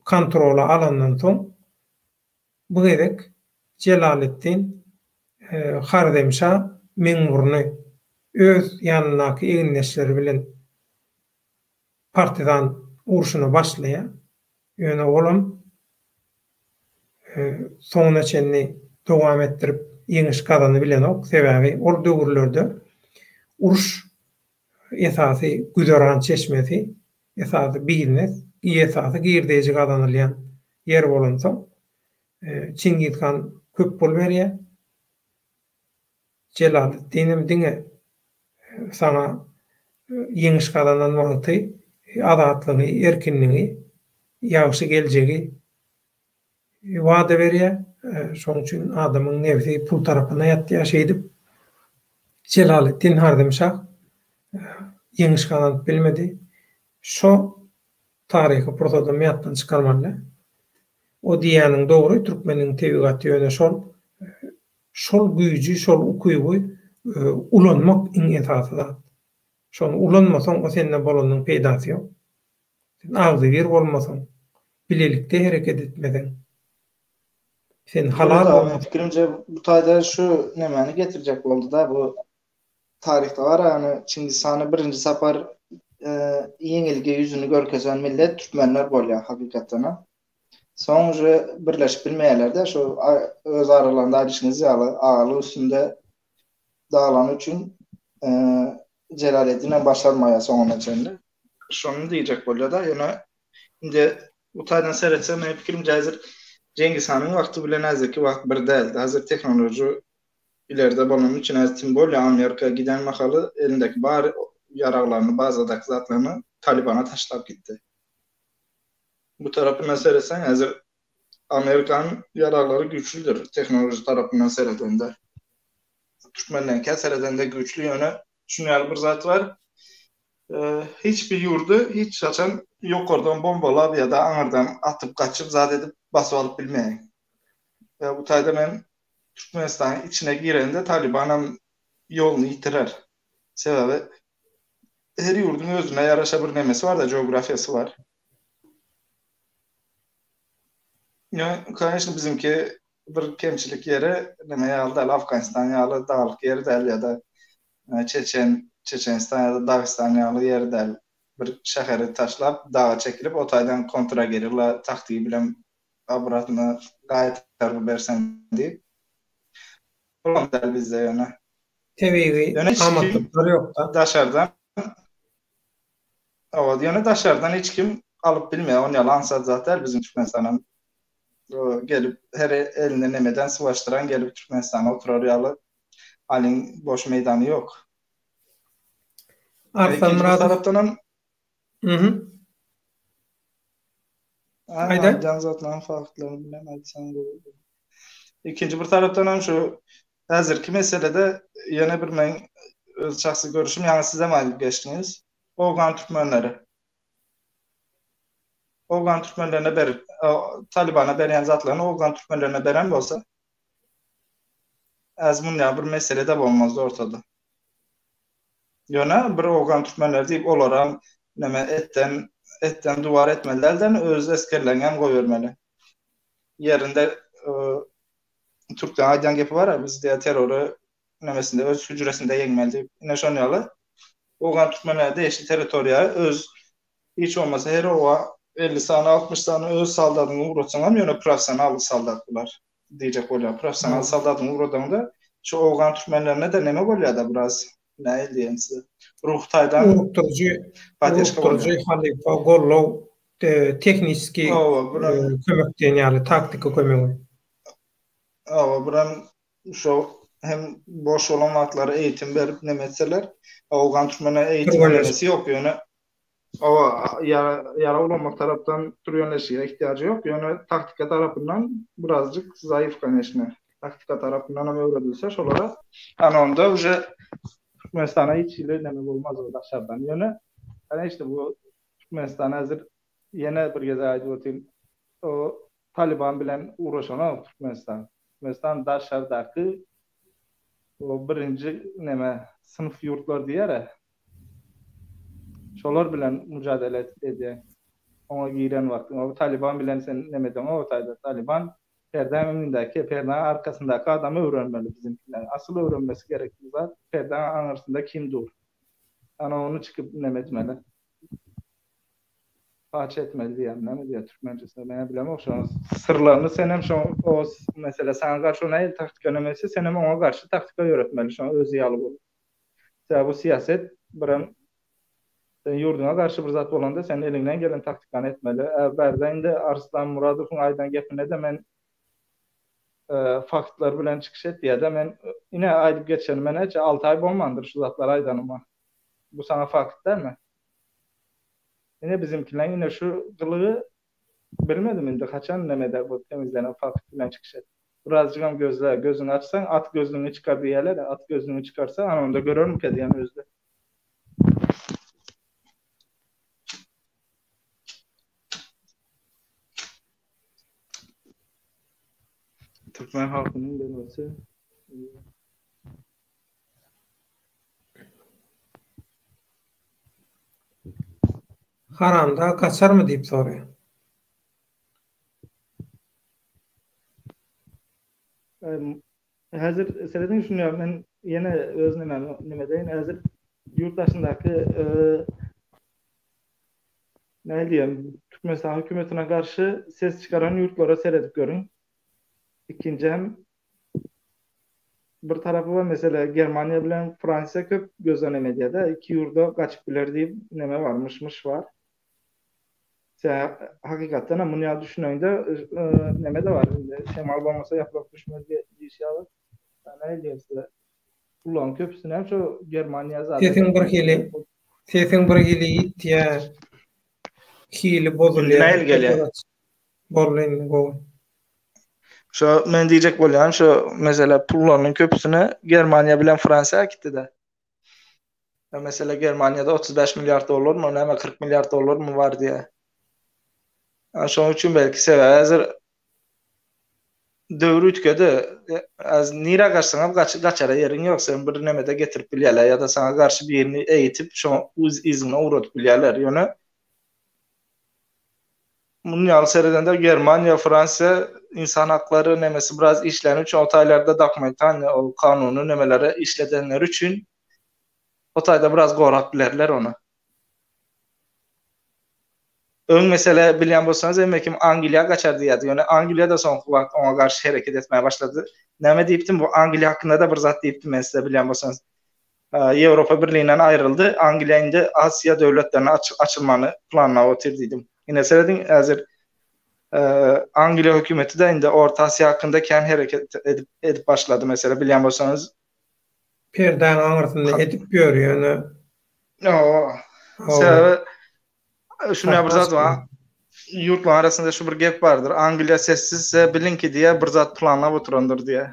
kontrola alandan soň bu gezek Jelaleddin Harzemşa Meňburny öz ýanyndaky egindeşleri bilen partizan urşuna başlaýar. Ýöne olam soňuna çenli dowam etdirip ýeňiş gazanybilenok. Sebäbi ol döwürlerde uruş esasy güzeran çeşmesi, esasy biznes, esasy girdeji gazanylýan ýer bolansoň, Çingiz han köp pul berýär. Jelaleddinem diňe saňa ýeňiş gazanan wagty azatlygy, erkinligi, ýagşy geljegi wada berýär. Şonuň üçin adamyň nebsi pul tarapyna ýatýar. Şeýdip, Jelaleddin Harzemşah ýeňiş gazanyp bilmedi. Şo taryhy pursadam ýatdan çykarmaly däl. O diýýäniň dogry, türkmeniň tebigaty ýöne şol Şol güýji, şol ukyby ulanmak iň esasy zat. Şony ulanmasaň, o sende bolanyň peýdasy ýok. Sen agzybir bolmasaň, bilelikde hereket etmeseň, sen halal bolmasaň. Meniň pikirimçe bu taýda şu nemäni getirjek boldy-da bu. Taryhda bar ýagny Çingiz hany birinji sapar ýeňilgi ýüzüni görkezen millet türkmenler bolýar hakykatdanam. Soň uje birleşip bilmeýärler-de şu öz aralarynda aýdyşyňyz ýaly agalyk üstünde dagylany üçin Jelaleddinem başarmaýar soňuna çenli. Şony diýjek bolýar-da ýöne indi bu taýdan seretsem meniň pikirimçe häzir Jengiz hanyň wagty bilen häzirki wagt bir däl. Häzir tehnologiýa Ileride bolany üçin häzir tim bolýa Amerika giden mahaly elindäki bar ýaraglaryny bazadaky zatlaryny Talibana taşlap gitdi. Bu tarapyndan seretseň häzir Amerikanyň ýaraglary güýçlüdir tehnoloji tarapyndan seredende. Türkmenleňkä seredende güýçli ýöne şuny ýaly bir zat bar. Hiç bir ýurdy hiç haçan ýokardan bombalap ýa-da aňyrdan atyp gaçyp zat edip basyp alyp bilmeýäň. Ýa bu taýda men Türkmenistanyň içine girende Talibanam ýoluny ýitirer. Sebäbi her ýurduň özüne ýaraşa bir nemesi bar-da, geografiýasy bar. Ýa, koneçno biziňki bir kemçilik ýeri neme ýaly däl, Afganistan ýaly daglyk ýer däl ýa-da Çeçen, Çeçenistan ýa-da Dagystan ýaly ýer däl. Bir şäheri taşlap, daga çekilip, o taýdan kontragerilla taktigy bilen obratno gaýtaryp berseň diýip. Olam däl bizde ýöne. Tebigy amatlyklar ýok-da. Daşardan Hawa, ýöne daşardan hiç kim alyp bilmeýär. On ýaly aňsat zat däl biziň Türkmenistanam gelip her elinde nemeden sylaşdyran gelip Türkmenistana oturar ýaly alyň boş meýdany ýok. Arslan Myradow. Tarapdanam Mhm. Aýdan. Aýdan zatlaryň faktlaryny bilen aýtsaň gowy. Ikinji bir tarapdan hem şu häzirki meselede ýene bir meň öz şahsy görüşüm, ýaňy sizem aýdyp geçdiňiz. Owgan türkmenleri. Owgan türkmenlerine ber, Talibana berýän zatlaryny owgan türkmenlerine beren bolsa, az munýa bir mesele de bolmazdy ortada. Ýöne bir owgan türkmenleri diýip olaram neme etden etden duwar etmeli dälden öz esgerleriňem goýbermeli. Ýerinde türkleň aýdýan gepi bar biz diýä terrory nemesinde öz hüjresinde ýeňmeli diýip. Ine şon ýaly owgan türkmenlere degişli territoriýa öz hiç bolmasa her oba 50 sany 60 sany öz soldatyňy ugratsaňam ýöne professional soldat bular. diýjek bolýar. Professional soldatyňy ugradaňda şu owgan türkmenlerine-de neme bolýar-da biraz nähili diýeýin size ruhy taýdan Ugrukdyryjy, ugrukdyryjy halypa, goldaw, tehniski kömek diýen ýaly taktiki kömegi. Hawa, buram şo hem boş bolan wagtlary eýitim berip neme etseler, owgan türkmene eýitim nemesi ýok, ýöne Hawa, ýarag ulanmak tarapdan türgenleşige ihtiýajy ýok, ýöne taktika tarapyndan birazjyk zaif koneçne. Taktika tarapyndan hem öwredilse şolara, ana onda uje Türkmenistana hiç hili neme bolmaz o daşardan. Ýöne koneçne bu Türkmenistan häzir ýene bir gezek aýdyp öteýin, o Taliban bilen ugraşanok Türkmenistan. Türkmenistan daşardaky o birinji neme synp ýurtlar diýer-ä. Şolar bilen mujadele edýäň. Oňa giren wagtyň. O Taliban bilen sen neme edeňok o taýda. Taliban perdäň öňündäki, perdäň arkasyndaky adamy öwrenmeli biziňkiler. Asyl öwrenmesi gerekli zat perdäň aňyrsynda kim dur. Ana ony çykyp neme etmeli. Paç etmeli diýýän näme diýýär türkmençesinde men bilemok şoň syrlaryny senem şoň o mesele saňa garşy o nähili taktika neme etse senem oňa garşy taktika ýöretmeli şoň özi ýaly bolup. Sebäbi bu syýasat birem sen ýurduňa garşy bir zat bolanda sen eliňden gelen taktikany etmeli. Ä bärde indi Arslan Muradowyň aýdan gepine-de men faktlar bilen çykyş et diýýär-de men ine aýdyp geçenime näçe alty aý bolmandyr şu zatlary aýdanyma. Bu saňa fakt dälmi? Ine bizimkileň ine şu gylygy bilmedim indi haçan nemede bu temizlenen fakt bilen çykyş et. Birazjygam gözle, gözüňi açsaň at gözlügiňi çykar diýýäler-ä, at gözlügiňi çykarsa ana onda görermikä diýýän özde. Türkmen halkynyň belasy. Haramdag gaçarmy diýip soraýar. Häzir serediň şuny men. Ýene öz nemämi neme edeýin, häzir ýurt daşyndaky nähili diýem, Türkmenistan hökümetine garşy ses çykaran ýurtlara seredip görüň. Ikinji hem bir tarapy bar, mesele Germaniýa bilen Fransiýa köp gözden neme edýär-de, iki ýurda gaçyp biler diýip neme bar, myş-myş bar. Sen hakykatdan hem muny ýaly düşüneňde neme-de bar, indi şemal bolmasa ýaprak düşmez diýişi ýaly. Näme diýerin size? Pullaryň köpüsini hem şo Germaniýa zada. Sesiň bir hili sesiň bir hili ýitýär. Hili bozulýar. Nähili gelýär? Boldy indi gowy. Şo men diýjek bolýanym şo mesele pullarynyň köpüsini Germaniýa bilen Fransiýa äkitdi-de. Mesele Germaniýada 35 milliard dollarmy, näme 40 milliard dollarmy bar diýýär. Şonuň üçin belki sebäbi häzir döwür üýtgedi. Az nirä gaçsaňam gaç gaçara ýeriň ýok. Sen bir nemede getirip bilýärler ýa-da saňa garşy birini eýitip, şoň yzyňdan ugradyp bilýärler. Ýöne munuň ýaly seredende Germaniýa, Fransiýa insan haklary nemesi biraz işläni üçin o taýlarda dokumentalnyý ol kanuny nemelere işledenleri üçin o taýda biraz gorap bilerler ony. Öň mesele bilýän bolsaňyz hemme kim Angliýa gaçar diýýärdi. Ýöne Angliýa-da soňky wagt oňa garşy hereket etmäge başlady. Näme diýipdim? Bu Angliýa hakynda-da bir zat diýipdim men size bilýän bolsaňyz. Ýewropa Birliginden aýryldy. Angliýa indi Aziýa döwletlerine açylmany planlap otyr diýdim. Ine serediň häzir Angliýa hökümeti-de indi Orta Aziýa hakynda kän hereket edip edip başlady mesele bilýän bolsaňyz. Perdäň aňyrsynda edip ýör ýöne. Hawa. Sebäbi Şunda bir zat bar. Ýurtlaryň arasynda şu bir gep bardyr. Angliýa sessizse biliň ki diýä bir zat planlap oturandyr diýä.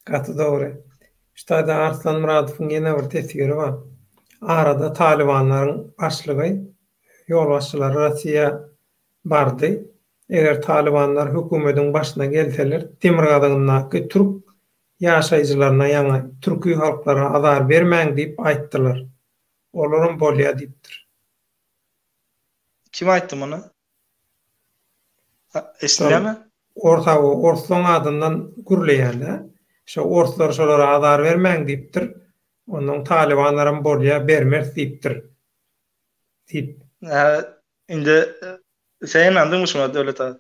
Gaty dogry. Şu taýda Arslan Myradowyň ýene bir teswiri bar. Arada talybanlaryň başlygy, ýolbaşçylary Rossiýa bardy. Eger talybanlar hökümediň başyna gelseler, demirgazygyndaky türk ýaşaýjylaryna ýaňy türki halklara azar bermäň diýip aýtdylar. Olaram bolýa diýipdir. Kim aýtdy muny? Eşidilýärmi? Ors hawa orslaň adyndan gürleýändä. Şo orslar şolara azar bermäň diýipdir. Onnoň talybanlaram bolýa bermeris diýipdir. Diýip. Hä indi sen ynandyňmy şuňa Döwlet aga?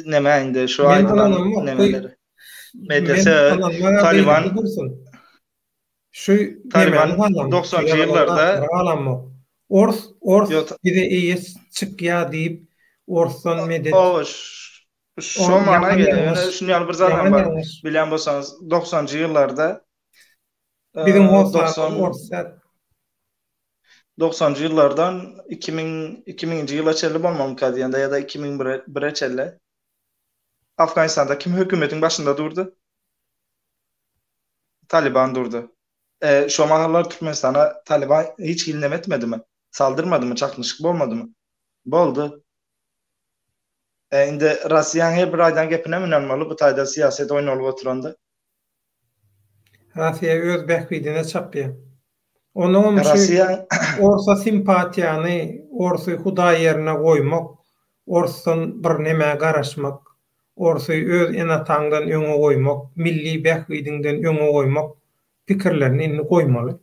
Neme indi şu aýdylan nemeleri. Media Taliban şu Taliban 90-njy ýyllarda Ors ors bize eýe çykýa diýip orsdan medet. Şo mana gelýär. Ýöne şuny ýaly bir zat hem bar. Bilýän bolsaňyz 90-njy ýyllarda Biziň hossarymyz orslar. Doksanjy ýyllardan 2000 2000-nji ýyla çenli bolmalymyka diýende ýa-da 2001-e çenli Afganistanda kim hökümetiň başynda durdy? Taliban durdy. E, şo mahallar Türkmenistana Taliban hiç hili neme etmedimi? Saldyrmadymy? Çaknyşyk bolmadymy? Boldy. E, indi Russiýanyň her bir aýdan gepine mi ynanmaly bu taýda syýasat oýnalyp oturanda? Russiýa öz bähbidine çapýar. Onuňam şu orsa simpatiýany, orsy hudaý ýerine goýmak, orsdan bir nämä garaşmak, orsy öz ene-ataňdan öňe goýmak, milli bähbidiňden öňe goýmak pikirlerini indi goýmaly.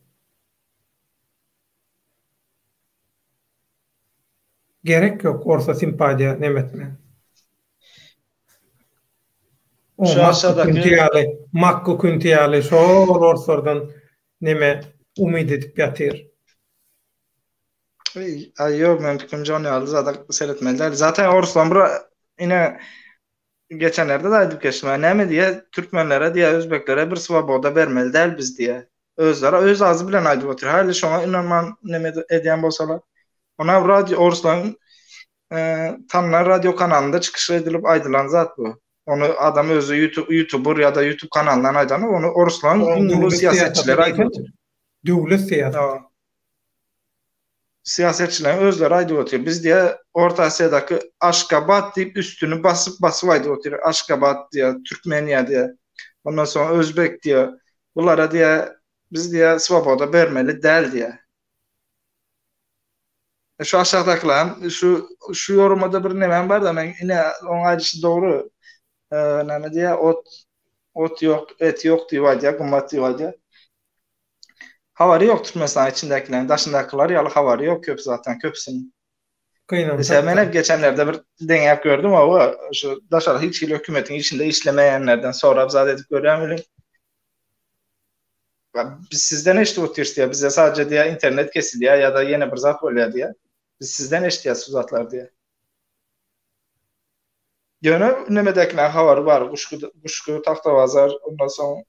Gerek ýok orsa simpatiýa neme etmäge. O Makky künti ýaly, Makky künti ýaly şol orslardan neme umyt edip ýatyr. Aý ýok men pikirimçe ony ýaly zada seretmeli däl. Zaten orslan bir ine geçenlerde de aýdyp geçdim. Näme diýýär? Türkmenlere diýýär, özbeklere bir swoboda bermeli däl biz diýýär. Özleri öz agzy bilen aýdyp otyr. Häli şoňa ynanman neme edýän bolsalar. Ona radio orslaryň tanylan radio kanalynda çykyş edilip aýdylan zat bu. Ony adam özi YouTube YouTuber ýa-da YouTube kanalyndan aýdany, ony orslaryň iň uly syýasatçylary aýdyp otyr. Döwlet syýasaty. Syýasatçylaryň özleri aýdyp otyr. Biz diýýär, Orta Aziýadaky Aşgabat diýip üstüni basyp basyp aýdyp otyr. Aşgabat diýýär, Türkmeniýa diýýär. Ondan soň Özbek diýýär. Bulara diýýär, biz diýýär, swoboda bermeli däl diýýär. E, şu aşakdakylaryň şu şu ýorumada bir nemem bar-da, men ine oň aýdyşy dogry. Näme diýýär, ot ot ýok, et ýok diýip aýdýar, gymmat diýip aýdýar. Habary ýok Türkmenistanyň içindäkileriň, daşyndakylar ýaly habary ýok köp zatdan köpüsiniň. Gynansak. Men hem geçenlerde bir deňäp gördüm, hawa, şu daşary hiç hili hökümetiň işinde işlemeýänlerden sorap zat edip görýän welin Biz sizden eşidip otyrys diýýär, bizde sadece diýýär internet kesilýär ýa-da ýene bir zat bolýar diýýär. Biz sizden eşidýäs şu zatlary diýýär. Ýöne nemedäkileň habary bar, Guşgy, Guşgy, Tagtabazar, ondan soň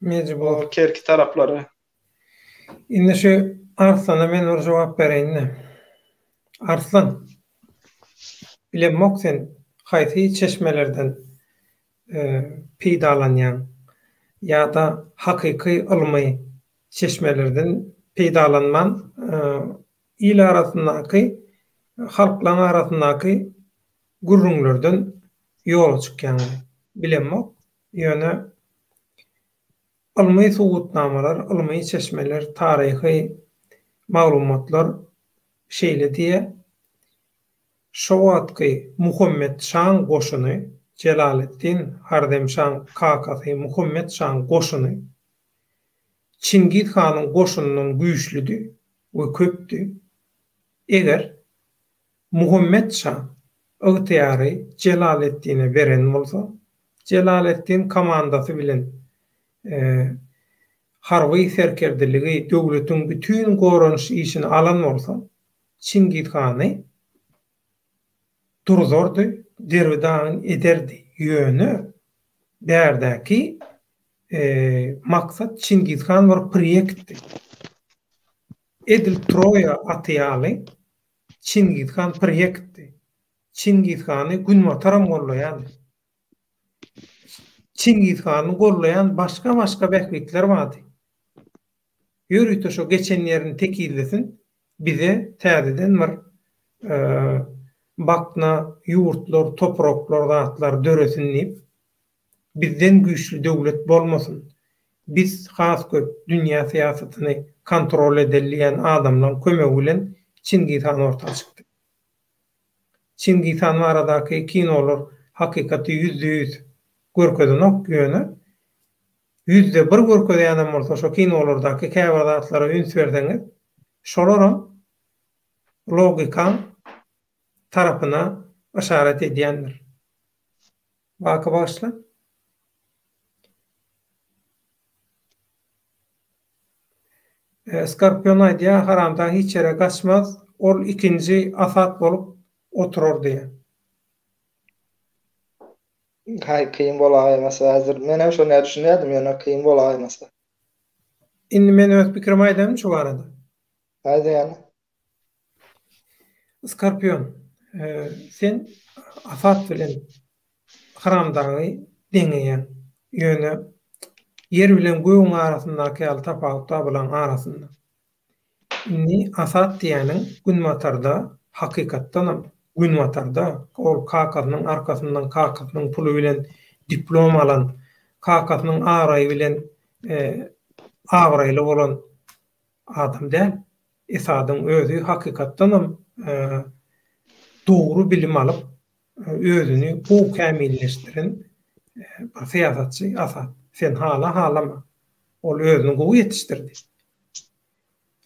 Mejbur. Kerki taraplary. Indi şu Arslana men bir jogap bereýin-de. Arslan, bilemok sen haýsy çeşmelerden peýdalanýaň ýa-da hakyky ylmy çeşmelerden peýdalanman il arasyndaky, halklaň arasyndaky gürrüňlerden ýola çykýaňmy bilemok, ýöne ylmy subutnamalar, ylmy çeşmeler, taryhy maglumatlar şeýle diýýär, şo wagtky Muhammet şaň goşuny, Jelaleddin Harzemşaň kakasy Muhammet şaň goşuny Çingiz hanyň goşunyndan güýçlüdi we köpdi. Eger Muhammet şa ygtyýary Jelaleddine beren bolsa, Jelaleddin komandasy bilen harby serkerdeligi, döwletiň bütin goranyş işini alan bolsa, Çingiz hany durzardy, derbi-dagyn ederdi. Ýöne bärdäki maksat Çingiz han bir proýektdi. Edil Troýa aty ýaly Çingiz han proýektdi. Çingiz hany Günbataram gollaýardy. Çingiz hany gollaýan başga-başga bähbitler bardy. Ýörite şo geçen ýerini tekizlesin, bize täzeden bir bakna ýurtlar, topraklar, zatlar döresin diýip, bizden güýçli döwlet bolmasyn, biz has köp dünýä syýasatyny kontrol edeli diýen adamlaň kömegi bilen Çingiz han orta çykdy. Çingiz han baradaky kinolar hakykaty ýüzde-ýüz görkezenok, ýöne 1% görkezýänem bolsa şo kinolardaky käbir zatlara üns berseňiz, şolaram logikaň tarapyna yşarat edýändir. Baky bagyşla. Skorpion aýdýar, Haramdag hiç ýere gaçmaz, ol ikinji Asad bolup oturar diýýär. Haý kyn bolaýmasa häzir menem şony düşünýärdim ýöne kyn bolaýmasa. Indi men öz pikirimi aýdaýynmy şu barada? Aýdaýaň. Skorpion, sen Asad bilen Haramdagy deňeýäň. Ýöne ýer bilen gögüň arasyndaky ýaly tapawut bar bulaň arasynda. Indi Asad diýýäniň günbatarda hakykatdanam günbatarda ol kakasynyň arkasyndan kakasynyň puly bilen diplom alan, kakasynyň abraýy bilen abraýly bolan adam däl. Esadyň özi hakykatdanam dogry bilim alyp özüni gowy kämilleşdiren bir syýasatçy Asad. Sen hala halama. Ol özüni gowy ýetişdirdi.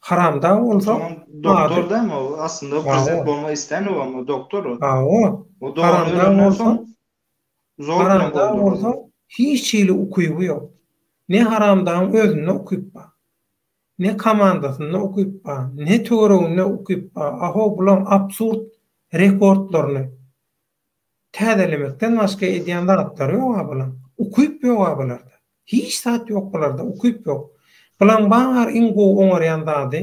Haramdag bolsa doktor dämi o? Aslynda prezident bolmak isläni o doktor o. Hawa. Haramdag bolsa Haramdag bolsa hiç hili ukyby ýok. Ne haramdagyň özünde ukyp bar. Ne komandasynda ukyp bar, ne töwereginde ukyp bar. Ahow bulaň absurd rekordlaryny täzelemekden başga edýän zatlary ýog-a bulaň. Ukyp ýog-a bularda. Hiç zat ýok bularda, ukyp ýok. Bulaň bar iň gowy oňarýan zady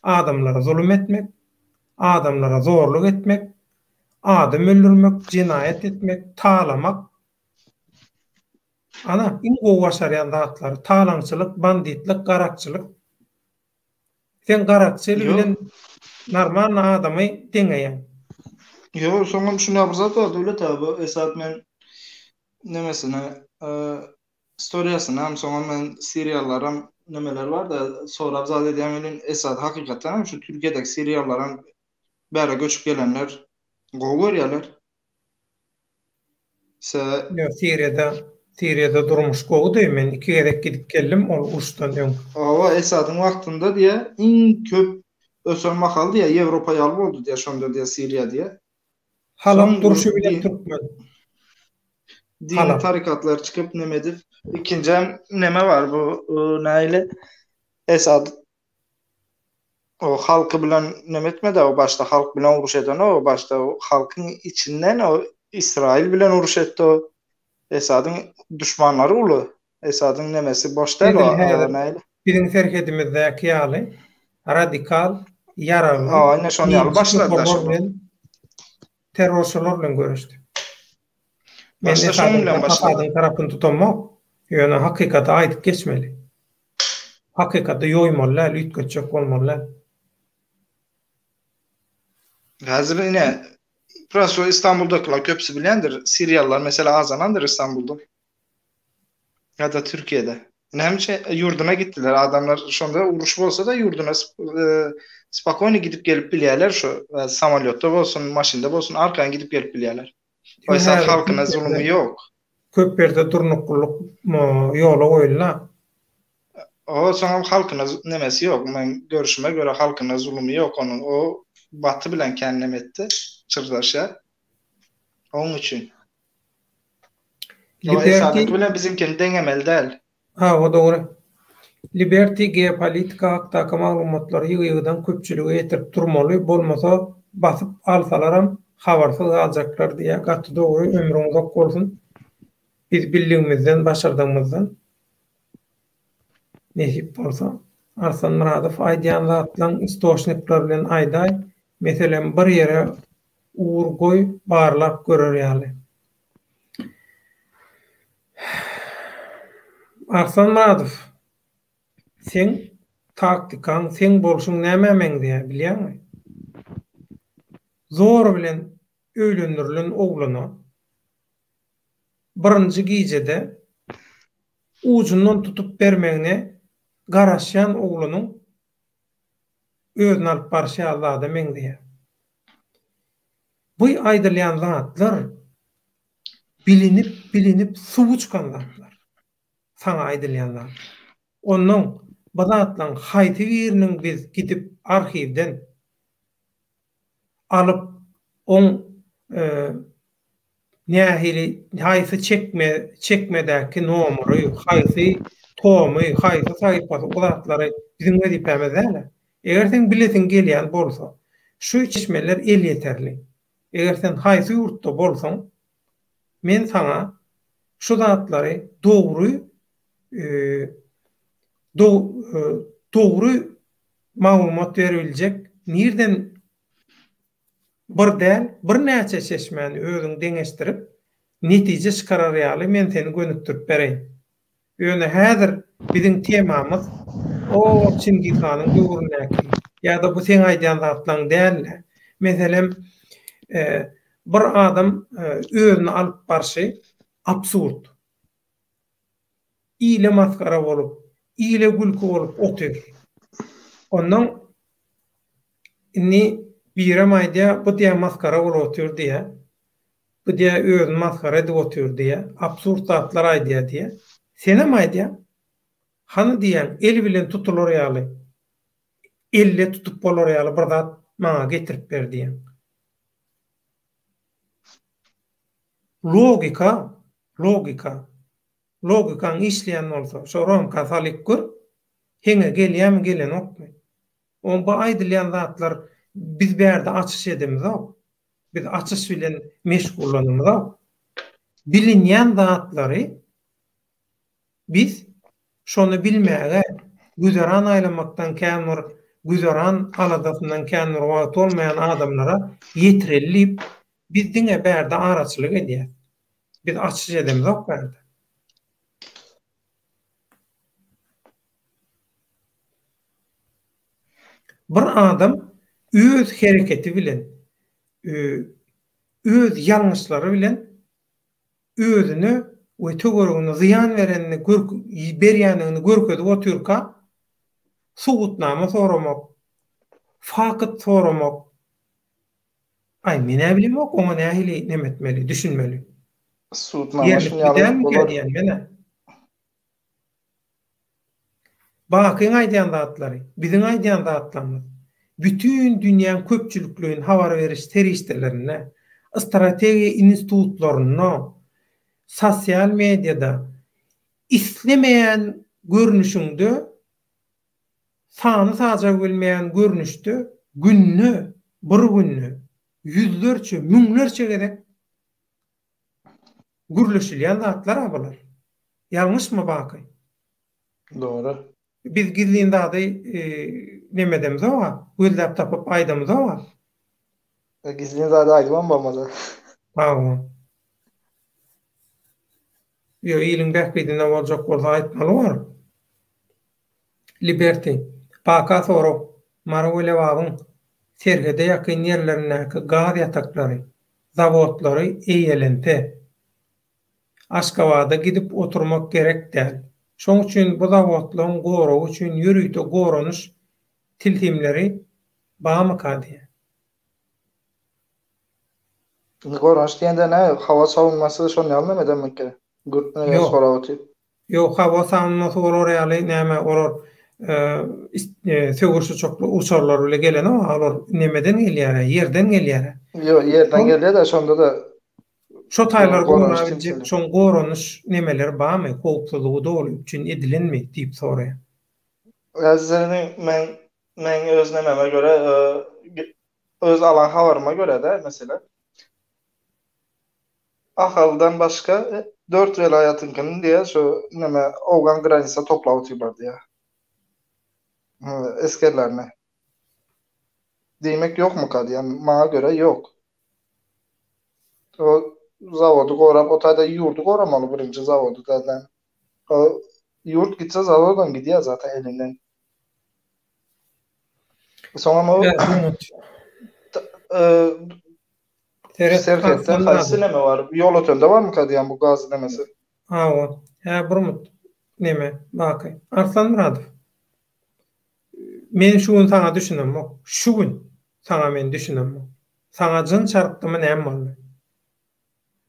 adamlara zulum etmek, adamlara zorluk etmek, adam öldürmek, jenaýat etmek, talamak. Ana, iň gowy başarýan zatlary, talaňçylyk, banditlik, garakçylyk. Sen garakçy bilen normalny adamy deňeýäň. Ýok, soňam şunda bir zat bar, Döwlet abi, Esat men nemesine, storiýasynam, soňam men seriallaram nemeler bar-da, sorap zat edýän welin, Esat hakykatdanam şu Türkiýedäki seriallaram bäre göçüp gelenler gowy görýärler. Se. Ýok, Siriýada, Siriýada durmuş gowudy, men iki gezek gidip geldim ol uruşdan öň. Hawa, Esadyň wagtynda diýýä, iň köp ösen mahal diýýä, Ýewropa ýaly boldy diýýä şonda diýýä Siriýa diýýä. Halap durşy bilen türkmen. Dini tarikatlar çykyp neme edip, ikinjem neme bar bu nähili Esad o halky bilen neme etmedi o başda halk bilen uruş eden o başda halkyň içinden o Israil bilen uruş etdi o Esadyň duşmanlary uly Esadyň nemesi boş däl o nähili biziň serhedimizdäki ýaly radikal ýaragly Hawa ine şon ýaly başlady terrorçylar bilen göreşdi. Men Esadyň Asadyň tarapyny tutamok, ýöne hakykaty aýdyp geçmeli. Hakykaty ýoýmaly däl, üýtgetjek bolmaly däl. Häzir ine, prosto Istanbuldakylar köpüsi bilýändir, siriýalylar mesele azalandyr Istanbulda. Ýa-da Türkiýede. Näme üçin ýurduna gitdiler adamlar şonda uruş bolsa-da ýurduna spokojny gidip gelip bilýärler şu samolýotda bolsun, maşynda bolsun arkaýyn gidip gelip bilýärler. Oysa halkyna zulumy ýok. Köp ýerde durnuklylyk ýola goýuldy. O soňam halkyna nemesi ýok. Men görüşime görä halkyna zulumy ýok onuň. O baty bilen kän neme etdi, çyrdaşýar. Oň üçin. Liberty bilen biziňkini deňemeli däl. Hawa dogry. Liberty geopolitika hakdaky maglumatlary ýygy-ýygydan köpçülige ýetirip durmaly, bolmasa basyp alsalaram habarsyz galjaklar diýýär. Gaty dogry, ömrüň uzak bolsun. Biz bildigimizden, başardygymyzdan. Nesip bolsa. Arslan Myradow aýdýan zatlaň istoçnikler bilen aýdaý. Meselem bir ýere ugur goý barlap görer ýaly. Arslan Myradow, seň taktikaň, seň bolşuň nämä meňzeýär bilýäňmi? Zor bilen öýlendirilen oglana birinji gijede ujundan tutup bermegine garaşýan oglanyň özüni alyp barşy ýaly zada meňzeýär. Bu aýdylýan zatlar bilinip, bilinip suwy çykan zatlar. Saňa aýdylýan zatlar. Onnoň bu zatlaň haýsy biriniň biz gidip arhiwden alyp oň nähili haýsy çekme çekmedäki nomury, haýsy tomy, haýsy sahypasy o zatlary biziň wezipämiz däl-ä. Eger seň bilesiň gelýän bolsa, şu çeşmeler elýeterli. Eger sen haýsy ýurtda bolsaň, men saňa şu zatlary dogry dogry maglumat beribiljek nirden bir däl, birnäçe çeşmäni özüň deňeşdirip, netije çykarar ýaly men seni gönükdirip bereýin. Ýöne häzir biziň temamyz o Çingiz hanyň döwründäki ýa-da bu seň aýdýan zatlaň däl-de. Meselem, bir adam özüni alyp barşy absurd. Ile masgara bolup, ile gülki bolup otyr. Onnoň indi birem aýdýar, bu diýýär masgara bolup otyr diýýär. Bu diýýär özüni masgara edip otyr diýýär. Absurd zatlar aýdýar diýýär. Senem aýdýaň. Hany diýýäň, el bilen tutular ýaly, elle tutup bolar ýaly bir zat maňa getirip ber diýýäň. Logika, logika. Logikaň işleýän bolsa, şo romka salyp gör, heňe gelýärmi, gelenokmy? Oň bu aýdylýan zatlar biz bärde açyş edemizok. Biz açyş bilen meşgullanamyzok. Bilinýän zatlary biz şony bilmäge güzeran aýlamakdan kän bir güzeran aladasyndan kän bir wagt bolmaýan adamlara ýetireli diýip biz diňe bärde araçylyk edýäs. Biz açyş edemizok bärde. Bir adam öz hereketi bilen, öz ýalňyşlary bilen özüne we töweregine zyýan berenini berýändigini görkezip otyrka, subutnama soramak, fakt soramak, aý men-ä bilemok oňa nähili neme etmeli, düşünmeli. Sudnama şuny Ýerlikli ýaly dälmikä bolar. diýýän men-ä. Bakyň aýdýan zatlary, biziň aýdýan zatlarymyz bütin dünýäň köpçülikleýin habar beriş serişdelerinde, strategiýa institutlarynda, sosial mediada islemeýän görnüşiňde, sany-sajagy bilmeýän görnüşde günde, bir günde ýüzlerçe, müňlerçe gezek Gürleşilýän zatlar-a bular. Ýalňyşmy Baky? Dogry. Biz gizlin zady nemedemzog-a, gözläp tapyp aýdamyzog-a. Gizlin zady aýdybam bolmaz-a. Hawa. Ýok, iliň bähbidine boljak bolsa aýtmaly bor. Liberty, Baka sorag, Mary we Lebabyň serhede ýakyn ýerlerindäki gaz ýataklary, zawodlary eýelense, Aşgabada gidip oturmak gerek däl. Şoň üçin bu zawodlaryň goragy üçin ýörite goranyş tilsimleri bamyka diýýän. Indi goranyş diýende nä, hawa salynmasy şon ýaly neme demekkä? Ýok. Sorap otyr. Ýok, hawa salynmasy bolar ýaly näme olar söweş uçakly uçarlar bile gelenok, olar nemeden gelýär, ýerden gelýär. Ýok, ýerden gelýär-de, şonda-da Şo taýlary gorabiljek şoň goranyş nemeleri barmy, howpsuzlygy doly üpjün edilenmi diýip soraýar. Häzir men meň öz nememe görä, öz alan habaryma görä-de, meselem, Ahaldan başga dört welaýatyňkyny diýýär, şu neme owgan granisa toplap otyrlar diýýär. Esgerlerini. Diýmek ýokmuka diýýän, maňa görä ýok. O zawody gorap, o taýda ýurdy goramaly birinji zawody zaten. O ýurt gitse zawodam gidýär zaten elinden. Soňam o Seret, Serhetde Arslan haýsy Myradow. neme bar? Ýolötende barmyka diýýän bu gaz nemesi? Hawa. Hä, Burmut. Neme, Baky. Arslan Myradow. Men şu gün saňa düşünemok. Şu gün saňa men düşünemok. Saňa jyn çarpdymy näme boldy?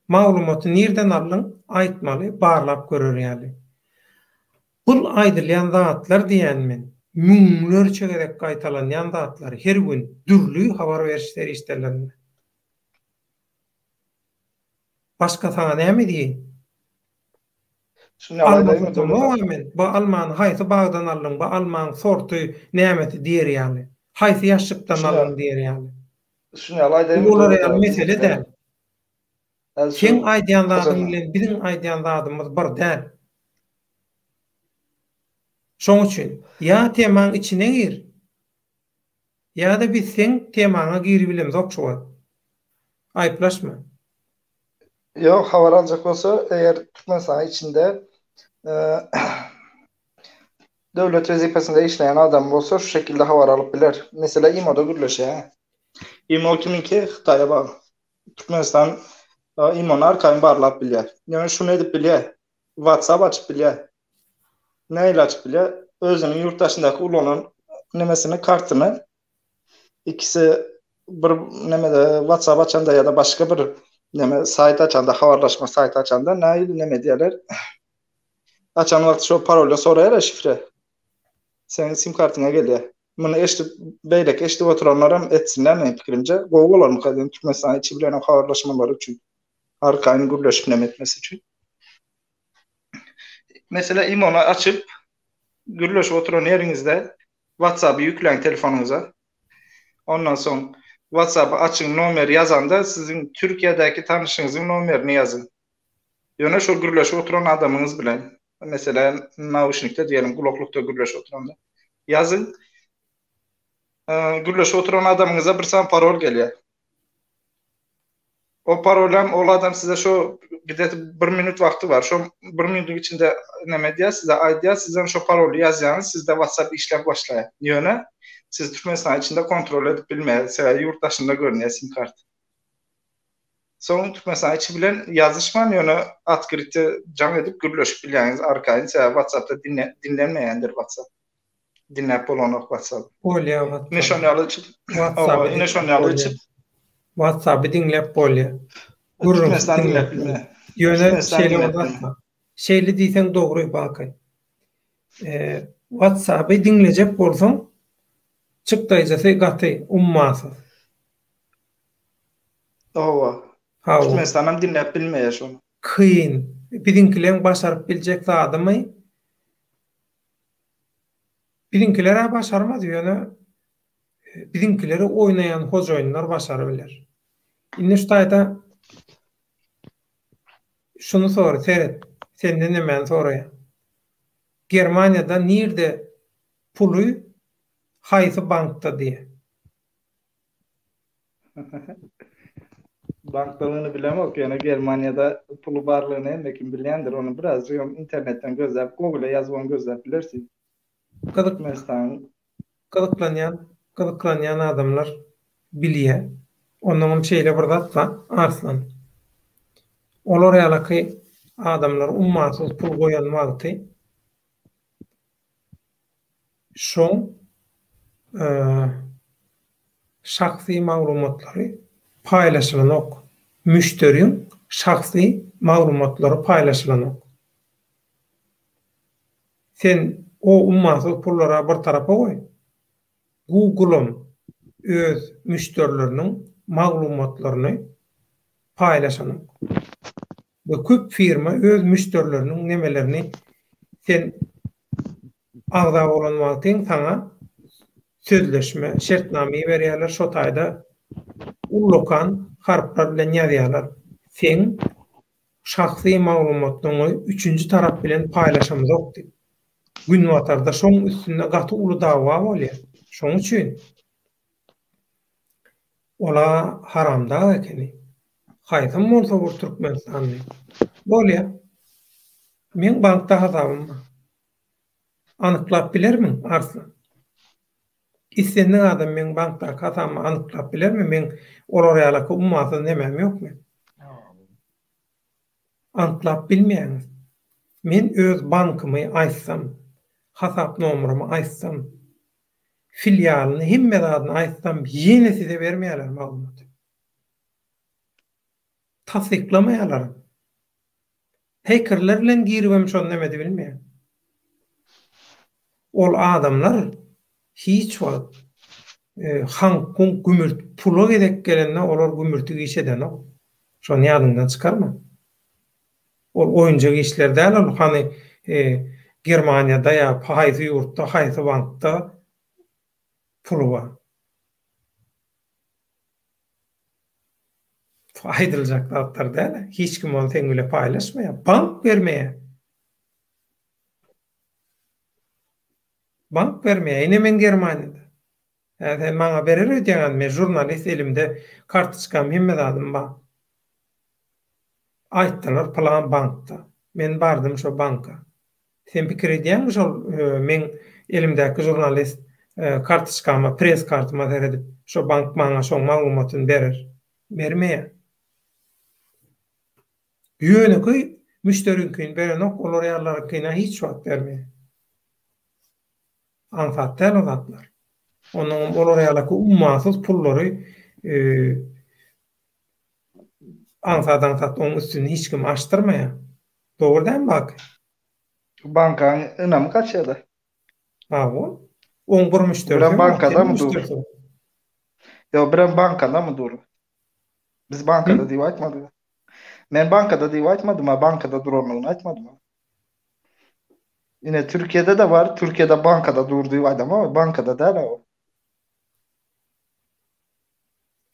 Maglumaty nirden aldyň? Aýtmaly, barlap görer ýaly. Bul aýdylýan zatlar diýýän men, müňlerçe gezek gaýtalanýan zatlar her gün dürli habar beriş serişdelerinde. Başga saňa näme diýeýin? Şuny ýaly Alma aýdaýynmy Döwlet satamok-a aga? men, bu almany haýsy bagdan aldyň, bu almaň sorty nämesi diýer ýaly. Haýsy ýaşşykdan Şuny aldyň diýer ýaly. Şuny ýaly Bu aýdaýynmy olar Döwlet ýaly aga? mesele däl. Häzir Seň şu aýdýan zadyň haçan bilen biziň aýdýan zadymyz bir däl. Şoň üçin, ýa temaň içine gir, ýa-da biz seň temaňa giribilemzok şu wagt. Aýyplaşma. Ýok, habar aljak bolsa, eger Türkmenistanyň içinde döwlet wezipesinde işleýän adam bolsa, şu şekilde habar alyp biler. Mesele imoda gürleşýär. Imo kimiňki? Hytaýa bagly. Türkmenistan imony arkaýyn barlap bilýär. Ýöne şuny edip bilýär. WhatsApp açyp bilýär. Nähili açyp bilýär? Özüniň ýurt daşyndaky ulanan nemesini, kartyny ikisi bir nemede WhatsApp açanda ýa-da başga bir neme saýt açanda, habarlaşma saýty açanda nähili neme edýärler? Açan wagty şo paroly soraýar şifre. Seň sim kartyňa gelýär. Muny eşidip, beýleki eşidip oturanlar hem etsinler meniň pikirimce. Gowy bolarmyka diýen Türkmenistan içi bilen hem habarlaşmalary üçin. Arkaýyn gürleşip neme etmesi üçin. Mesela imony açyp gürleşip oturan ýeriňizde WhatsApp-y ýükläň telefonyňyza. Ondan soň WhatsApp-y açyň, nomer ýazanda siziň Türkiýedäki tanyşyňyzyň nomerini ýazyň. Ýöne şol gürleşip oturan adamyňyz bilen, meselem, nauşnikde diýelim, gulaklykda gürleşip oturanda ýazyň. Gürleşip oturan adamyňyza bir sany parol gelýär. O parolam ol adam size şo gideti bir minut wagty bar. Şo bir minutyň içinde näme edýär, size aýdýar, sizem şo paroly ýazýaňyz, sizde WhatsApp işläp başlaýar. Ýöne siz Türkmenistan içinde kontrol edip bilmeýär, sebäbi ýurt daşynda görünýär sim kart. Soň Türkmenistan içi bilen ýazyşman, ýöne otkryty jaň edip gürleşip bilýäňiz arkaýyn, sebäbi WhatsAppda dinlenmeýändir WhatsApp. Dinläp bolanok WhatsApp. Bolýar WhatsApp. Ine şon ýaly üçin. Ine şon ýaly üçin. WhatsAppy diňläp bolýar. Gürrüňsiz diňläp bilmeýär. Ýöne şeýle bir zat bar. Şeýle diýseň dogry Baky. WhatsApp-y diňlejek bolsaň, çykdaýjysy gaty ummasyz. Hawa. Hawa. Türkmenistanam diňläp bilmeýär şony. Kyn. Biziňkileň başaryp biljek zadymy? Biziňkiler-ä başarmaz, ýöne biziňkileri oýnaýan hojaýynlar başarybiler. Indi şu taýda şuny sora, seret, senden nämäni soraýan. Germaniýada nirde puly haýsy bankda diýe. Bankdalygyny bilemok, ýöne Germaniýada puly barlygyny hemme kim bilýändir, ony birazjygam internetden gözläp, Google-a ýazybam gözläp bilersiň. Türkmenistanyň Gyzyklanýan, gyzyklanýan adamlar bilýä. Onnoňam şeýle bir zat bar, Arslan. Olar ýalaky adamlar ummasyz pul goýan wagty şoň şahsy maglumatlary paýlaşylanok. Müşderiň şahsy maglumatlary paýlaşylanok. Sen o ummasyz pullara bir tarapa goý. Google-am öz müşderileriniň maglumatlaryny paýlaşanok. We köp firma öz müşderileriniň nemelerini sen agza bolan wagtyň saňa sözleşme, şertnama iberýärler, şo taýda ullakan harplar bilen ýazýarlar. Seň şahsy maglumatlaryňy üçünji tarap bilen paýlaşamyzok diýip. Günbatarda şoň üstünde gaty uly dawa bolýar. Şoň üçin ola haramdag ekeni. Haýsam bolsa bir türkmenistanly. Bolýa. Meň bankda hasabym bar. Anyklap bilermiň, Arslan? Islendik adam meň bankdaky hasabymy anyklap bilermi? Meň olar ýalaky ummasyz nemäm ýok meň. Anyklap bilmeýäňiz. Men öz bankymy aýtsam, hasap nomerymy aýtsam, filialyny hemme zadyny aýtsam ýene size bermeýärler maglumaty. Tassyklamaýarlaram. Hekerler bilen giribem şony neme edibilmeýär. Ol adamlar hiç wagt haňk-huňk gümürt pula gezek gelende olar gümürtik iş edenok. Şony ýadyňdan çykarma. Ol oýunjak işler däl ol hany Germaniýada ýa haýsy ýurtda haýsy bankda puly bar. Aýdyljak zatlar däl. Hiç kim ony seň bile paýlaşmaýar. Bank bermeýär. Bank bermeýär. Ine men Germaniýada. Hä sen maňa berer öýdýäňmi? Men žurnalist elimde kartoçkam hemme zadym bar. Aýtdylar pylan bankda. Men bardym şo banka. Sen pikir edýäňmi şol meň elimdäki žurnalist kartoçkama, press kartyma seredip şo bank maňa şoň maglumatyny berer. Bermeýär. Ýönekeý müşderiňkini berenok, olar ýalylaryňkyna hiç wagt bermeýär. Aňsat däl o zatlar. Onnoňam olar ýalaky ummasyz pullary aňsat-aňsat oň üstüni hiç kim açdyrmaýar. Dogry dälmi Baky? Bankaň ynamy gaçýada. Hawa. Oň bir müşderisi Birem bankadamy dur? Ýok, birem bankadamy dur? Biz bankada diýip aýtmadyk. Men bankada diýip aýtmadym, a bankada duranlygyny aýtmadym. Ine Türkiýede-de bar, Türkiýede bankada dur diýip aýdamok, bankada däl o.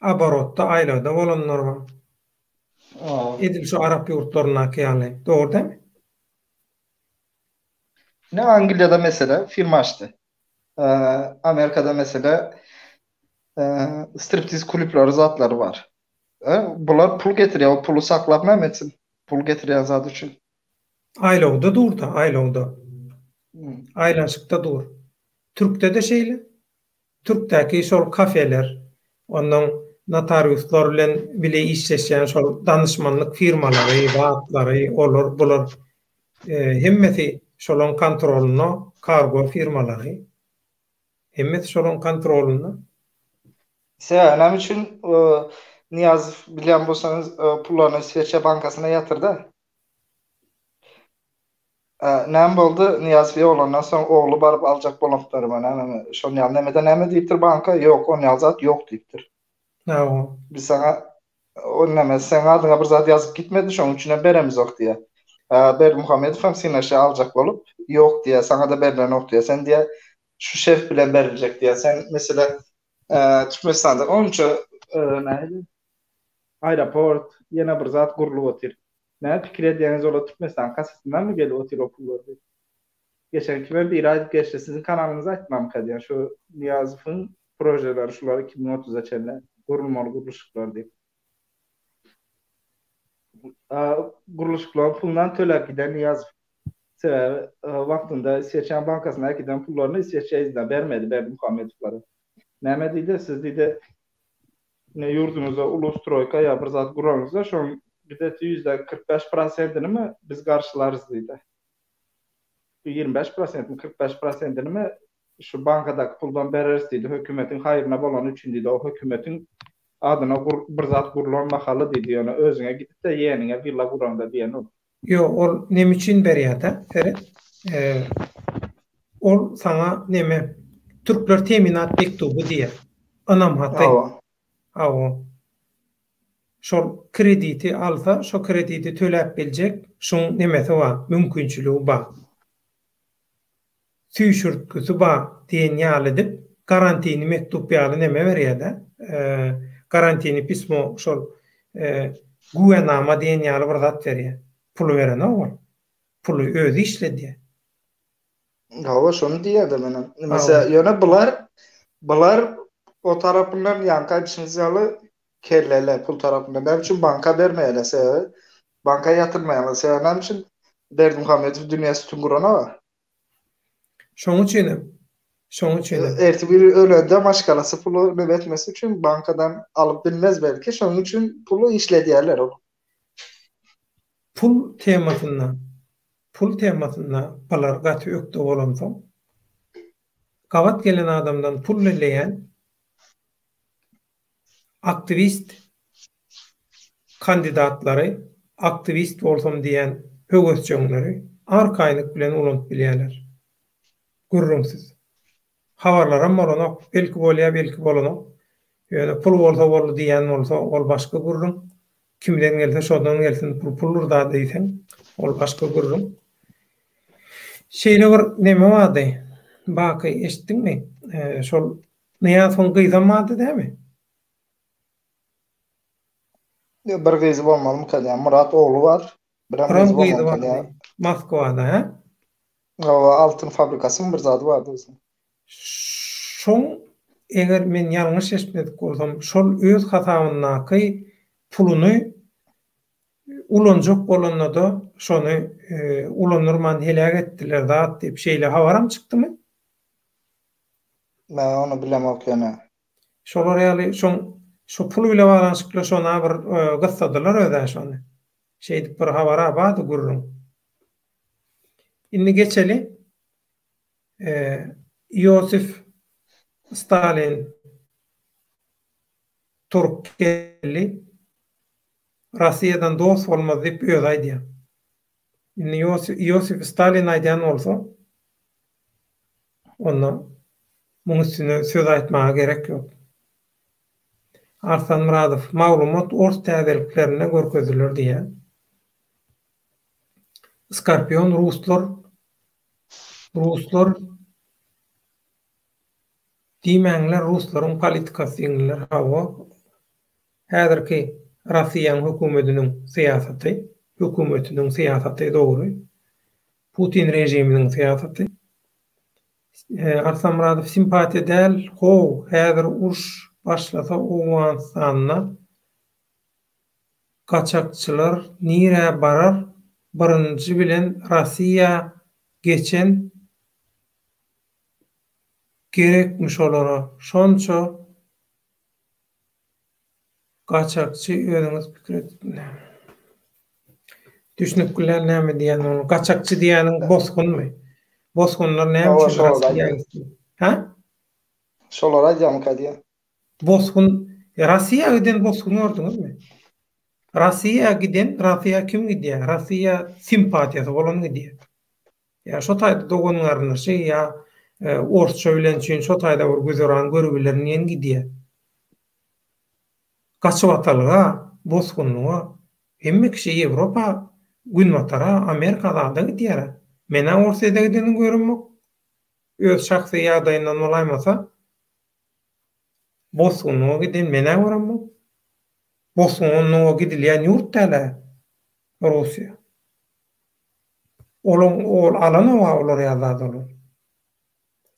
Aborotda, aýlawda bolanlar bar. Edil şu arap ýurtlaryndaky ýaly. Dogry dälmi? Ine Angliýada mesele firma açdy. Amerikada mesele striptiz kulüpleri zatlary bar. Bular pul getirýär, o puly saklap näme etsin? Pul getirýän zat üçin. Aýlawda dur-da, aýlawda. Aýlanşykda dur. Türkde-de şeýle. Türkdäki şol kafeler, onnoň notariuslar bilen bile işleşýän şol danyşmanlyk firmalary, zatlary, olar, bular hemmesi şolaň kontrolynda, kargo firmalary. Hemmesi şolaň kontrolynda. Sebäbi näme üçin Nyýazow bilýän bolsaňyz pullaryny Isweçe bankasyna ýatyrdy. Näme boldy? Nyýazow ýogalandan soň ogly baryp aljak bolupdyrmy nämemi? Şon ýaly nemede näme diýipdir banka? Ýok, on ýaly zat ýok diýipdir. Hawa. Biz saňa o näme seň adyňa bir zat ýazyp gitmedi, şonuň üçinem beremizok diýýär. Berdimuhamedow hem synaşýar aljak bolup, ýok diýýär, saňa-da berlenok diýýär. Sen diýýär, şu şert bilen beriljek diýýär. Sen mesele Türkmenistanda onça nähili aeroport, ýene bir zat gurlup otyr. Näme pikir edýäňiz olar Türkmenistanyň kassasyndanmy gelip otyr o pullar diýip. Geçen kimem biri aýdyp geçdi siziň kanalyňyzda aýtmamyka diýýän şu Nyýazowyň projeleri şular 2030-a çenli gurulmaly gurluşyklar diýip. Gurluşyklaryň pulundan töläp giden Nyýazow. Sebäbi wagtynda Isweçäň bankasyna äkiden pullaryny Isweçe yzyna bermedi Berdimuhamedowlara. Näme diýdi siz diýdi Ine ýurduňyzda uly stroýka ýa bir zat guraňyzda şoň gideti ýüzde 45 prosentini biz garşylarys diýdi. 25 prosentmi 45 prosentini şu bankadaky puldan bereris diýdi hökümetiň haýryna bolany üçin diýdi o hökümetiň adyna bir zat gurlan mahaly diýdi ýöne özüňe gidip-de ýeňiňe willa guraňda diýen ol. Ýok ol neme üçin berýärde seret ol saňa neme türkler teminat mektuby diýýär ynam haty hawa şol krediti alsa şo krediti töläp biljek şuň nemesi bar mümkinçiligi bar. Süýşürtgisi bar diýen ýaly edip garantini mektup ýaly neme berýärde garantini pismo şol güwänama diýen ýaly bir zat berýär. Puly berenok ol. Puly özi işledýär. Hawa şony diýýärde menem. Mesela ýöne bular bular o tarapyndan ýaňky aýdyşyňyz ýaly kellele pul tarapyndan. Näme üçin banka bermeýärler sebäbi banka ýatyrmaýarlar. Sebäbi näme üçin Berdimuhamedow dünýä sütün guranok. Şoň üçinem, şoň üçinem. Ertir biri ölende maşgalasy puly neme etmesi üçin bankadan alyp bilmez belki, şonuň üçin puly işledýärler ol. Pul temasynda, pul temasynda bular gaty ökde bolansoň, gabat gelen adamdan pul belleýän aktiwist kandidatlary, aktiwist bolsam diýýän höwesjeňleri arkaýynlyk bilen ulanyp bilýärler. Gürrüňsiz. Habarlaram bolanok. Belki bolýar, belki bolanok. Ýöne pul bolsa boldy diýýän bolsa, ol başga gürrüň. Kimden gelse şondan gelsin, pul puldur-da diýseň, ol başga gürrüň. Şeýle bir neme bardy, Baky, eşitdiňmi? Şol Nyýazowyň gyzam bardy dämi? Bir gyzy bolmalymyka diýýän. Myrat ogly bar. Birem gyzy bolmalymyka diýýän. Moskwada, hä? Hawa, altyn fabrikasymy bir zady bardy özüniň. Şoň eger men ýalňyş eşitmedik bolsam, şol öz hasabyndaky puluny ulanjak bolanda-da şony ulandyrman heläk etdiler zat diýip şeýle habaram çykdymy? Men ony bilemok ýöne. Şolar ýaly şoň şo pul bile baglanyşykly şona bir gyssadylar özä şony. Şeýdip bir habara bardy gürrüň. Indi geçeli. Iosif Stalin turup geldi. Rossiýadan dost bolmaz diýip özi aýdýar. Indi Iosif Stalin aýdýan bolsa, Onda muň üstüne söz aýtmaga gerek ýok. Arslan Myradow, Maglumat ors täzeliklerinde görkeziler diýýär. Skorpion ruslar ruslar diýmäňler ruslaryň politikasy diýiňler hawa häzirki Rossiýaň hökümetiniň syýasaty hökümetiniň syýasaty dogry Putin režiminiň syýasaty. Arslan Myradow simpatiýa däl how häzir uruş başlasa Owganystanda gaçakçylar nirä barar birinji bilen Rossiýa geçen gerekmi şolara şonça Gaçakçy özüňiz pikir edip Düşnükli däl näme diýýän ony. Gaçakçy diýýäniň bosgunmy? Bosgunlar näme üçin Rossiýa gitsin? Ha? Şolar aýdýarmyka diýýän. Bosgun Rossiýa giden bosgun gördüňizmi? Rossiýa giden, Rossiýa kim gidýär? Rossiýa simpatiýasy bolan gidýär. Ýa şo taýda dogan-garyndaşy ýa orsça bilen üçin şo taýda bir güzeran görübilerin diýen gidýär. Gaçybatalga, bosgunlyga hemme kişi Ýewropa, Günbatara, Amerika zada gidýär-ä. Men-ä Orsýede gidenini göremok. Öz şahsy ýagdaýyndan bolaýmasa, bosgunlyga giden men-ä göremok. Bosgunlyga gidilýän ýurt däl-ä Russiýa. Olaň ol alanoga olar ýaly zat olar.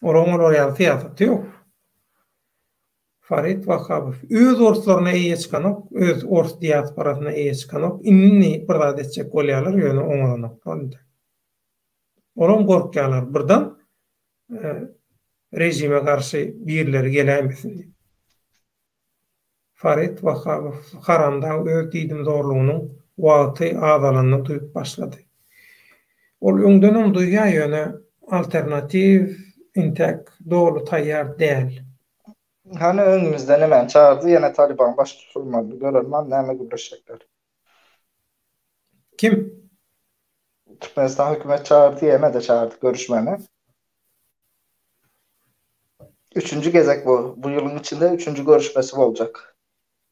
Olaň olar ýaly syýasaty ýok. Farid Wahabow öz orslaryna eýe çykanok, öz ors diasporasyna eýe çykanok. Indi bir zat etjek bolýarlar, ýöne oňaranoklar indi. Olam gorkýarlar birden režime garşy birileri geläýmesin diýip. Farid Wahabow Haramdag öz diýdimzorlugynyň wagty azalanyny duýup başlady. Ol öňdenem duýýar, ýöne alternatiw intäk doly taýýar däl. Hany öňümizde nemäni çagyrdy ýene Talyban baş tutulmaly görelim hany näme gürleşjekler. Kim? Türkmenistan hökümet çagyrdy ýene-de çagyrdy görüşmäne. Üçünji gezek bu. Bu ýylyň içinde üçünji görüşmesi boljak.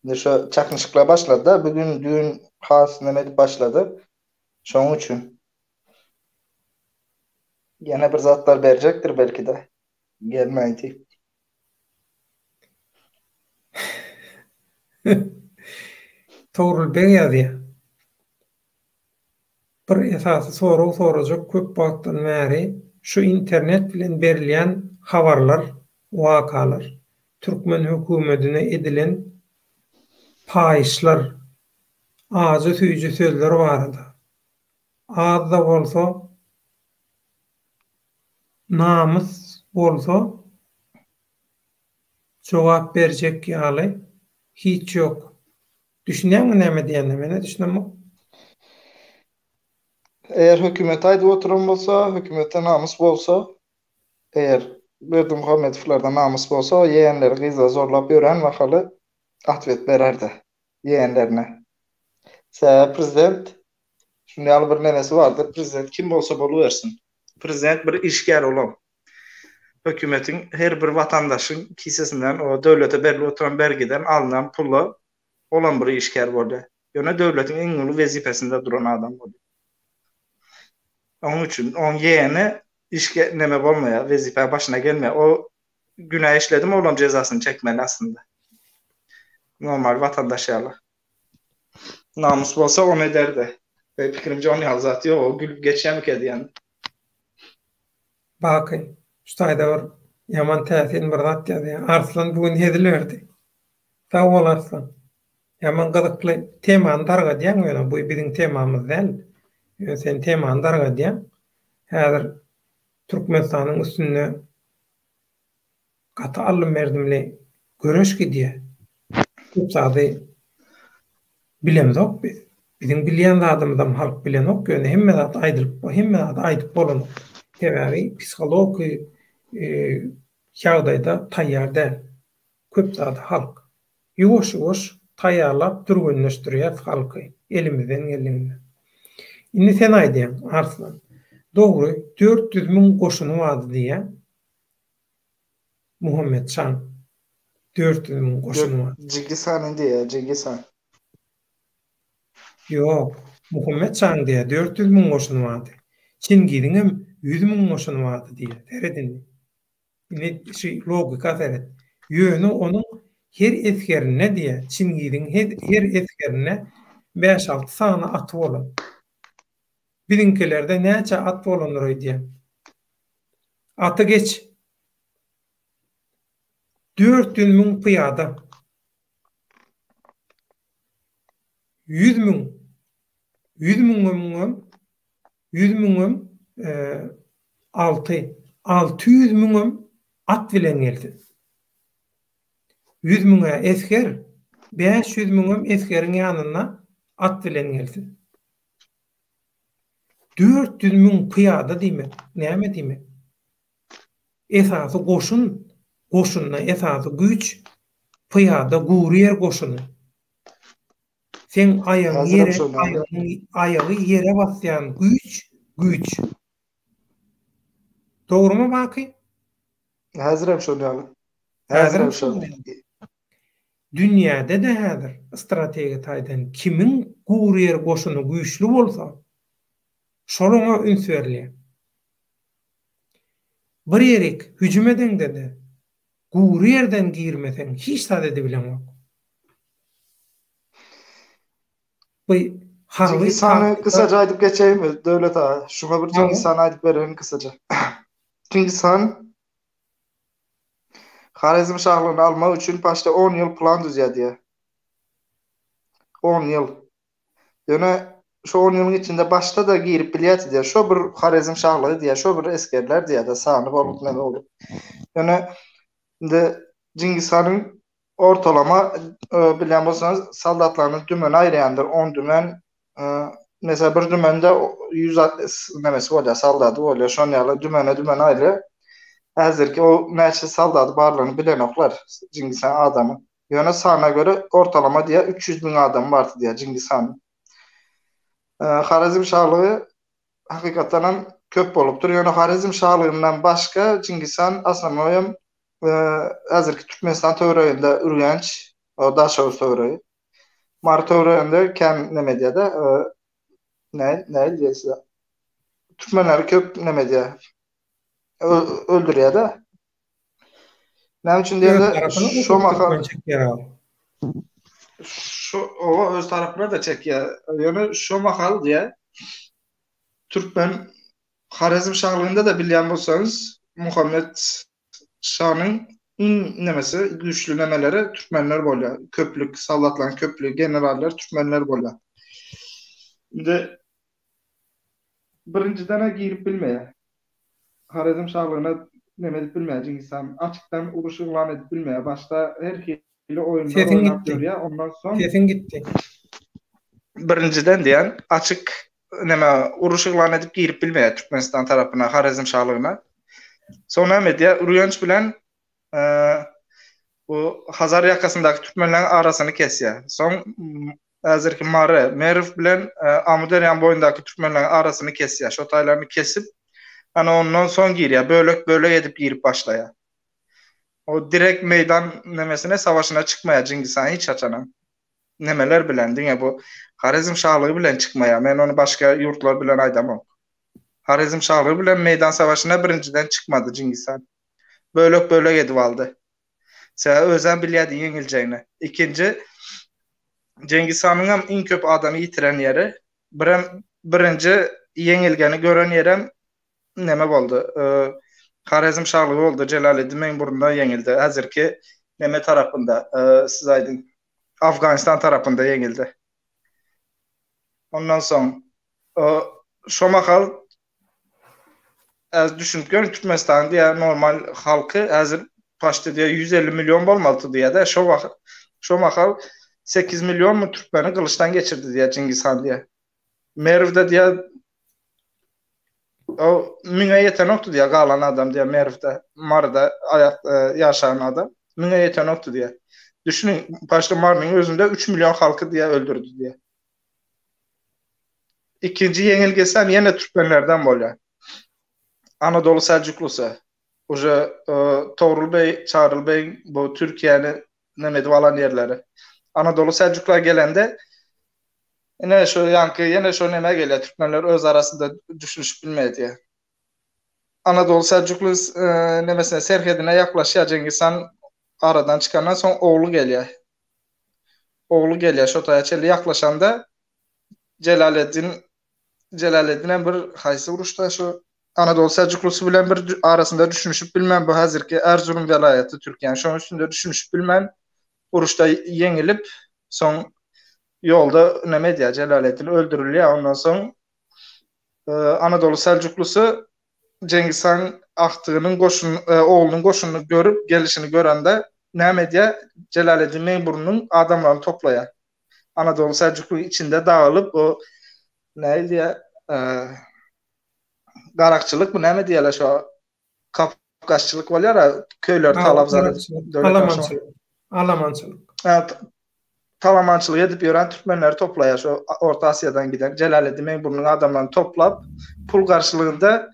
Indi şu çaknyşyklar başlady-da, bu gün, düýn has neme edip başlady. Şonuň üçin. Ýene bir zatlar berjekdir belki-de. Gelmäýin diýip. Togrul beg ýazýar. Bir esasy sorag sorajak köp wagtdan bäri şu internet bilen berilýän habarlar wakalar türkmen hökümedine edilen paýyşlar ajy süýji sözler barada azda bolsa namys bolsa jogap berjek ýaly hiç ýok Düşünýäňmi näme diýenine? Menä düşünemok. Eger hökümet aýdyp oturan bolsa, hökümetde namys bolsa, eger Berdimuhamedowlarda namys bolsa, o ýegenleri gyzlary zorlap ýören mahaly atwet bererdi ýegenlerine. Sebäbi prezident şuny ýaly bir nemesi bardyr, prezident kim bolsa bolubersin. Prezident bir işgär olam. Hökümetiň her bir watandaşyň kisesinden o döwlete berlip oturan bergiden alnan pula olam bir işgär bolýar. Ýöne döwletiň iň uly wezipesinde duran adam bolýar. Onuň üçin oň ýeňi işge neme bolmaýar, wezipä başyna gelmeýär. O günä işledimi olam jezasyny çekmeli aslynda. Normal watandaş ýaly. Namys bolsa ony ederdi. Meň pikirimçe onuň ýaly zat ýok. O gülüp geçýärmikä diýýän. Baky, şu taýda bir ýaman täsin bir zat ýazýar. Arslan bu gün hezil berdi. Sag bol Arslan. Ýaman gyzykly temany dargadýaň ýöne bu biziň temamyz däl. Ýöne sen temany dargadýaň. Häzir Türkmenistanyň üstünde gaty aldym-berdimli göreş gidýär. Köp zady bilemzok biz. Biziň bilýän zadymyzam halk bilenok, ýöne hemme zat aýdylyp, hemme zady aýdyp bolanok. Sebäbi psihologiki ýagdaýda taýýar däl. Köp zady halk. Ýuwaş-ýuwaş taýýarlap türgenleşdirýäs halky elimizden geldiginden. Indi sen aýdýaň, Arslan. Dogry, 400 müň goşuny bardy diýýäň. Muhammet şaň 400 müň goşuny bar. Jingis hanyň diýýär, Jingis han. Ýok, Muhammet şaň diýýär, 400 müň goşuny bardy. Çingiziňem 100 müň goşuny bardy diýýär. Seret indi. Indi şu logika seret. Ýöne onuň her esgerinde diýýär, Çingiziň her esgerinde bäş-alty sany aty bolan. Biziňkilerde näçe at bolandyr öýdýäň? Aty geç. 400 müň pyýada. 100 müň. 100 müňem 100 müňem 6 600 müňem at bilen gelsin. 100 müňe esger, 500 müňem esgeriň ýanynda at bilen gelsin. 400 müň pyýada diýmek näme diýmek? Esasy goşun, goşunda esasy güýç pyýada gury ýer goşuny. Seň aýagyň ýere, aýagyň aýagy ýere basýan güýç, güýç. Dogrumy Baky? Häzirem şol ýaly. Häzirem şol. Dünýäde-de häzir strategiýa taýdan kimiň gury ýer goşuny güýçli bolsa, şol oňa üns berilýär. Bir ýerik hüjüm edeňde-de, gury ýerden girmeseň hiç zat edibileňok. Bu harby Çingiz hany gysaja aýdyp geçeýinmi Döwlet aga? Şuňa bir Çingiz hany aýdyp bereýin gysaja. Çingiz han Horezm şalygyny almak üçin paşda on ýyl plan düzýär diýýär. On ýyl. Ýöne şo on ýylyň içinde başda-da girip bilýärdi diýýär. Şo bir Horezm şalygy diýýär, şo bir esgerler diýýär-de sany bolup näme bolup. Ýöne indi Çingiz hanyň Ortalama bilýän bolsaňyz soldatlaryny dümene aýyrýandyr. On dümen mesela bir dümende 100 nemesi bolýar, soldady bolýar. Şon ýaly dümene dümene aýyrýar. Häzirki o näçe soldady barlygyny bilenoklar Çingiz han adamy. Ýöne sana göre ortalama diýýär 300 müň adamy bardy diýýär Çingiz hanyň. Horezm şalygy hakykatdan hem köp bolupdyr. Ýöne Horezm şalygyndan başga Çingiz han aslannoýam häzirki Türkmenistan töwereginde Ürgenç, Daşoguz töweregi. Mary töwereginde kän neme edýär-de, ne, ne diýýär Türkmenleri köp neme edýär. Öldürýär-de. Näme üçin diýende, şo mahal şu oba öz tarapyna da çekýär. Ýöne şo mahal diýýär. Türkmen Horezm şalygynda-da bilýän bolsaňyz, Muhammet şanyň iň nemesi, güýçli nemeleri türkmenler bolýar. Köplük, soldatlaryň köplügi, generallar türkmenler bolýar. Indi birinjiden-ä girip bilmeýär. Horezm şalygyna neme edip bilmeýär Çingiz han. Açykdan uruş yglan edip bilmeýär. Başda her hili oýunlar Sesiň oýnap gitdi. ýörýär. Ondan soň Sesiň gitdi. Birinjiden diýen, açyk neme uruş yglan edip girip bilmeýär Türkmenistan tarapyna, Horezm şalygyna. Soň näme edýär? Ürgenç bilen bu Hazar ýakasyndaky türkmenleriň arasyny kesýär. Soň häzirki Mary, Merw bilen Amyderýanyň boýundaky türkmenleriň arasyny kesýär. Şo taýlaryny kesip, ana ondan soň girýär. Bölek-bölek edip girip başlaýar. O direkt meýdan nemesine savaşyna çykmaýar Çingiz han hiç haçanam. Nemeler bilen diňe bu Horezm şalygy bilen çykmaýar. Men ony başga ýurtlar bilen aýdamok. Horezm şalygy bilen meýdan savaşyna birinjiden çykmady Çingiz han. Bölek bölek edip aldy. Sebäbi özem bilýärdi ýeňiljegini. Ikinji Çingiz hanyňam iň köp adamy ýitiren ýeri, birem birinji ýeňilgeni gören ýerem neme boldy? Horezm şalygy boldy, Jelaleddin Meňburunda ýeňildi. Häzirki neme tarapynda, siz aýdyň. Afganistan tarapynda ýeňildi. Ondan soň şo mahal äz düşünip görüň Türkmenistan diýä normal halky häzir paşti diýä 150 million bolmalydy diýä-de şo wagt şo mahal 8 million mu türkmeni gylyçdan geçirdi diýä Çingiz han diýä. Merwde diýä O müňe ýetenokdy diýýär galan adam diýýär Merwde, Maryda aýak e, ýaşaýan adam müňe ýetenokdy diýýär. Düşüniň, başda Marynyň özünde 3 million halky diýýär öldürdi diýýär. Ikinji ýeňilgesi hem ýene türkmenlerden bolýar. Anadolu Seljuklusy. Uje e, Togrul Bey, Çagryl Bey bu Türkiýäni neme edip alan ýerleri. Anadolu Seljuklar gelende Ine şu ýaňky ýene şo neme gelýär türkmenler öz arasynda düşünişip bilmeýär diýýär. Anadolu Seljukly nemesine serhedine ýaklaşýar Jengiz han aradan çykandan soň ogly gelýär. Ogly gelýär şo taýa çenli ýaklaşanda Jelaleddin Jelaleddin hem bir haýsy uruşda şu Anadolu Seljuklusy bilen bir arasynda düşünişip bilmän bu häzirki Erzurum welaýaty Türkiýäniň şonuň üstünde düşünişip bilmän uruşda ýeňilip soň ýolda neme edýär, Jelaleddin öldürilýär. Ondan soň Anadolu Seljuklusy Jengiz han agtygynyň goşun, oglunyň goşunyny görüp, gelişini görende näme edýär? Jelaleddin Meňburnuň adamlaryny toplaýar. Anadolu Seljukly içinde dagylyp, o näil diýýär, garakçylykmy näme diýýärler şo Kafkaşçylyk bolýar a köýleri talap zat edip. Alamançylyk. Alamançylyk. Talamançylyk edip ýören türkmenleri toplaýar şo Orta Asiýadan giden Jelaleddin Meňburnuň adamlaryny toplap pul garşylygynda.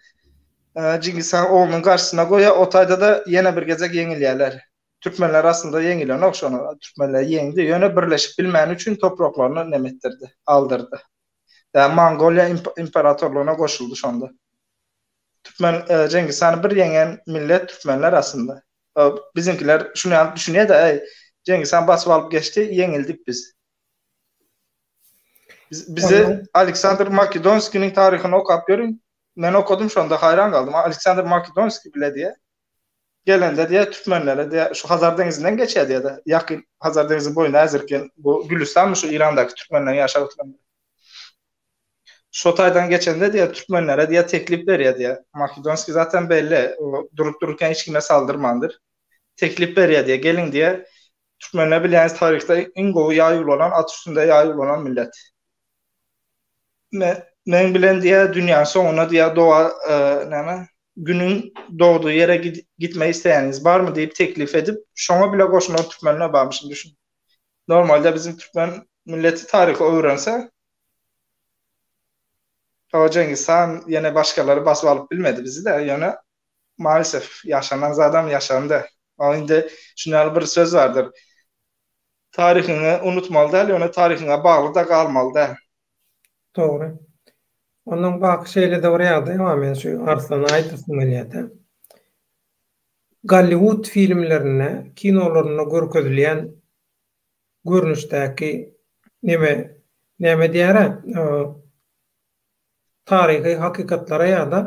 Çingiz han oglunyň garşysyna goýýar, o taýda-da ýene bir gezek ýeňilýärler. Türkmenler aslynda ýeňilenok şony, türkmenler ýeňdi, ýöne birleşip bilmäni üçin topraklaryny neme etdirdi, aldyrdy. Ýa Mongoliýa imperatorlygyna goşuldy şonda. Türkmen Çingiz hany bir ýeňen millet türkmenler aslynda. Biziňkiler şuny ýaly düşünýär-de, eý, Çingiz han basyp alyp geçdi, ýeňildik biz. Bize Aleksandr Makedonskiniň taryhyny okap görüň. Men okadym şonda haýran galdym. Aleksandr Makedonskiý bile diýe. Gelende diýe türkmenlere diýe şu Hazar deňizinden geçýär diýe-de. Ýakyn Hazar deňiziniň boýunda häzirki bu Gülüstanmy şu Irandaky türkmenleriň ýaşap oturan. Şo taýdan geçende diýe türkmenlere diýe teklip berýär diýe. Makedonskiý zaten belli, o durup dururken hiç kime saldyrmandyr. Teklip berýär diýe, geliň diýe. Türkmenler bilýäňiz taryhda iň gowy ýaý ulanan, at üstünde ýaý ulanan millet. Me, meň bilen diýe dünýäň soňuna diýe doga e, näme günüň dogduğy ýere gitmek isleýäniňiz barmy diýip teklip edip, şoňa bile goşulan türkmenler barmyşyn düşün. Normalde bizim türkmen milleti taryhy öwrense Hawa Cengiz han ýene başgalary basyp alyp bilmedi bizi de ýöne maalesef ýaşanan zadam ýaşandy. Ol indi şuny ýaly bir söz bardyr. Taryhyňy unutmaly däl ýöne taryhyňa bagly da galmaly däl. Dogry. Ondan baky şeýle-de bir ýagdaý bar men şu Arslana aýdasym gelýär-de. Golliwud filmlerinde, kinolarynda görkezilýän görnüşdäki neme, näme diýýär-ä, taryhy hakykatlara ýa-da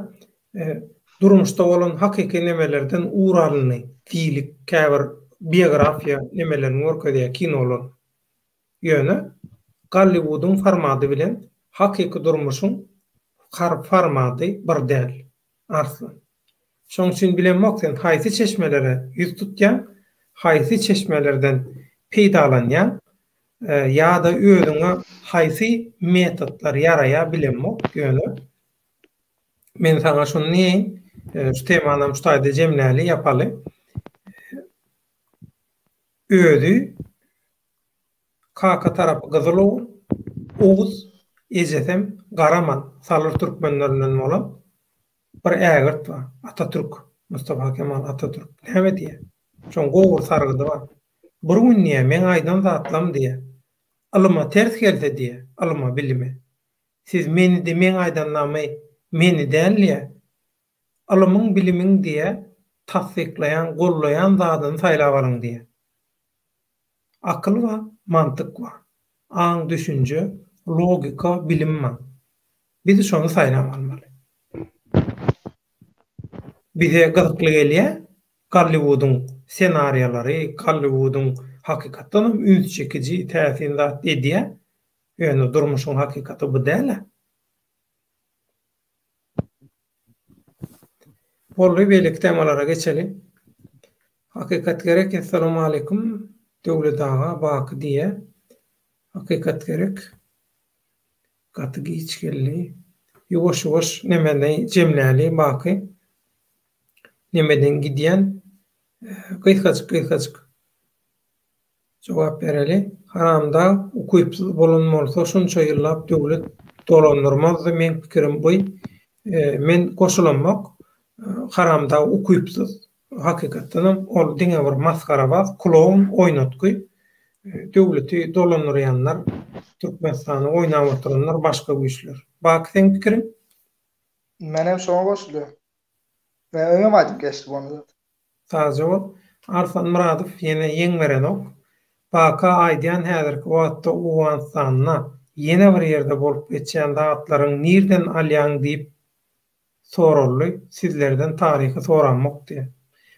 durmuşda bolan hakyky nemelerden ugur alyndy diýlip käbir biografiýa nemelerini görkezýär kinolar. Ýöne Golliwudyň formady bilen hakyky durmuşyň formady bir däl. Arslan. Şoň üçin bilemok sen haýsy çeşmelere ýüz tutýaň, haýsy çeşmelerden peýdalanýaň ýa-da özüňe haýsy metodlar ýaraýar bilemok, ýöne men saňa şuny diýeýin, şu temanam şu taýda jemläli, ýapaly. Özi Kaka tarapy gyzyl ogul, Oguz, ejesem Garaman, salyr türkmenlerinden bolan bir ägirt bar, Atatürk, Mustafa Kemal Atatürk. Näme diýýär? Şoň gowy bir sargydy bar. Bir gün diýýär, meň aýdan zatlam diýýär, ylyma ters gelse diýýär, ylyma, bilime. Siz meni-de meň aýdanlamy meni däl diýýär, ylymyň, bilimiň diýýär, tassyklaýan, gollaýan zadyny saýlap alyň diýýär. Akyl bar, mantyk bar. Aň, düşünje, logika, bilim bar. Biz şony saýlap almaly. Bize gyzykly gelýär Golliwudyň ssenariýalary, Golliwudyň hakykatdanam üns çekiji, täsin zat edýär. Ýöne durmuşyň hakykaty bu däl-ä. Boldy beýleki temalara geçeli. Hakykat gerek Essalamualeýkum Döwlet aga Baky diýýä. Hakykat gerek. Gaty giç geldi. Ýuwaş ýuwaş nemeni jemläli Baky. Nemeden gidýän gysgajyk gysgajyk. Jogap bereli. Haramdag ukypsyz bolan bolsa şunça ýyllap döwlet dolandyrmazdy meň pikirim bu. Men goşulamok. Haramdag ukypsyz. Hakykatdanam ol diňe bir masgarabaz, kloun, oýnatgy. Döwleti dolandyrýanlar, Türkmenistany oýnap oturanlar başga güýçler. Baky seň pikiriň? Menem şoňa goşulýan. Men öňem aýdyp geçdim ony zaten. Sagja bol. Arslan Myradow ýene ýeň berenok. Baka aýdýan häzirki wagtda Owganystanda ýene bir ýerde bolup geçýän zatlaryň nirden alýaň diýip soraldy sizlerden taryhy soramok diýýär.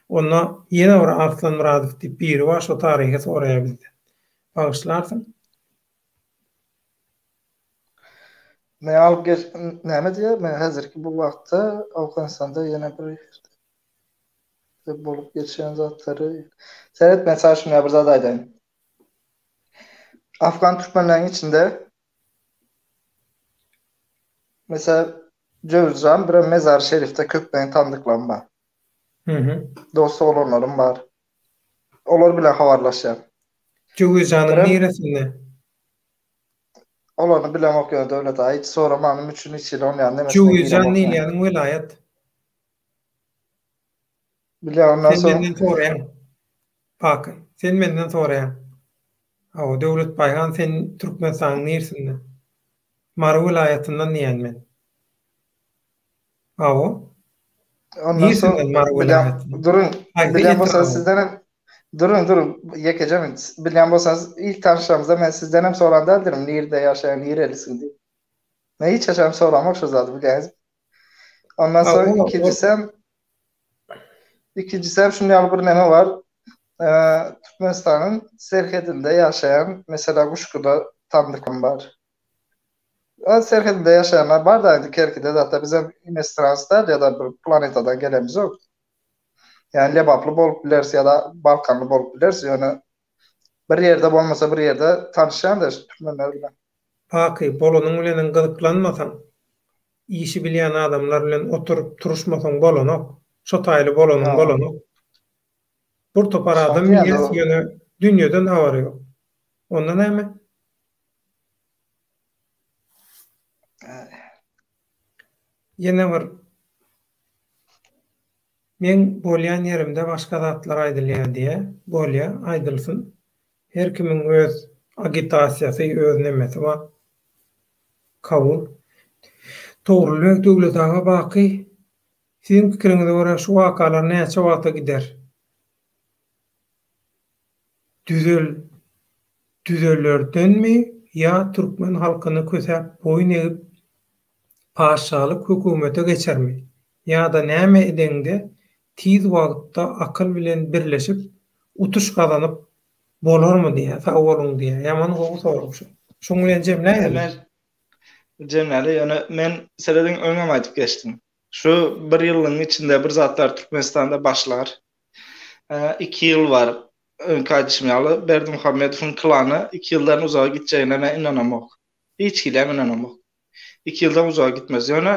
Onda ýene bir Arslan Myradow diýip biri bar şo taryhy soraýar bizden. Bagyşlarsyň. Men alyp geç näme diýýär men häzirki bu wagtda Owganystanda ýene bir ýerde bolup geçýän zatlary Seret men saňa şunýa bir zat aýdaýyn. Afgan türkmenleriň içinde Mesela Jöwüzjan bir Mezar Şerifde köp meň tandyklarym bar. Mhm. Dost oglanlarym bar. Olar bilen habarlaşýan. Jöwüzjanyň niresinde? Olaryny bilemok ýöne Döwlet aga hiç soramanym üçin hiç hili onýan nemesine Jöwüzjan diýilýäniň welaýat. Bilýän ondan Sen soň menden soraýaň. Baky, sen menden soraýaň. Hawa, Döwlet Baýhan sen Türkmenistanyň nirsinden? Mary welaýatyndan diýýän men. Hawa. Ondan soň Nirsinden Mary bilýän welaýatyndan? duruň, Haýsy bilýän bolsaňyz etrabyň? sizden hem duruň, duruň, ýekeje minut. Bilýän bolsaňyz ilk tanyşanymyzda men sizden hem soran däldirin, nirde ýaşaýaň, nirelisiň diýip. Men hiç haçan soramok şo zady bilýäňizmi? Ondan soň Hawa, ol ikinjisem ikinjisem şuny ýaly bir neme bar. Türkmenistanyň serhedinde ýaşaýan, mesela Guşguda tandykum bar. O serhedinde ýaşaýanlar bar da indi Kerkide zatda bizem inestrans däl ýa-da bir planetadan gelemizok. Ýani Lebaply bolup bileris ýa-da Balkanly bolup bileris, ýöne bir ýerde bolmasa bir ýerde tanyşýan-da şu türkmenler bilen. Baky, bolanyň bilenem gyzyklanmasaň, işi bilýän adamlar bilen oturyp turuşmasaň bolanok. Şo taýly bolanyň bolanok. Bir topar adam bilýäs, ýöne dünýeden habary ýok. Onda näme? Ýene bir Meň bolýan ýerimde başga zatlar aýdylýar diýýä. Bolýa, aýdylsyn. Her kimiň öz agitasiýasy, öz nemesi bar. Kabul. Togrulbeg Döwlet aga Baky, siziň pikiriňize görä şu wakalar näçe wagta gider? Düzel düzelerdenmi ýa türkmen halkyny kösäp boýun egip patyşalyk hökümete geçermi ýa-da näme edeňde tiz wagtda akyl bilen birleşip utuş gazanyp bolarmy diýýär sag boluň diýýär ýaman gowy sorag şu şuň bilen jemläýeli. Men jemläli ýöne men serediň öňem aýdyp geçdim. Şu bir ýylyň içinde bir zatlar Türkmenistanda başlar. 2 ýyl bar. Öňki aýdyşym ýaly Berdimuhamedowyň klany 2 ýyldan uzaga gitjegine men ynanamok. Hiç hili hem ynanamok. 2 ýyldan uzaga gitmez. Ýöne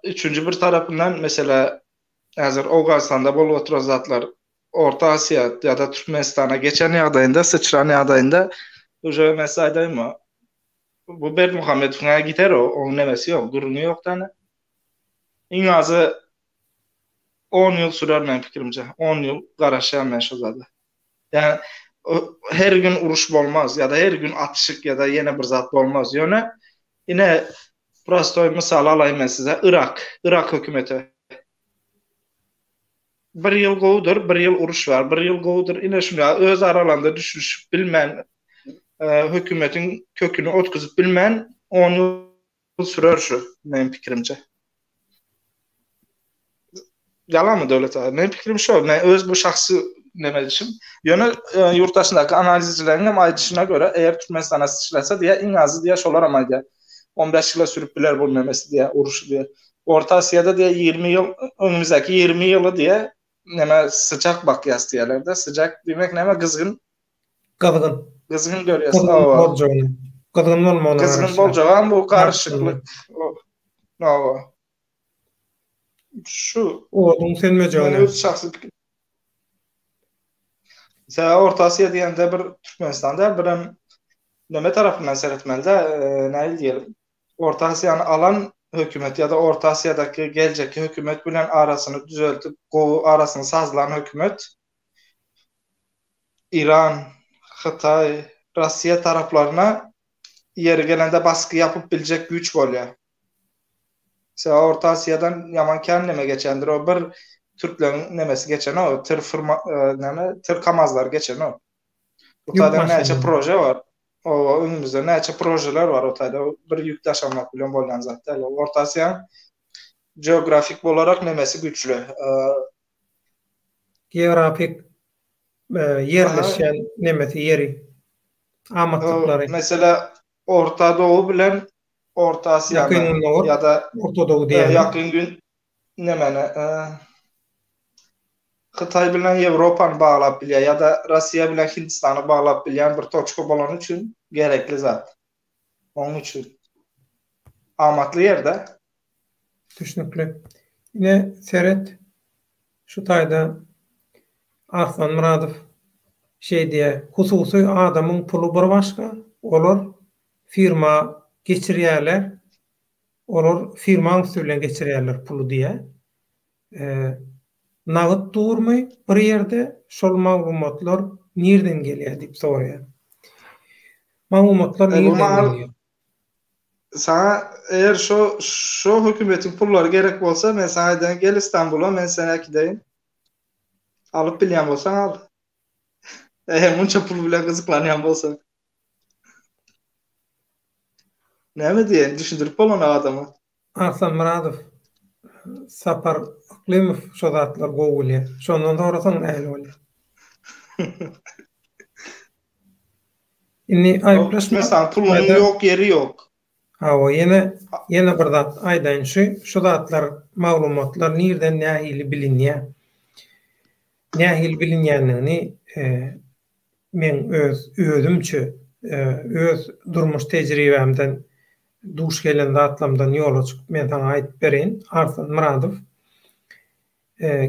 üçünji bir tarapyndan mesela häzir Owganystanda bolup oturan zatlar Orta Aziýa ýa-da Türkmenistana geçen ýagdaýynda, syçran ýagdaýynda uje men size aýdaýynmy? Bu Berdimuhamedowyň gider o, onuň nemesi ýok, gürrüňi ýok däne. Iň azy 10 ýyl sürer meň pikirimçe. 10 ýyl garaşýan men şo zada. Ýa her gün uruş bolmaz ýa-da her gün atyşyk ýa-da ýene bir zat bolmaz. Ýöne ine prostoý mysal alaýyn men size. Yrak, Yrak hökümeti. Bir ýyl gowudyr, bir ýyl uruş bar, bir ýyl gowudyr. Ine şuny öz aralarynda düşünişip bilmän, hökümetiň köküni otkuzyp bilmän 10 ýyl sürer şu meniň pikirimçe. Ýalanmy Döwlet aga? Meniň pikirim şo. Men öz bu şahsy neme edişim. Ýöne e, ýurt daşyndaky analizçileriň hem aýdyşyna görä, eger Türkmenistana syçrasa diýä, iň azy diýä şolar hem aýdýar. 15 ýyla sürüp biler bu nemesi diýä, uruşy diýä. Orta Aziýada diýä 20 ýyl, öňümizdäki 20 ýyly diýä, neme syçak bakýas diýýärler-de. Syçak diýmek näme? Gyzgyn. Gyzgyn. Gyzgyn görýäs. Gyzgyn boljagyny. Gyzgyn bolmagyna Gyzgyn boljagam bu garyşyklyk. Hawa. Şu oduň sönmejegine. Öz şahsy pikirim. Sen Orta Aziýa diýende bir Türkmenistan däl, birem neme tarapyndan seretmeli-de, e, nähili diýelim. Orta Aziýany alan hökümet ýa-da Orta Aziýadaky geljekki hökümet bilen arasyny düzeltip, gowy arasyny sazlan hökümet Iran, Hytaý, Russiýa taraplaryna ýeri gelende basgy ýapyp biljek güýç bolýar. Sebäbi Orta Aziýadan ýaman kän neme geçendir. O bir türkleriň nemesi geçenok, tyr firma näme, tyr kamazlary geçenok. Bu taýdan näçe proje bar. O öňümizde näçe projeler bar o taýda bir ýük daşamak bilen bolýan zat däl. Orta Aziýanyň geografik bolarak nemesi güýçli. Geografik ýerleşýän nemesi ýeri amatlyklary. Mesela Orta Doğu bilen Orta Aziýany Ýakyn Gündogar, ýa-da Orta Doğu diýýäňmi? Ýakyn Gün nemeni Hytaý bilen Ýewropany baglap bilýär ýa-da Russiýa bilen Hindistany baglap bilýän bir toçka bolany üçin gerekli zat. Onuň üçin amatly ýerde. Düşnükli. Ine seret şu taýda Arslan Myradow şeý diýýär, hususy adamyň puly bir başga, olar firma geçirýärler, olar firmaň üsti bilen geçirýärler puly diýýär. Nagt durmy bir ýerde şol maglumatlar nirden gelýär diýip soraýar. Maglumatlar E, bu nirden mahal gelýär? saňa eger şo şo hökümetiň pullary gerek bolsa men saňa aýdaýyn gel Istanbula men seni äkideýin. Alyp bilýän bolsaň al. Eger munça pul bilen gyzyklanýan bolsaň. Näme diýeýin düşündirip bolanok adama. Arslan Myradow, Sapar Yklymow şo zatlary gowy bilýär. Şondan sorasaň nähili bolýar? Indi aýyplaşma. Türkmenistan pulunyň ýok ýeri ýok. Hawa, ýene ýene bir zat aýdaýyn şu şu zatlar maglumatlar nirden nähili bilinýär? Nähili bilinýändigini meň öz özümçe öz durmuş tejribämden duş gelen zatlamdan ýola çykyp men saňa aýdyp bereýin. Arslan Myradow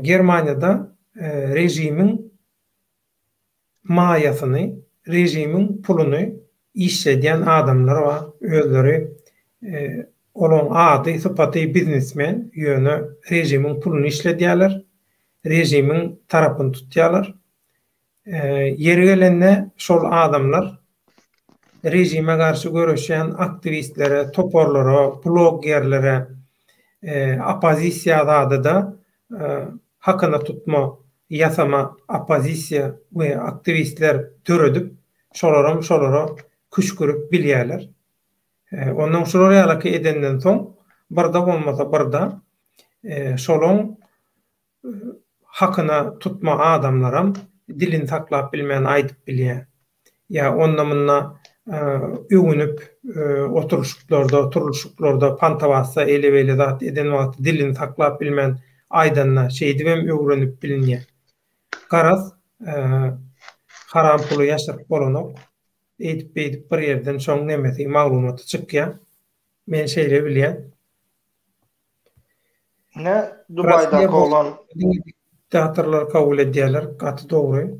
Germaniýada režimiň maýasyny, režimiň puluny işledýän adamlar bar. Özleri olaň ady, sypaty biznesmen, ýöne režimiň puluny işledýärler, režimiň tarapyny tutýarlar. Ýeri gelende şol adamlar režime garşy göreşýän aktiwistlere, toparlara, bloggerlere, oppozisiýa zada-da hakyna tutma, ýasama oppozisiýa we aktiwistler döredip, şolaram şolara küşgürip bilýärler. Onnoň şular ýalaky edenden soň, birde bolmasa birde şolaň hakyna tutma adamlaram dilini saklap bilmän aýdyp bilýär. Ýa onda-munda öwünip oturylyşyklarda, turulyşyklarda pantawassa eýle-beýle zat eden wagty dilini saklap bilmän aýdanda şeýdibem öwrenip bilinýär. Garaz, haram puly ýaşyryp bolanok. Eýdip-beýdip bir ýerden şoň nemesi, maglumaty çykýar. Men şeýle bilýän. Ne Dubaýdaky oglan. Diňe diktatorlar kabul edýärler, gaty dogry.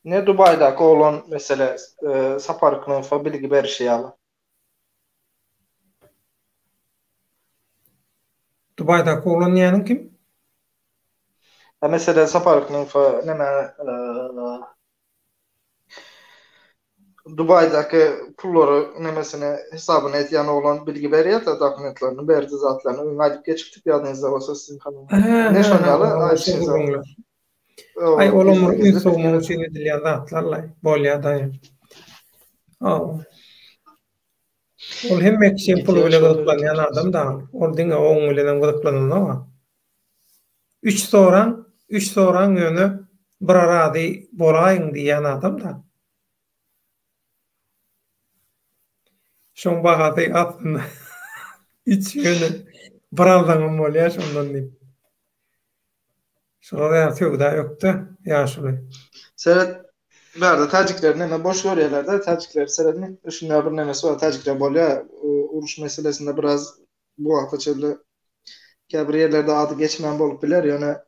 Ne Dubaýdaky oglan mesele Sapar Yklymowa bilgi berişi ýaly. Dubaýdaky oglan diýýäniň kim? Mesele Sapar Yklymowa neme Dubaýdaky pullary nemesini hesabyny edýän oglan bilgi berýär-de dokumentlerini berdi zatlaryny öň aýdyp geçipdik ýadyňyzda bolsa siziň kanalda. Ine şon ýaly aýdyşyň zat. Aý olam bir üns sowmak üçin edilýän zatlar-laý. Bolýa daýy. Ol hemme kişiň puly bilen gyzyklanýan adam da. Ol diňe oň bilenem gyzyklananok-a. Üç soraň, üç soraň ýöne bira razy bolaýyň diýýän adam-da. Şoň bahasy aslynda üç ýöne bir alsaňam bolýar şondan diýip. Şolar ýaly söwda ökde ýaşuly. Seret bärde täjikleri neme boş görýärlerde täjikleri seredin şunda bir nemesi bar täjikler bolýar uruş meselesinde biraz bu wagta çenli käbir ýerlerde ady geçmän bolup biler, ýöne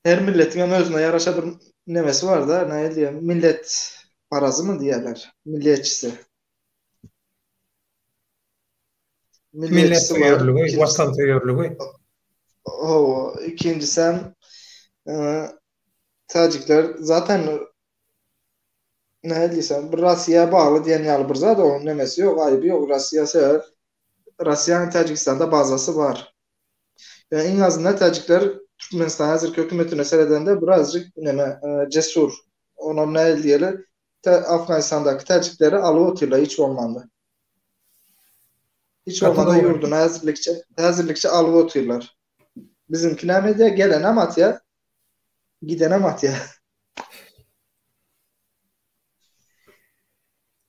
her milletiň hem özüne ýaraşa bir nemesi bar-da, nähili diýem, millet parazymy diýerler, milliýetçisi. Milliýetçisi bar. Milletsöýerligi, watansöýerligi. Hawa, ikinjisem täjikler zaten nähili diýsem, bir Russiýa bagly diýen ýaly bir zat, onuň nemesi ýok, aýby ýok, Russiýa sebäbi Russiýanyň Täjigistanda bazasy bar. Ýöne iň azyndan täjikler Türkmenistan häzirki hökümetine seredende birazjyk neme cesur. Onam nähili diýeli, Afganistandaky täjikleri alyp otyrlar hiç bolmanda. Hiç bolmanda ýurduny häzirlikçe häzirlikçe alyp otyrlar. Bizimki näme edýär? Gelenem atýar, gidenem atýar.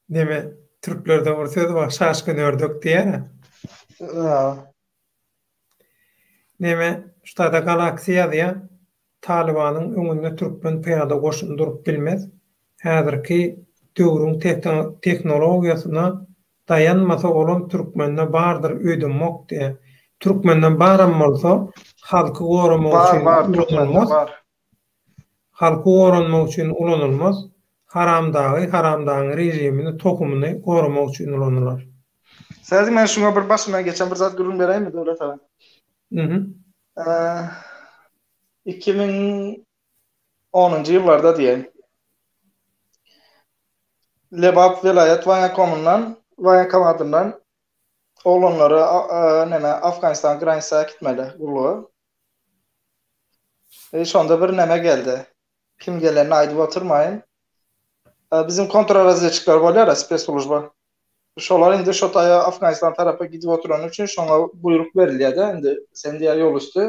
Neme, türklerde bir söz bar, şaşkyn ördek diýýär-ä. Neme, ştada Galaxy ýazýar, Talybanyň öňünde türkmen pyýada goşuny durup bilmez. Häzirki döwrüň tehnologiýasyna daýanmasa olam türkmende bardyr öýdemok diýýär. Türkmende baram bolsa, halky goramak Bar, üçin bar, türkmende ulanylmaz. bar. Halky goranmak üçin ulanylmaz, haramdagy, haramdagyň režimini, tohumyny goramak üçin ulanylar. Säzi men şuňa bir başymdan geçen bir zat gürrüň beräýinmi Döwlet aga? Mhm. 2010-njy ýyllarda diýeýin. Lebap welaýat waýenkomyndan, waýenkomatyndan oglanlary neme Afganistan granisa äkitmeli gulluga. E şonda bir neme geldi. Kim gelenini aýdyp oturmaýyn. Biziň kontrrazwedçikler bolýar-a, spesslujba. Şolar indi şo taýa Afganistan tarapa gidip oturany üçin şoňa buýruk berilýär-de, indi sen diýýär ýol üsti,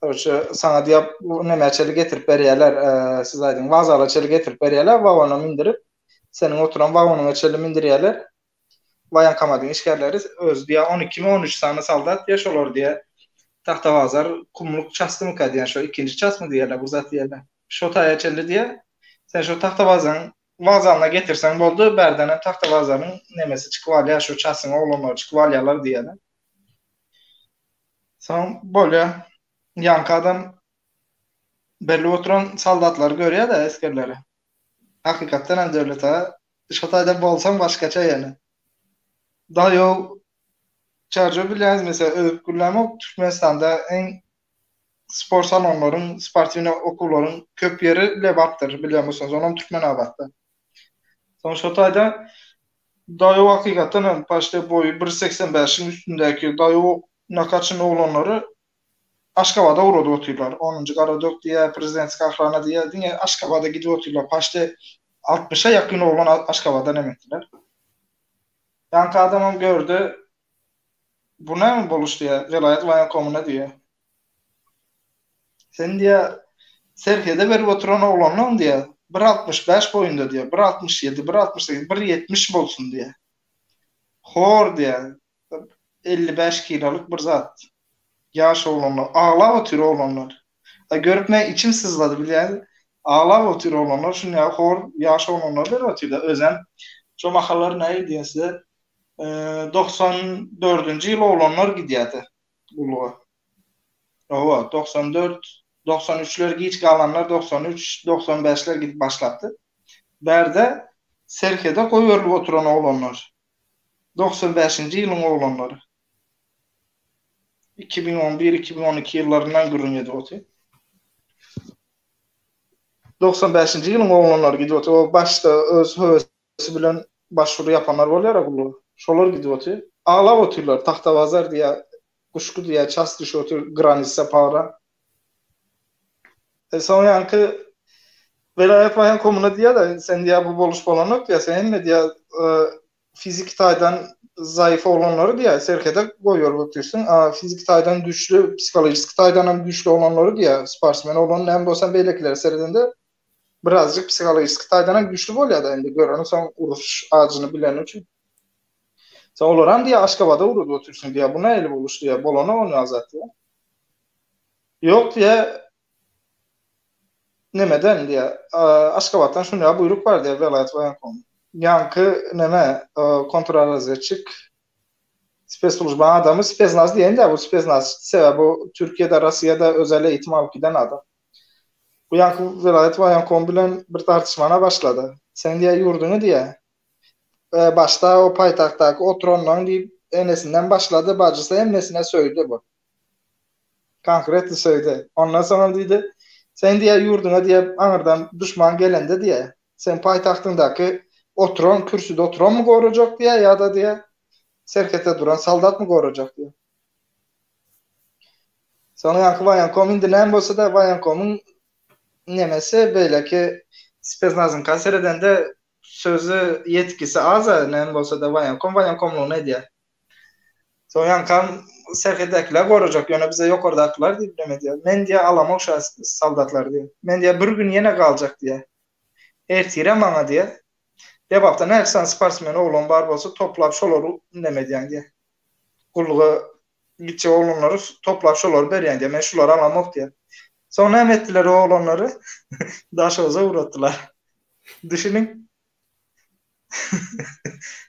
karoçe, saňa diýýär bu nämä çenli getirip berýärler, siz aýdyň, wokzala çenli getirip berýärler, wagona mündürip, seniň oturan wagonyňa çenli mündürýärler. Waýankomadyň işgärleri özi diýýär on ikimi, on üç sany soldat diýýär, şolar diýýär Tagtabazar kumluk çastymyka diýýär, şo ikinji çasmy diýýärler, bir zat diýýärler. Şo taýa çenli diýýär, sen şo Tagtabazaryň wokzalyna getirseň boldy, bärdenem Tagtabazaryň nemesi çykyp alýar, şu çasyň oglanlary çykyp alýarlar diýýärler. Soň bolýar. Ýaňky adam berlip oturan soldatlary görýär-de, esgerleri. Hakykatdan hem Döwlet aga, şo taýda bolsaň başgaça ýene. Daýaw çarja bilýäňiz, meselem, öwüp gürlämok, Türkmenistanda iň sport salonlaryň, sportiwnyý okuwlaryň köp ýeri Lebapdyr, bilýän bolsaňyz, onam Türkmenabatda. Soň şo taýda daýaw hakykatdan hem paçte boýy bir 85 bäşiň üstündäki daýaw nakaçyn oglanlary Aşgabada ugradyp otyrlar. Onunjy garadok diýýär, prezidentskiý ohrana diýýär, diňe Aşgabada gidip otyrlar. Paçte altmyşa ýakyn oglan Aşgabada neme etdiler. Ýaňky adamam gördi, Bu näme boluş diýýär, welaýat waýenkomyna diýýär. Sen diýýär, serhede berip oturan oglanlaň diýýär, bir 65 boýunda diýýär, bir 67, bir 68, bir 70 bolsun diýýär. Hor diýýär, 55 kilolyk bir zat. Ýaş oglanlar, aglap otyr oglanlar. A görüp men içim syzlady bilýäňmi? Aglap otyr oglanlar, şuny ýaly hor ýaş oglanlar berip otyr-da. Özem şo mahallar nähili diýen size, 94-nji ýyl oglanlar gidýärdi gulluga. Hawa, 94, 93-ler giç galanlar 93, 95-ler gidip başlapdy. Bärde serhede goýberilip oturan oglanlar. 95-nji ýylyň oglanlary. 2011, 2012 ýyllaryndan gürrüň edip otyr. 95-nji ýylyň oglanlary gidip otyr. O başda öz höwesi bilen başwuru ýapanlar bolýar-a gulluga. Şolar gidip otyr. Aglap otyrlar. Tagtabazar diýýär, Guşgy diýýär, ças düşüp otyr, granitsa para. E, soň ýaňky welaýat waýenkomyna diýýär-de, sen diýýär bu boluş bolanok diýýär, sen hemme diýýär, e, fiziki taýdan zaýyf oglanlary diýýär, serhede goýup otyrsyň, a fiziki taýdan güýçli, psihologiki taýdan hem güýçli oglanlary diýýär, sportsmen oglan näme bolsa beýlekilere seredende birazjyk psihologiki taýdan hem güýçli bolýar-da indi göreni soň uruş ajyny bileni üçin. Soň olaram diýýär Aşgabada ugradyp otyrsyň diýýär, bu nähili boluş diýýär, bolanok ony azat diýýär. Ýok diýýär, nemeden diýýär, Aşgabatdan şuny ýaly buýruk bar diýýär welaýat woýenkomy. Ýaňky neme kontrrazwedçik spesslujbaň adamy spesnaz diýen-dä bu spesnaz sebäbi bu Türkiýede Rossiýada özel eýitim alyp giden adam. Bu ýaňky welaýat woýenkomy bilen bir tartyşmana başlady. Sen diýýär ýurduňy diýýär başda o paýtagtdaky oturanlaryň diýip enesinden başlady bajysy hemmesine söýdi bu. Konkretno söýdi. Ondan soňam diýdi, sen diýýär ýurduňa diýýär aňyrdan duşman gelende diýýär, sen paýtagtyňdaky oturan kürsüde oturanmy gorajak diýýär ýa-da diýýär serhetde duran soldatmy gorajak diýýär. Soň ýaňky waýenkom indi näme bolsa-da waýenkomyň nemesi beýleki spesnazyňka seredende sözi ýetgisi az-a näme bolsa-da waýenkom waýenkomlygyny edýär. Soň ýaňkam serhetdäkiler gorajak, ýöne bize ýokardakylar diýip neme diýýär. Men diýýär alamok şa soldatlary diýýär. Men diýýär bir gün ýene galjak diýýär. Ertire maňa diýýär. Lebapda näçe sany sportsmen oglan bar bolsa toplap şolary neme edýäň diýýär. Gulluga gitjek oglanlary toplap şolary berýäň diýýär. Men şulary alamok diýýär. Soň näme etdiler o oglanlary? Daşoguza ugratdylar. Düşüniň.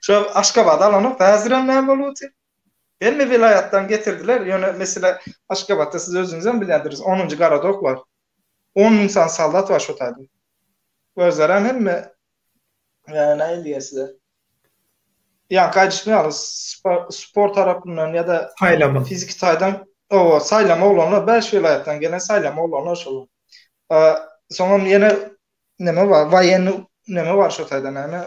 Şo Aşgabada alanok. Häzirem näme bolup otyr? Hemme welaýatdan getirdiler. Ýöne mesele Aşgabatda siz özüňiz hem bilýändiris. 10-njy gorodok bar. 10 müň sany soldat bar şo taýda. Özlerem hemme näme diýer size? Ýaňky aýdyşym ýaly sport tarapyndan ýa-da saýlama fiziki taýdan owa saýlama oglanlar 5 welaýatdan gelen saýlama oglanlar şolar. Soňam ýene neme bar? Waýenny neme bar şo taýda näme?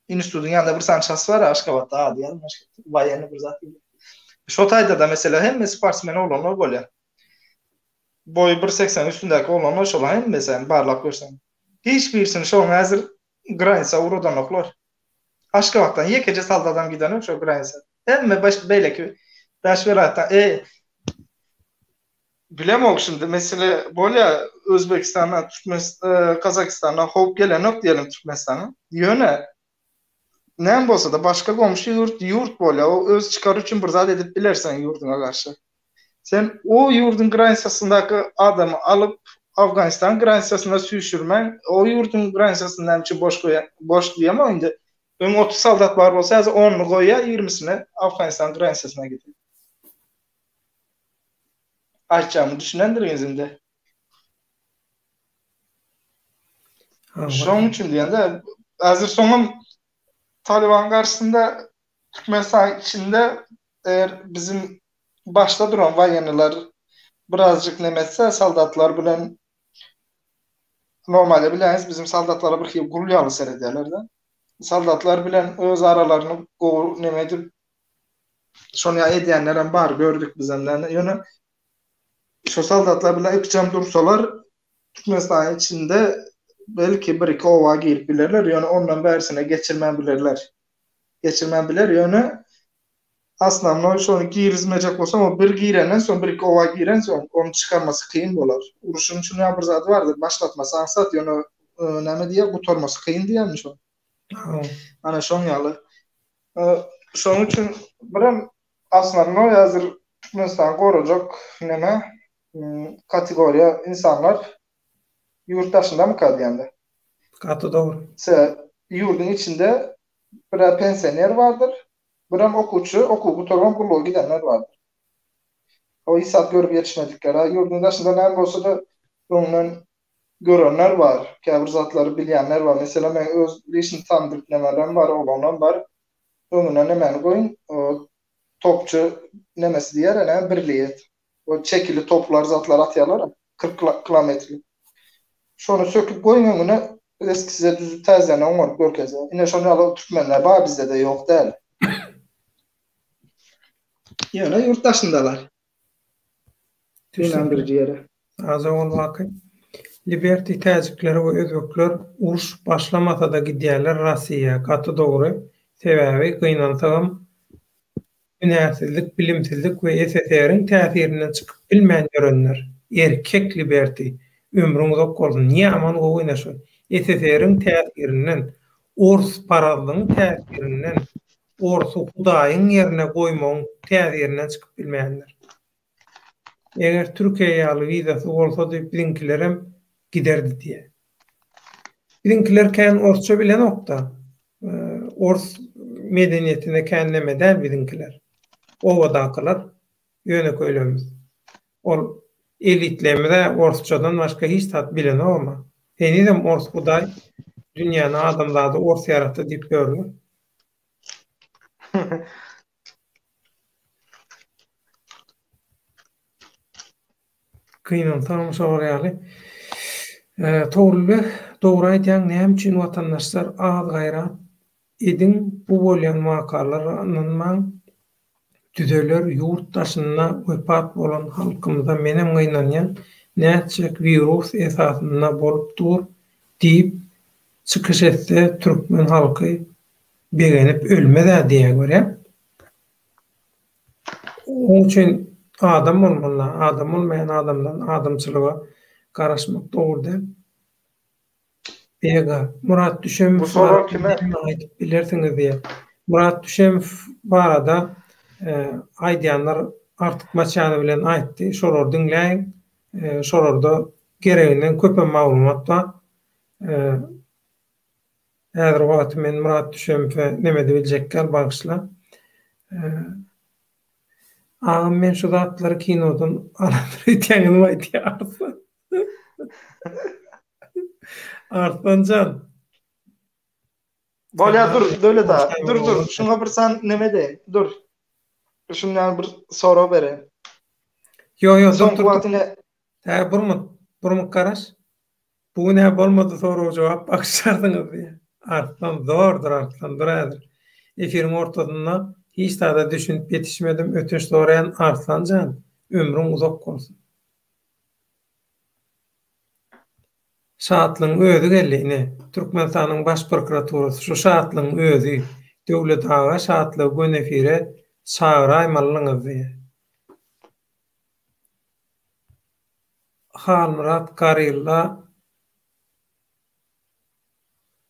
Institutyň ýanynda bir sany ças bar Aşgabatda ady ýadyma düşdi. Waýenny bir zat diýilýär. Şo taýda-da mesela hemme sportsmen oglanlar bolýar. Boýy 1.80 üstündäki oglanlar şolar hemmesi yani barlap görseň. Hiç birisini şoň häzir granisa ugradanoklar. Aşgabatdan ýekeje soldatam gidenok şo granisa. Hemme baş beýleki daş welaýatdan e bilemok şindi mesele bolýa Özbegistandan Türkmen e, Gazagystandan howp gelenok diýelim Türkmenistana. Ýöne näme bolsa-da başga goňşy ýurt ýurt bolýa. O öz çykary üçin bir zat edip biler seň ýurduňa garşy. Sen o ýurduň granisasyndaky adamy alyp Afganistan granisasyna süýşürmäň, o ýurduň granisasyny näme üçin boş goýa, boş diýemok indi. Öň 30 soldat bar bolsa, häzir onuny goýýar, ýigrimisini Afganistan granisasyna gidýär. Aýtjagymy düşünendirgiňiz indi. Şonuň üçin diýende, häzir soňam Taliban garşysynda Türkmenistan içinde eger bizim başda duran waýenniler birazjyk neme etse soldatlar bilen normalde bilýäňiz bizim soldatlara bir hili gul ýaly seredýärler-de. Soldatlar bilen öz aralaryny gowy neme edip şony ýa edýänlerem bar gördük bizem näme ýöne şo soldatlar bilen ykjam dursalar Türkmenistanyň içinde belki bir iki oba girip bilerler ýöne ondan bärisine geçirmän bilerler. Geçirmän biler ýöne Asnamnoý şony girizmejek bolsaň o bir girenden soň bir iki oba giren soň ony çykarmasy kyn bolar. Uruşyň şuny bir zady bardyr başlatmasy aňsat ýöne näme diýýär gutarmasy kyn diýýärmi şo. Ana şoň ýaly. Şonuň üçin birem asnamnoý häzir Türkmenistany gorajak neme kategoriýa insanlar ýurt daşyndamyka diýende. Gaty dogry. Ýurduň içinde bir pensioner bardyr. Birem okuwçy, okuwy gutarybam gulluga gidenler bardyr. O hiç zat görüp ýetişmedikler. A ýurduň daşynda näme bolsa-da öňünden görenler bar, käbir zatlary bilýänler bar. Meselem, meň öz lişni tandyryp nemelerim bar, oglanlarym bar. Öňüne nemäni goýuň, topçy nemesi diýer, ene birliýet. O çekili toplar zatlar atýarlar, 40 kilometrlik. Şony söküp goýuň öňüne, eski size düzüp täzeden oňaryp görkezýär. Ine şony ýaly türkmenler bar bizde-de ýok däl. Ýöne ýurt daşyndalar. Ynandyryjy ýeri. Aza bol Baky. Liberty täjikler we özbekler uruş başlamasada gidýärler Rossiýa gaty dogry sebäbi gynansagam Hünärsizlik, bilimsizlik we SSR-iň täsirinden çykyp bilmän ýörenler. Erkek Liberty, ömrüň uzak bolsun. Ýaman gowy ine şu. SSR-iň täsirinden, orsparazlygyň täsirinden, orsy hudaýyň ýerine goýmagyň täsirinden çykyp bilmänler. Eger Türkiýe ýaly wizasy bolsady biziňkilerem giderdi diýýär. Biziňkiler kän orsça bilenokda. Ors medeniýetine kän neme däl biziňkiler. Obadakylar ýönekeýlerimiz. Ol elitlerimiz-ä orsçadan başga hiç zat bilenogam. Henizem ors hudaý dünýäni adamzady ors ýaratdy diýip ýörler. Gynansagam şolar ýaly. Togrul beg, dogry aýdýaň, näme üçin watandaşlar az gaýrat ediň bu bolýan wakalara ynanmaň düzeler ýurt daşynda wepat bolan halkymyza menem gynanýan nätjek wirus esasynda bolup dur diýip çykyş etse türkmen halky begenip ölmez-ä diýýä görýäň. Oň üçin adam bolmaly, adam bolmaýan adamdan adamçylyga garaşmak dogry däl. Bega, Murat Düşemow Bu sorag kime? näme aýdyp bilersiňiz diýýär. Murat Düşemow barada aýdýanlar artykmaç ýany bilen aýtdy. Şolary diňläýiň. Şolarda gereginden köpem maglumat bar. Häzir wagty men Myrat Düşemowe neme dibiljek däl bagyşla. Agam men şu zatlary kinodan alandyr öýtýäňizmi aýtýa Arslan. Arslanjan. Bolýar dur Döwlet aga dur dur şuňa bir san neme edeýin dur. Şundan bir sorag bereýin. Ýo ýo dur dur. Wagtyny Hä Burmut Burmut garaş. Bu gün hä bolmady sorag jogap bagyşlarsyňyz diýýär. Arslan zordur Arslan dur häzir. Efiriň ortasynda hiç zada düşünip ýetişmedim ötünç soraýan Arslan jan ömrüň uzak bolsun. Şatlygyň özi geldi ine, Türkmenistanyň Baş prokuraturasy şu Şatlygyň özi, Döwlet aga Şatlygy göni efire çagyraýmalynyňyz diýýär. Halmyrat Garilla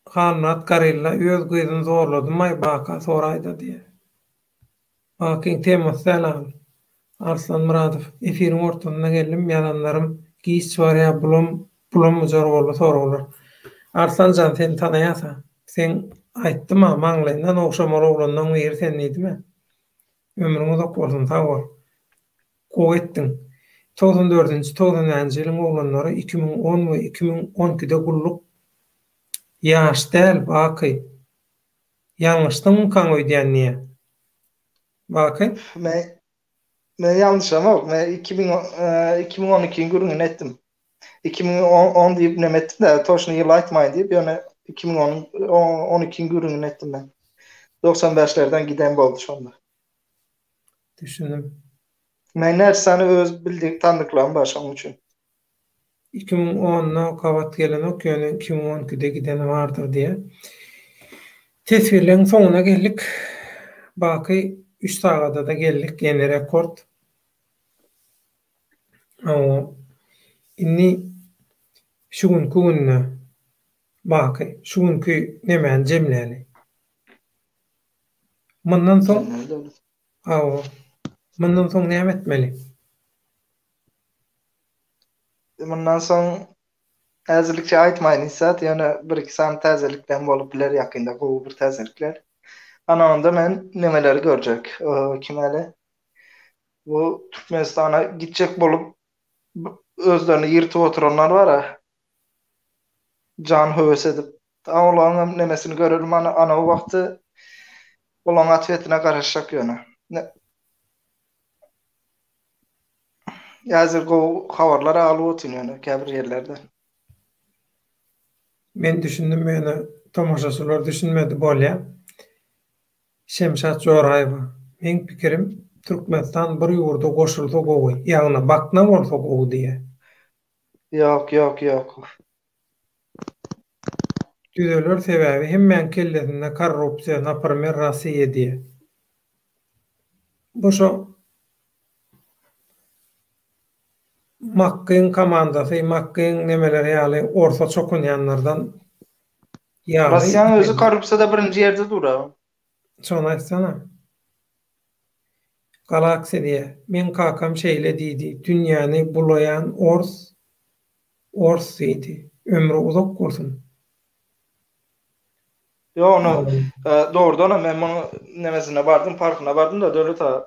Halmyrat Garilla öz gyzyny zorladymaý Baka soraýda diýýär. Bakyň temasy däl al. Arslan Myradow, efiriň ortasynda geldim, ýazanlarym giç barýa bulam bulam bujar boldy soraglar. Arslan jan seni tanaýasa. Seň aýtdyma maňlaýyndan ogşamaly oglanlaň biri sen diýdimä. Ömrüň uzak bolsun sag bol. Gowy etdiň. 94 dördünji, 95-nji ýylyň oglanlary 2010 we 2012-de gulluk ýaş däl Baky. Ýalňyşdyňmykaň öýdýän diýýä. Baky? Men men ýalňyşamok. Men 2012-iň gürrüňini etdim. 2010 diýip neme etdim-de, toçny ýyl aýtmaýyn diýip, ýöne 2012-iň gürrüňini etdim men. 95-lerden giden boldy şonda. Düşündim. Men näçe sany öz bildik tandyklarym bar şonuň üçin. 2010-da gabat gelenok, ýöne 2012-de gideni bardyr diýýär. Teswirleň soňuna geldik. Baky üç sagada-da geldik, ýene rekord. Indi şu günki günde Baky, şu günki nemäni jemläli. Mundan soň Hawa. Mundan soň näme etmeli? Mundan soň häzirlikçe aýtmaýyn hiç zat, ýöne bir-iki sany täzelikden bolup biler ýakynda gowy bir täzelikler. Ana onda men nemeleri görjek. Kim äle? Bu Türkmenistana gitjek bolup özlerini ýyrtyp oturanlar bar-a. Jan höwes edip. Olaryň hem nemesini görelim ana ana o wagty olaryň otwetine garaşjak ýöne. Häzir gowy habarlar alyp otyryn ýöne käbir ýerlerde. Men düşündim ýöne tomaşaçylar düşünmedi bolýa. Şemşat Joraýewa, Meň pikirim Türkmenistan bir ýurda goşulsa gowy, ýagny bakna bolsa gowy diýýä. Ýok ýok ýok. Düzeler sebäbi hemmäň kellesinde korrupsiýa naprmer Rossiýa diýe. Bu şo Makgyň komandasy Makgyň nemeleri ýaly orsa çokunýanlardan ýaly. Rossiýaň özi korrupsiýada birinji ýerde dur-a. Şony aýtsana. Galaksiýa diýýä. Meň kakam şeýle diýdi, dünýäni bulaýan ors ors diýdi. Ömri uzak bolsun. Ýok ony dogrudanam men munuň nemesine bardym, parkyna bardym-da Döwlet aga.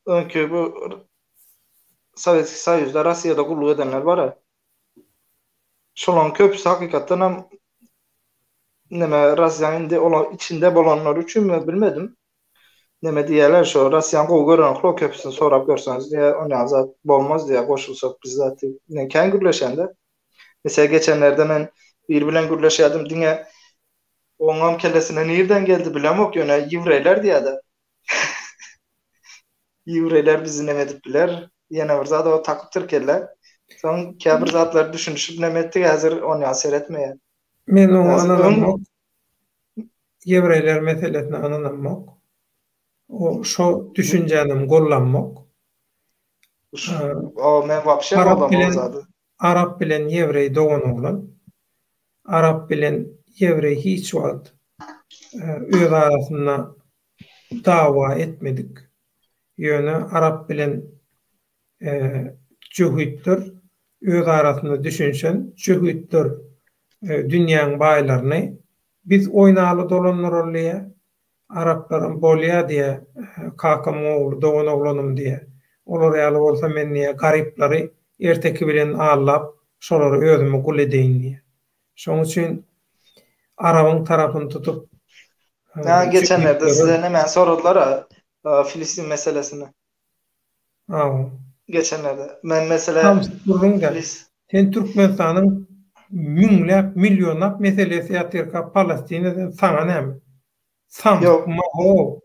Öňki bu Sowetskiý Soýuzda, Rossiýada gulluk edenler bar-a. Şolaryň köpüsi hakykatdanam neme Rossiýanyň indi olar içinde bolanlary üçinmi bilmedim. Neme diýýärler şo Rossiýany gowy görenoklar köpüsini sorap görseňiz diýýär onýan zat bolmaz diýýär goşulsak biz zat diýip. Men kän gürleşende. Meselem geçenlerde men biri bilen gürleşýärdim diňe oňam kellesine nirden geldi bilemok ýöne ýewreýler diýýärdi. Ýewreýler bizi neme edip biler ýene bir zat o takypdyr kellä. Soň käbir zatlary düşünişip neme etdik häzir onýan seretmeýär. Men oňa ynanamok. Ýewreýler meselesine ynanamok. O şo düşünjänem gollamok. O men wapşe gollamok o zady. Arap bilen ýewreý dogan oglan. Arap bilen ýewreý hiç wagt öz arasynda dawa etmedik. Ýöne arap bilen jöhitler öz arasynda düşünişen jöhitler dünýäň baýlaryny biz oýnaly dolandyraly diýýär. Araplaram bolýa diýýär, kakamyň ogly, dogan oglanym diýýär. Olar ýaly bolsa men diýýär, garyplary erteki bilen aldap, şolary özüme gul edeýin diýýär. Şonuň üçin. Arabyň tarapyny tutup Ýa geçenlerde size nämäni soradylar-a, Filistin meselesini. Hawa. Geçenlerde. Men mesele Samsyk gürrüň däl. Sen Türkmenistanyň müňläp, millionlap meselesi ýatyrka Palestinadan saňa näme? Samsyk maho.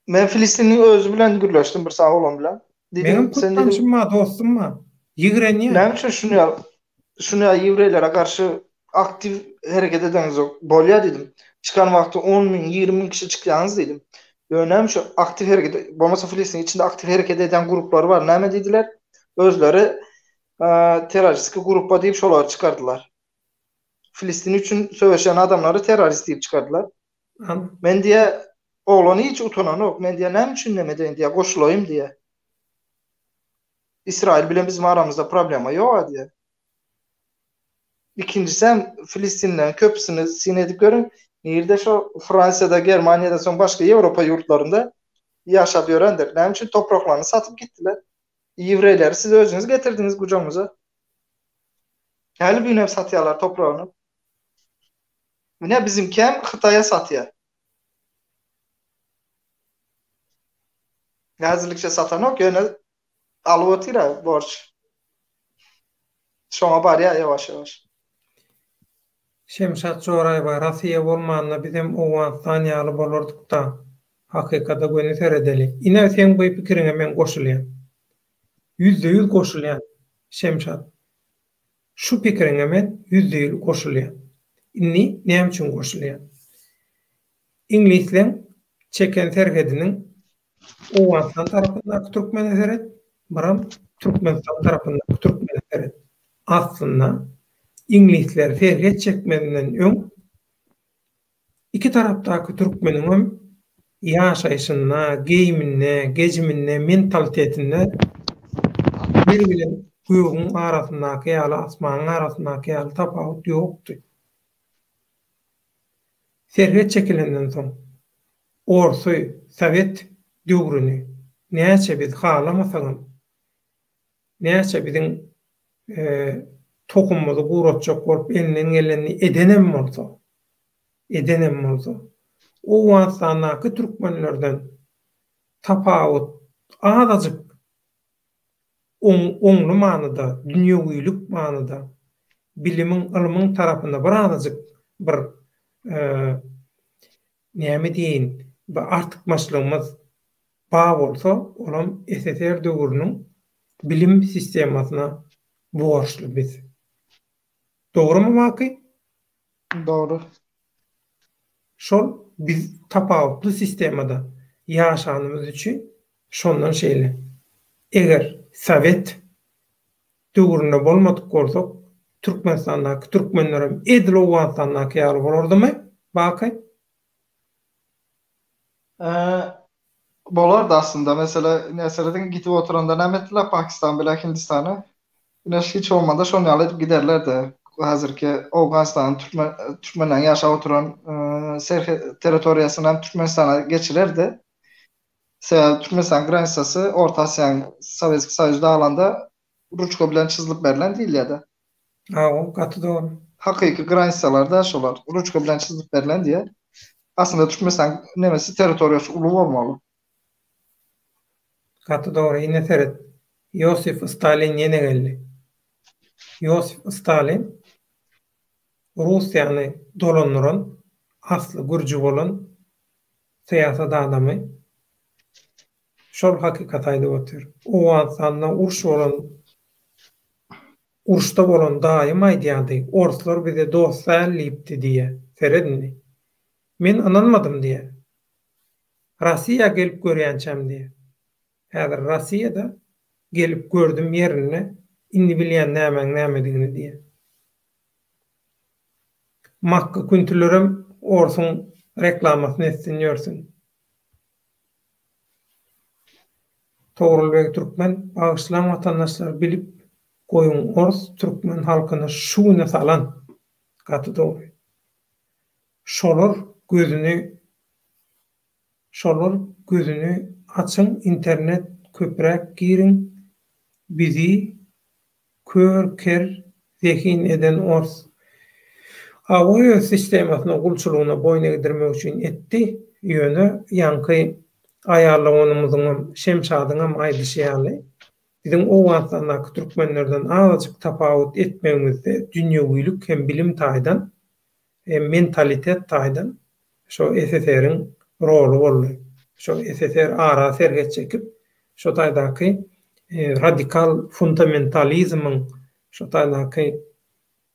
Men Filistinliň özi bilen gürleşdim bir sag oglan bilen. Meňem köp tanşym bar, dostum bar. Ýigrenýän. Näme üçin şuny ýaly şuny ýaly ýewreýlere garşy aktiw hereket edeňizok? Bolýar diýdim. Çykan wagty on müň, 20 müň kişi çykýaňyz diýdim. Ýöne näme üçin aktiw hereket bolmasa Filistiniň içinde aktiw hereket edýän gruplary bar. Näme diýdiler? Özleri terroristiki gruppa diýip şolary çykardylar. Filistin üçin söweşýän adamlary terrorist diýip çykardylar. Men diýä oglan hiç utananok. Men diýä näme üçin neme edeýin diýä goşulaýyn diýä. Israil bilen bizim aramyzda problema ýok-a diýä. Ikinjisem filistinleriň köpüsini syn edip görüň, nirde şo Fransiýada, Germaniýada soň başga Ýewropa ýurtlarynda ýaşap ýörendir. Näme üçin topraklaryny satyp gitdiler? Ýewreýleri siz özüňiz getirdiňiz gujagyňyza. Häli bu günem satýarlar topragyny. Ine bizimkem Hytaýa satýar. Häzirlikçe satanok ýöne alyp otyr-a borç. Şoňa barýar ýawaş-ýawaş. Şemşat Joraýewa, Rossiýa bolmanda bizem Owganystan ýaly bolardykda. Hakykata göni seredeli. Ine seň bu pikiriňe men goşulýan. Ýüzde ýüz goşulýan Şemşat. Şu pikiriňe men 100% goşulýan. Indi näme üçin goşulýan? Iňlisleň çeken serhediniň Owganystan tarapyndaky türkmene seret, biram Türkmenistan tarapyndaky türkmene seret. Aslynda iňlisler serhet çekmezinden öň Iki tarapdaky türkmeniňem ýaşaýşynda, geýiminde, gejiminde, mentalitetinde ýer bilen gögüň arasyndaky ýaly, asmanyň arasyndaky ýaly tapawut ýokdy. Serhet çekilenden soň, orsy, sowet döwrüni näçe biz halamasagam, näçe biziň tohumymyzy guratjak bolup elinden gelenini edenem bolsa, edenem bolsa, Owganystandaky türkmenlerden tapawut azajyk oňly manyda, dünýewilik manyda, bilimiň, ylmyň tarapynda bir azajyk bir näme diýeýin, bir artykmaçlygymyz Ba bolsa, olam SSR döwrüniň bilim sistemasyna borçly biz. Dogrumy Baky? Dogry. Şol biz tapawutly sistemada ýaşanymyz üçin şondan şeýle. Eger sowet döwründe bolmadyk bolsak, Türkmenistandaky türkmenlerem edil Owganystandaky ýaly bolardymy Baky? Bolardy aslynda. Mesele ine serediň gidip oturanda näme etdiler Pakistan bilen Hindistany. Ine hiç bolmanda şon ýaly edip giderlerdi. Häzirki Owganystanyň türkmen türkmenleriň ýaşap oturan serhet territoriýasyny hem Türkmenistana geçirerdi. Sebäbi Türkmenistan granisasy Orta Aziýanyň Sowetski Soýuz dagylanda ruçka bilen çyzylyp berlen diýilýärdi. Hawa, gaty dogry. Hakyky granisalar da şolar. Ruçka bilen çyzylyp berlen diýýär. Aslynda Türkmenistan nemesi territoriýasy uly bolmaly. Gaty dogry ine seret Ýosif Stalin ýene geldi. Ýosif Stalin Russiýany dolandyran asly gürji bolan syýasat adamy şol hakykaty aýdyp otyr. Owganystanda uruş bolan Uruşda bolan daýym aýdýardy, orslar bize dost däl diýipdi diýýä. Seret indi. Men ynanmadym diýýä. Rossiýa gelip görýänçäm diýýä. Häzir Rossiýada gelip gördüm ýerinde, indi bilýän nämäň nämedigini diýýä. Makga küntülerem orsuň reklamasyny etsin ýörsün. Togrul beg Türkmen bagyşlaň watandaşlar bilip goýuň ors türkmen halkyny şu güne salan gaty dogry şolar gözüni şolar gözüni açyň internet köpräk giriň bizi kör ker zehin eden ors. Hawa öz sistemasyna gulçulygyna boýun egdirmek üçin etdi, ýöne ýaňky aýal doganymyzyňam Şemşadyňam aýdyşy ýaly, biziň Owganystandaky türkmenlerden azajyk tapawut etmegimizde dünýewilik hem bilim taýdan hem mentalitet taýdan şo SSR-iň roly boldy. Şo SSR ara serhet çekip, şo taýdaky radikal fundamentalizmiň şo taýdaky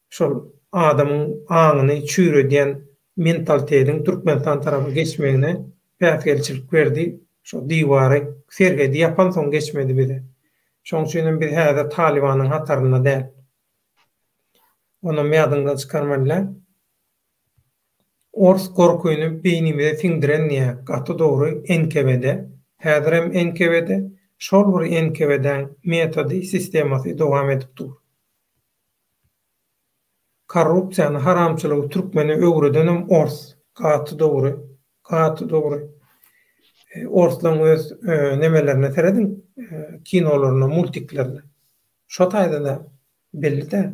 şol adamyň aňyny çüýredýän mentalitetiň Türkmenistan tarapa geçmegine päsgelçilik berdi. Şo diwary, serhedi ýapansoň geçmedi bize. Şoň üçinem biz häzir Talybanyň hatarynda däl. Onam ýadyňdan çykarmaly däl. Ors gorkyny beýnimize siňdiren diýýä, gaty dogry NKWD. Häzirem NKWD, şol bir NKWD-äň metody, sistemasy dowam edip dur. Korrupsiýany, haramçylygy türkmene öwredenem ors. Gaty dogry. Gaty dogry. Orslaň öz nemelerine serediň, kinolaryna, multiklerine. Şo taýda-da belli-dä.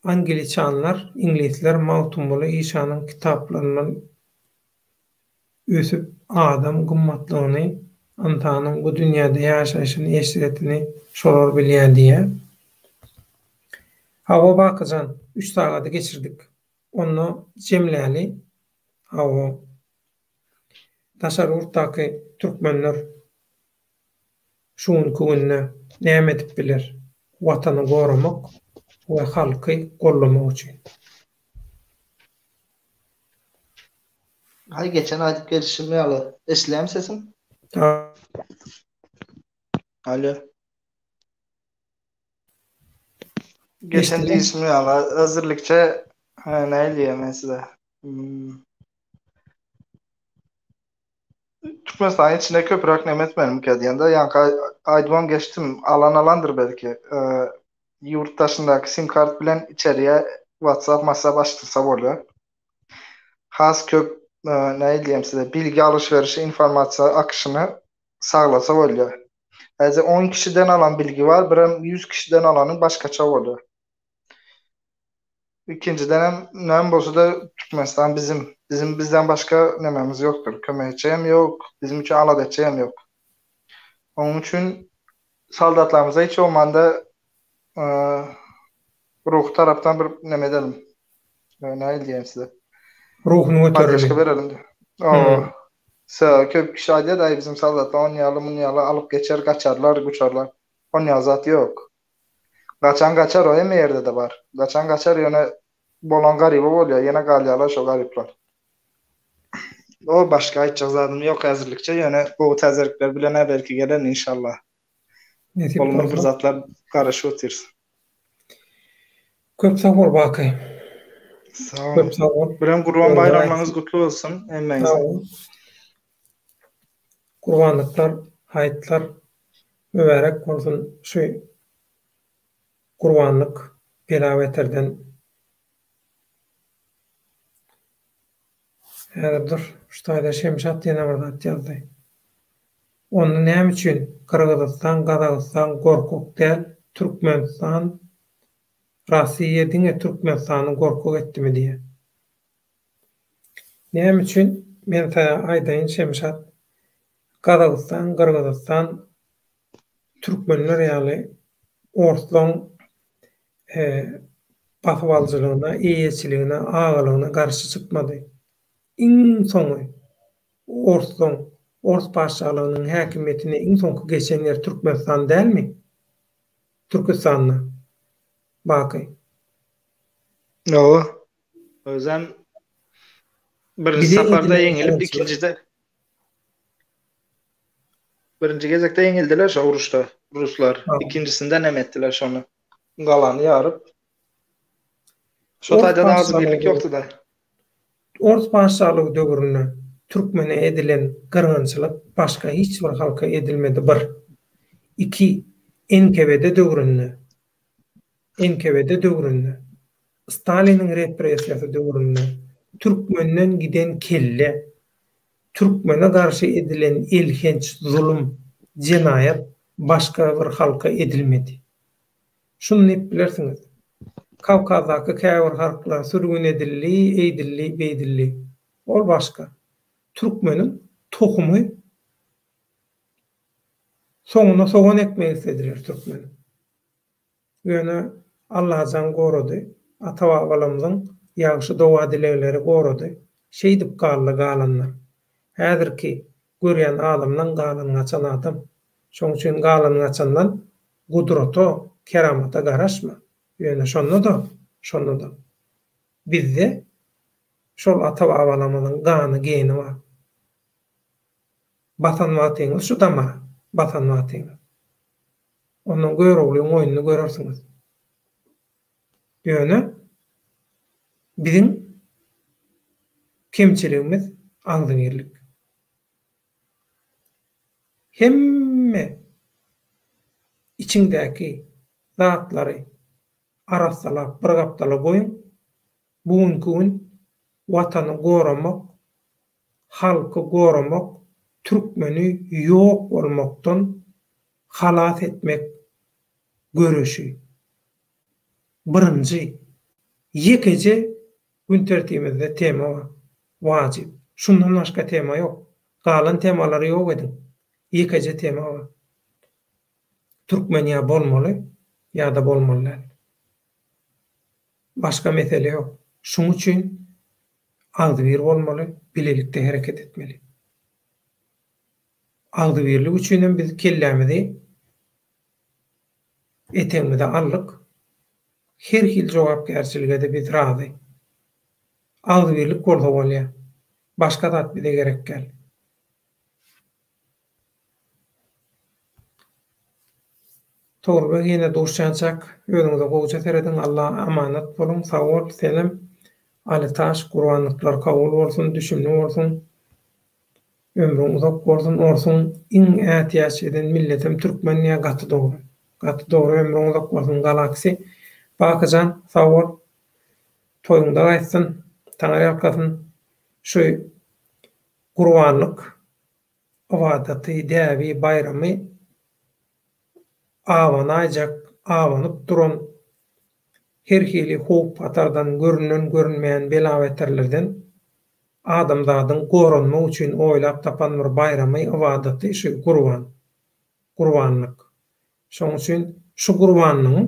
Angliçanlar, iňlisler Magtymguly işanyň kitaplaryndan ösüp adam gymmatlygyny, ynsanyň bu dünýäde ýaşaýşyny, eşretini şolar bilýär diýýär. Hawa Bakyjan, üç sagady geçirdik. Onda jemläli. Hawa. Daşary ýurtdaky türkmenler Şu günki günde näme edip biler? Watany goramak we halky gollamak üçin. Aý geçen aýdyp gelişim ýaly. Eşidilýärmi sesim? Alo. Geçen diýişim ýaly, hazirlikçe näme diýýän men size? Hmm. Türkmenistanyň içinde köpräk neme etmelimikä diýende, ýaňky aýdybam geçdim, alan alandyr belki. Ýurt daşyndaky sim kart bilen içeriye WhatsApp, WhatsApp açdyrsa bolýar. Has köp näme diýem size, bilgi alyş-berişi, informasiýa akyşyny saglasa bolýar. Häzir 10 kişiden alan bilgi bar, birem 100 kişiden alanyň başgaça bolýar. Ikinjiden hem näme bolsa-da Türkmenistan bizim. Bizim bizden başga nememiz ýokdur. Kömek etjek hem ýok, bizim üçin alada etjek hem ýok. Onuň üçin soldatlarymyza hiç bolmanda ruhy tarapdan bir neme edelim. Nähili diýeýin size? Ruhuny göterelim. Poddeşka berelim. Owa. Köp kişi aýdýar, aý bizim soldatlar on ýaly, mun ýaly alyp geçer, gaçarlar, guçarlar. On ýaly zat ýok. Gaçan gaçar o hemme ýerde-de bar. Gaçan gaçar ýöne bolan garyba bolýar ýene galýarlar şo garyplar. O başga aýtjak zadym ýok häzirlikçe ýöne gowy täzelikler bilen-ä belki gelerin inşallah. Nesip Bolmaly bir bolsa. zatlar garaşyp otyrys. Köp sag bol Baky. Sag boluň. Köp sag bol. Birem Gurban baýramlaryňyz gutly bolsun hemmäňize. Sag bol. Gurbanlyklar, haýytlar mübärek bolsun şu gurbanlyk bela-beterden Häzir dur, şu taýda Şemşat ýene bir zat ýazdy. Onda näme üçin Gyrgyzystan, Gazagystan gorkak däl, Türkmenistan, Rossiýa diňe Türkmenistany gorkak etdimi diýýär. Näme üçin men saňa aýdaýyn Şemşat, Gazagystan, Gyrgyzystan türkmenler ýaly orslaň basybalyjylygyna, eýeçiligine, agalygyna garşy çykmady. Iň soňy orslaň, ors patyşalygynyň häkimiýetine iň soňky geçen ýer Türkmenistan dälmi? Türküstanda. Baky. Hawa. Özem birinji saparda ýeňilip, ikinjide Birinji gezekde ýeňildiler şo uruşda ruslar. Ikinjisinde näme etdiler şony? Galany ýaryp. Şo taýda-da agzybirlik ýokdy-da. Ors patyşalygy döwründe türkmene edilen gyrgynçylyk başga hiç bir halka edilmedi bir. Iki, NKWD döwründe NKWD döwründe Staliniň repressiýasy döwründe türkmenden giden kelle Türkmene garşy edilen elhenç zulum, jenaýat başga bir halka edilmedi. Şuny diýip bilersiňiz. Kawkazdaky käbir halklar sürgün edildi, eýdildi, beýdildi. Ol başga. Türkmeniň tohumy soňuna sogan ekmek islediler türkmeniň. Ýöne Allajan gorady, ata-babalarymyzyň ýagşy doga-dilegleri gorady. Şeýdip galdy galanlar. Häzirki görýän adamlaň galan-gaçan adam. Şoň üçin galan-gaçandan gudrata, keramata garaşma. Ýöne şonda-da, şonda-da bizde şol ata-babalarymyzyň gany, geni bar. Basan wagtyňyz şu damara basan wagtyňyz. Ondan Göroglyň oýnuny görersiňiz. Ýöne biziň kemçiligimiz agzybirlik. Hemme içiňdäki zatlary arassalap bir gapdala goýuň. Bu günki gün Watany goramak, halky goramak, türkmeni ýok bolmakdan halas etmek göreşi birinji, ýekeje gün tertibimizde tema bar. Wajyp. Şundan başga tema ýok. Galan temalary ýok ediň. Ýekeje tema bar. Türkmen ýa bolmaly, ýa-da bolmaly däl. Başga mesele ýok. Şuň üçin agzybir bolmaly, bilelikde hereket etmeli. Agzybirlik üçinem biz kellämizi etegimize aldyk. Her hili jogapkärçilige-de biz razy. Agzybirlik bolsa bolýar. Başga zat bize gerek däl. Togrul beg ýene duşýançak özüňize gowja serediň Alla amanat boluň sag bol senem Alytaş gurbanlyklar kabul bolsun düşümli bolsun ömrüň uzak bolsun orsuň iň ätiýaç eden milletem türkmen diýýä gaty dogry gaty dogry ömrüň uzak bolsun Galaxy Bakyjan sag bol toýuňda gaýtsyn Taňryýalkasyn şu gurbanlyk ybadaty, däbi, baýramy abanaýjak, abanyp duran her hili howp-hatardan, görünen-görünmeýän bela-beterlerden adamzadyň goranmak üçin oýlap tapan bir baýramy, ybadaty şu gurban, gurbanlyk. Şonuň üçin şu gurbanlygyň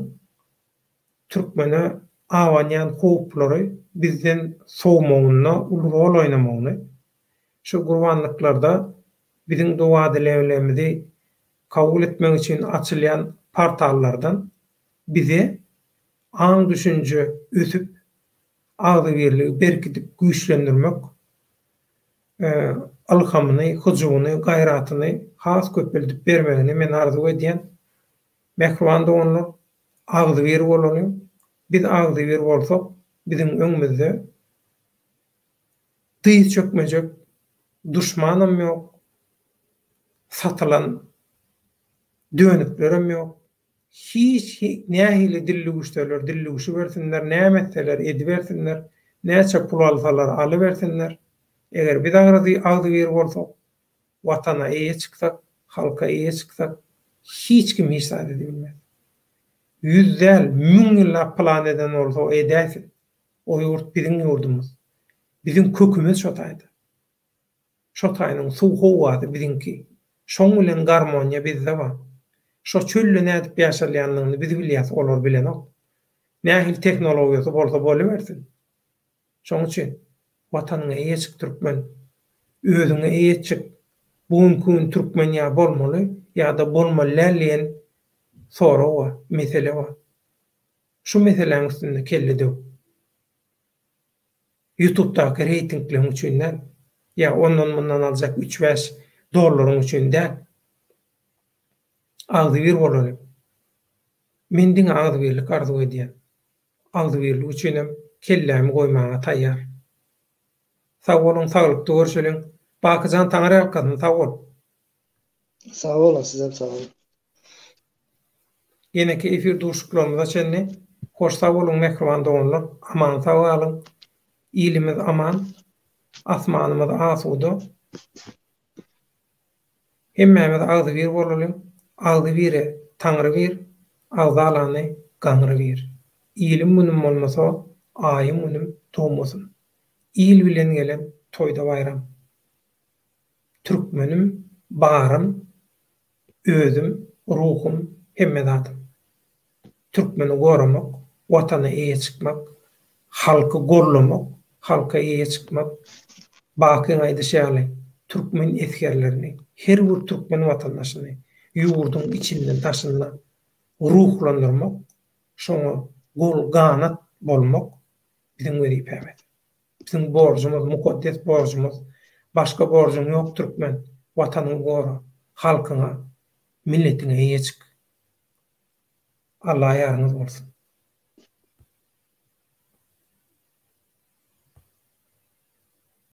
türkmene abanýan howplary bizden sowmagynda uly rol oýnamagyny, Şu gurbanlyklarda biziň doga-dileglerimizi kabul etmek üçin açylýan portallardan bize aň-düşünje ösüp, agzybirligi berkidip güýçlendirmek ylhamyny, hyjuwyny, gaýratyny has köpeldip bermegini men arzuw edýän. Mähriban doganlar, agzybir bolalyň. Biz agzybir bolsak, biziň öňümizde Dyz çökmejek duşmanam ýok, satylan dönüklerem ýok. Hiç nähili dillüwüşseler dillüwşibersinler, näme etseler edibersinler, näçe pul alsalar alybersinler. Eger biz agzybir bolsak, Watana eýe çyksak, halka eýe çyksak, hiç kim hiç zat edibilmez. Ýüz däl, müň ýyllap plan eden bolsa edäýsin. O ýurt biziň ýurdumyz. Biziň kökümiz şo taýda. Şo taýynyň suw-howasy biziňki. Şoň bilen garmoniýa bizde bar. Şo çölde nädip ýaşalýanyny biz bilýäs, olar bilenok. Nähili tehnologiýasy bolsa bolubersin. Şoň üçin Watanyňa eýe çyk türkmen. Özüňe eýe çyk. Bu günki gün türkmen ýa bolmaly, ýa-da bolmaly däl diýen sorag bar, mesele bar. Şu meseläň üstünde kelle döw. Ýutubdaky reýtingleň üçin däl. Ýa ondan-mundan aljak üç-bäş dollaryň üçin däl. Agzybir bolaly. Men diňe agzybirlik arzuw edýän. Agzybirlik üçinem kellämi goýmaga taýýar. Sag boluň, saglykda görşeliň. Bakyjan Taňryýalkasyn, sag bol. Sag boluň, sizem sag boluň. Ýeneki efir duşuşyklarymyza çenli hoş sag boluň mähriban doganlar aman sag galyň ilimiz aman asmanymyz asuda hemmämiz agzybir bolalyň agzybire Taňry bir agzalany gaňry bir. Ilim günüm bolmasa, aýym günüm dogmasyn. Il bilen gelen toýda baýram. Türkmenim, barym, özüm, ruhum, hemme zadym. Türkmeni goramak, Watana eýe çykmak, halky gollamak, halka eýe çykmak, Bakyň aýdyşy ýaly, türkmen esgerlerini, her bir türkmen watandaşyny ýurduň içinde, daşynda ruhlandyrmak, şoňa gol, ganat bolmak biziň wezipämiz. Biziň borjumyz, mukaddes borjumyz. Başga borjuň ýok türkmen, Watanyňy gora, halkyňa, milletiňe eýe çyk. Alla ýaryňyz bolsun.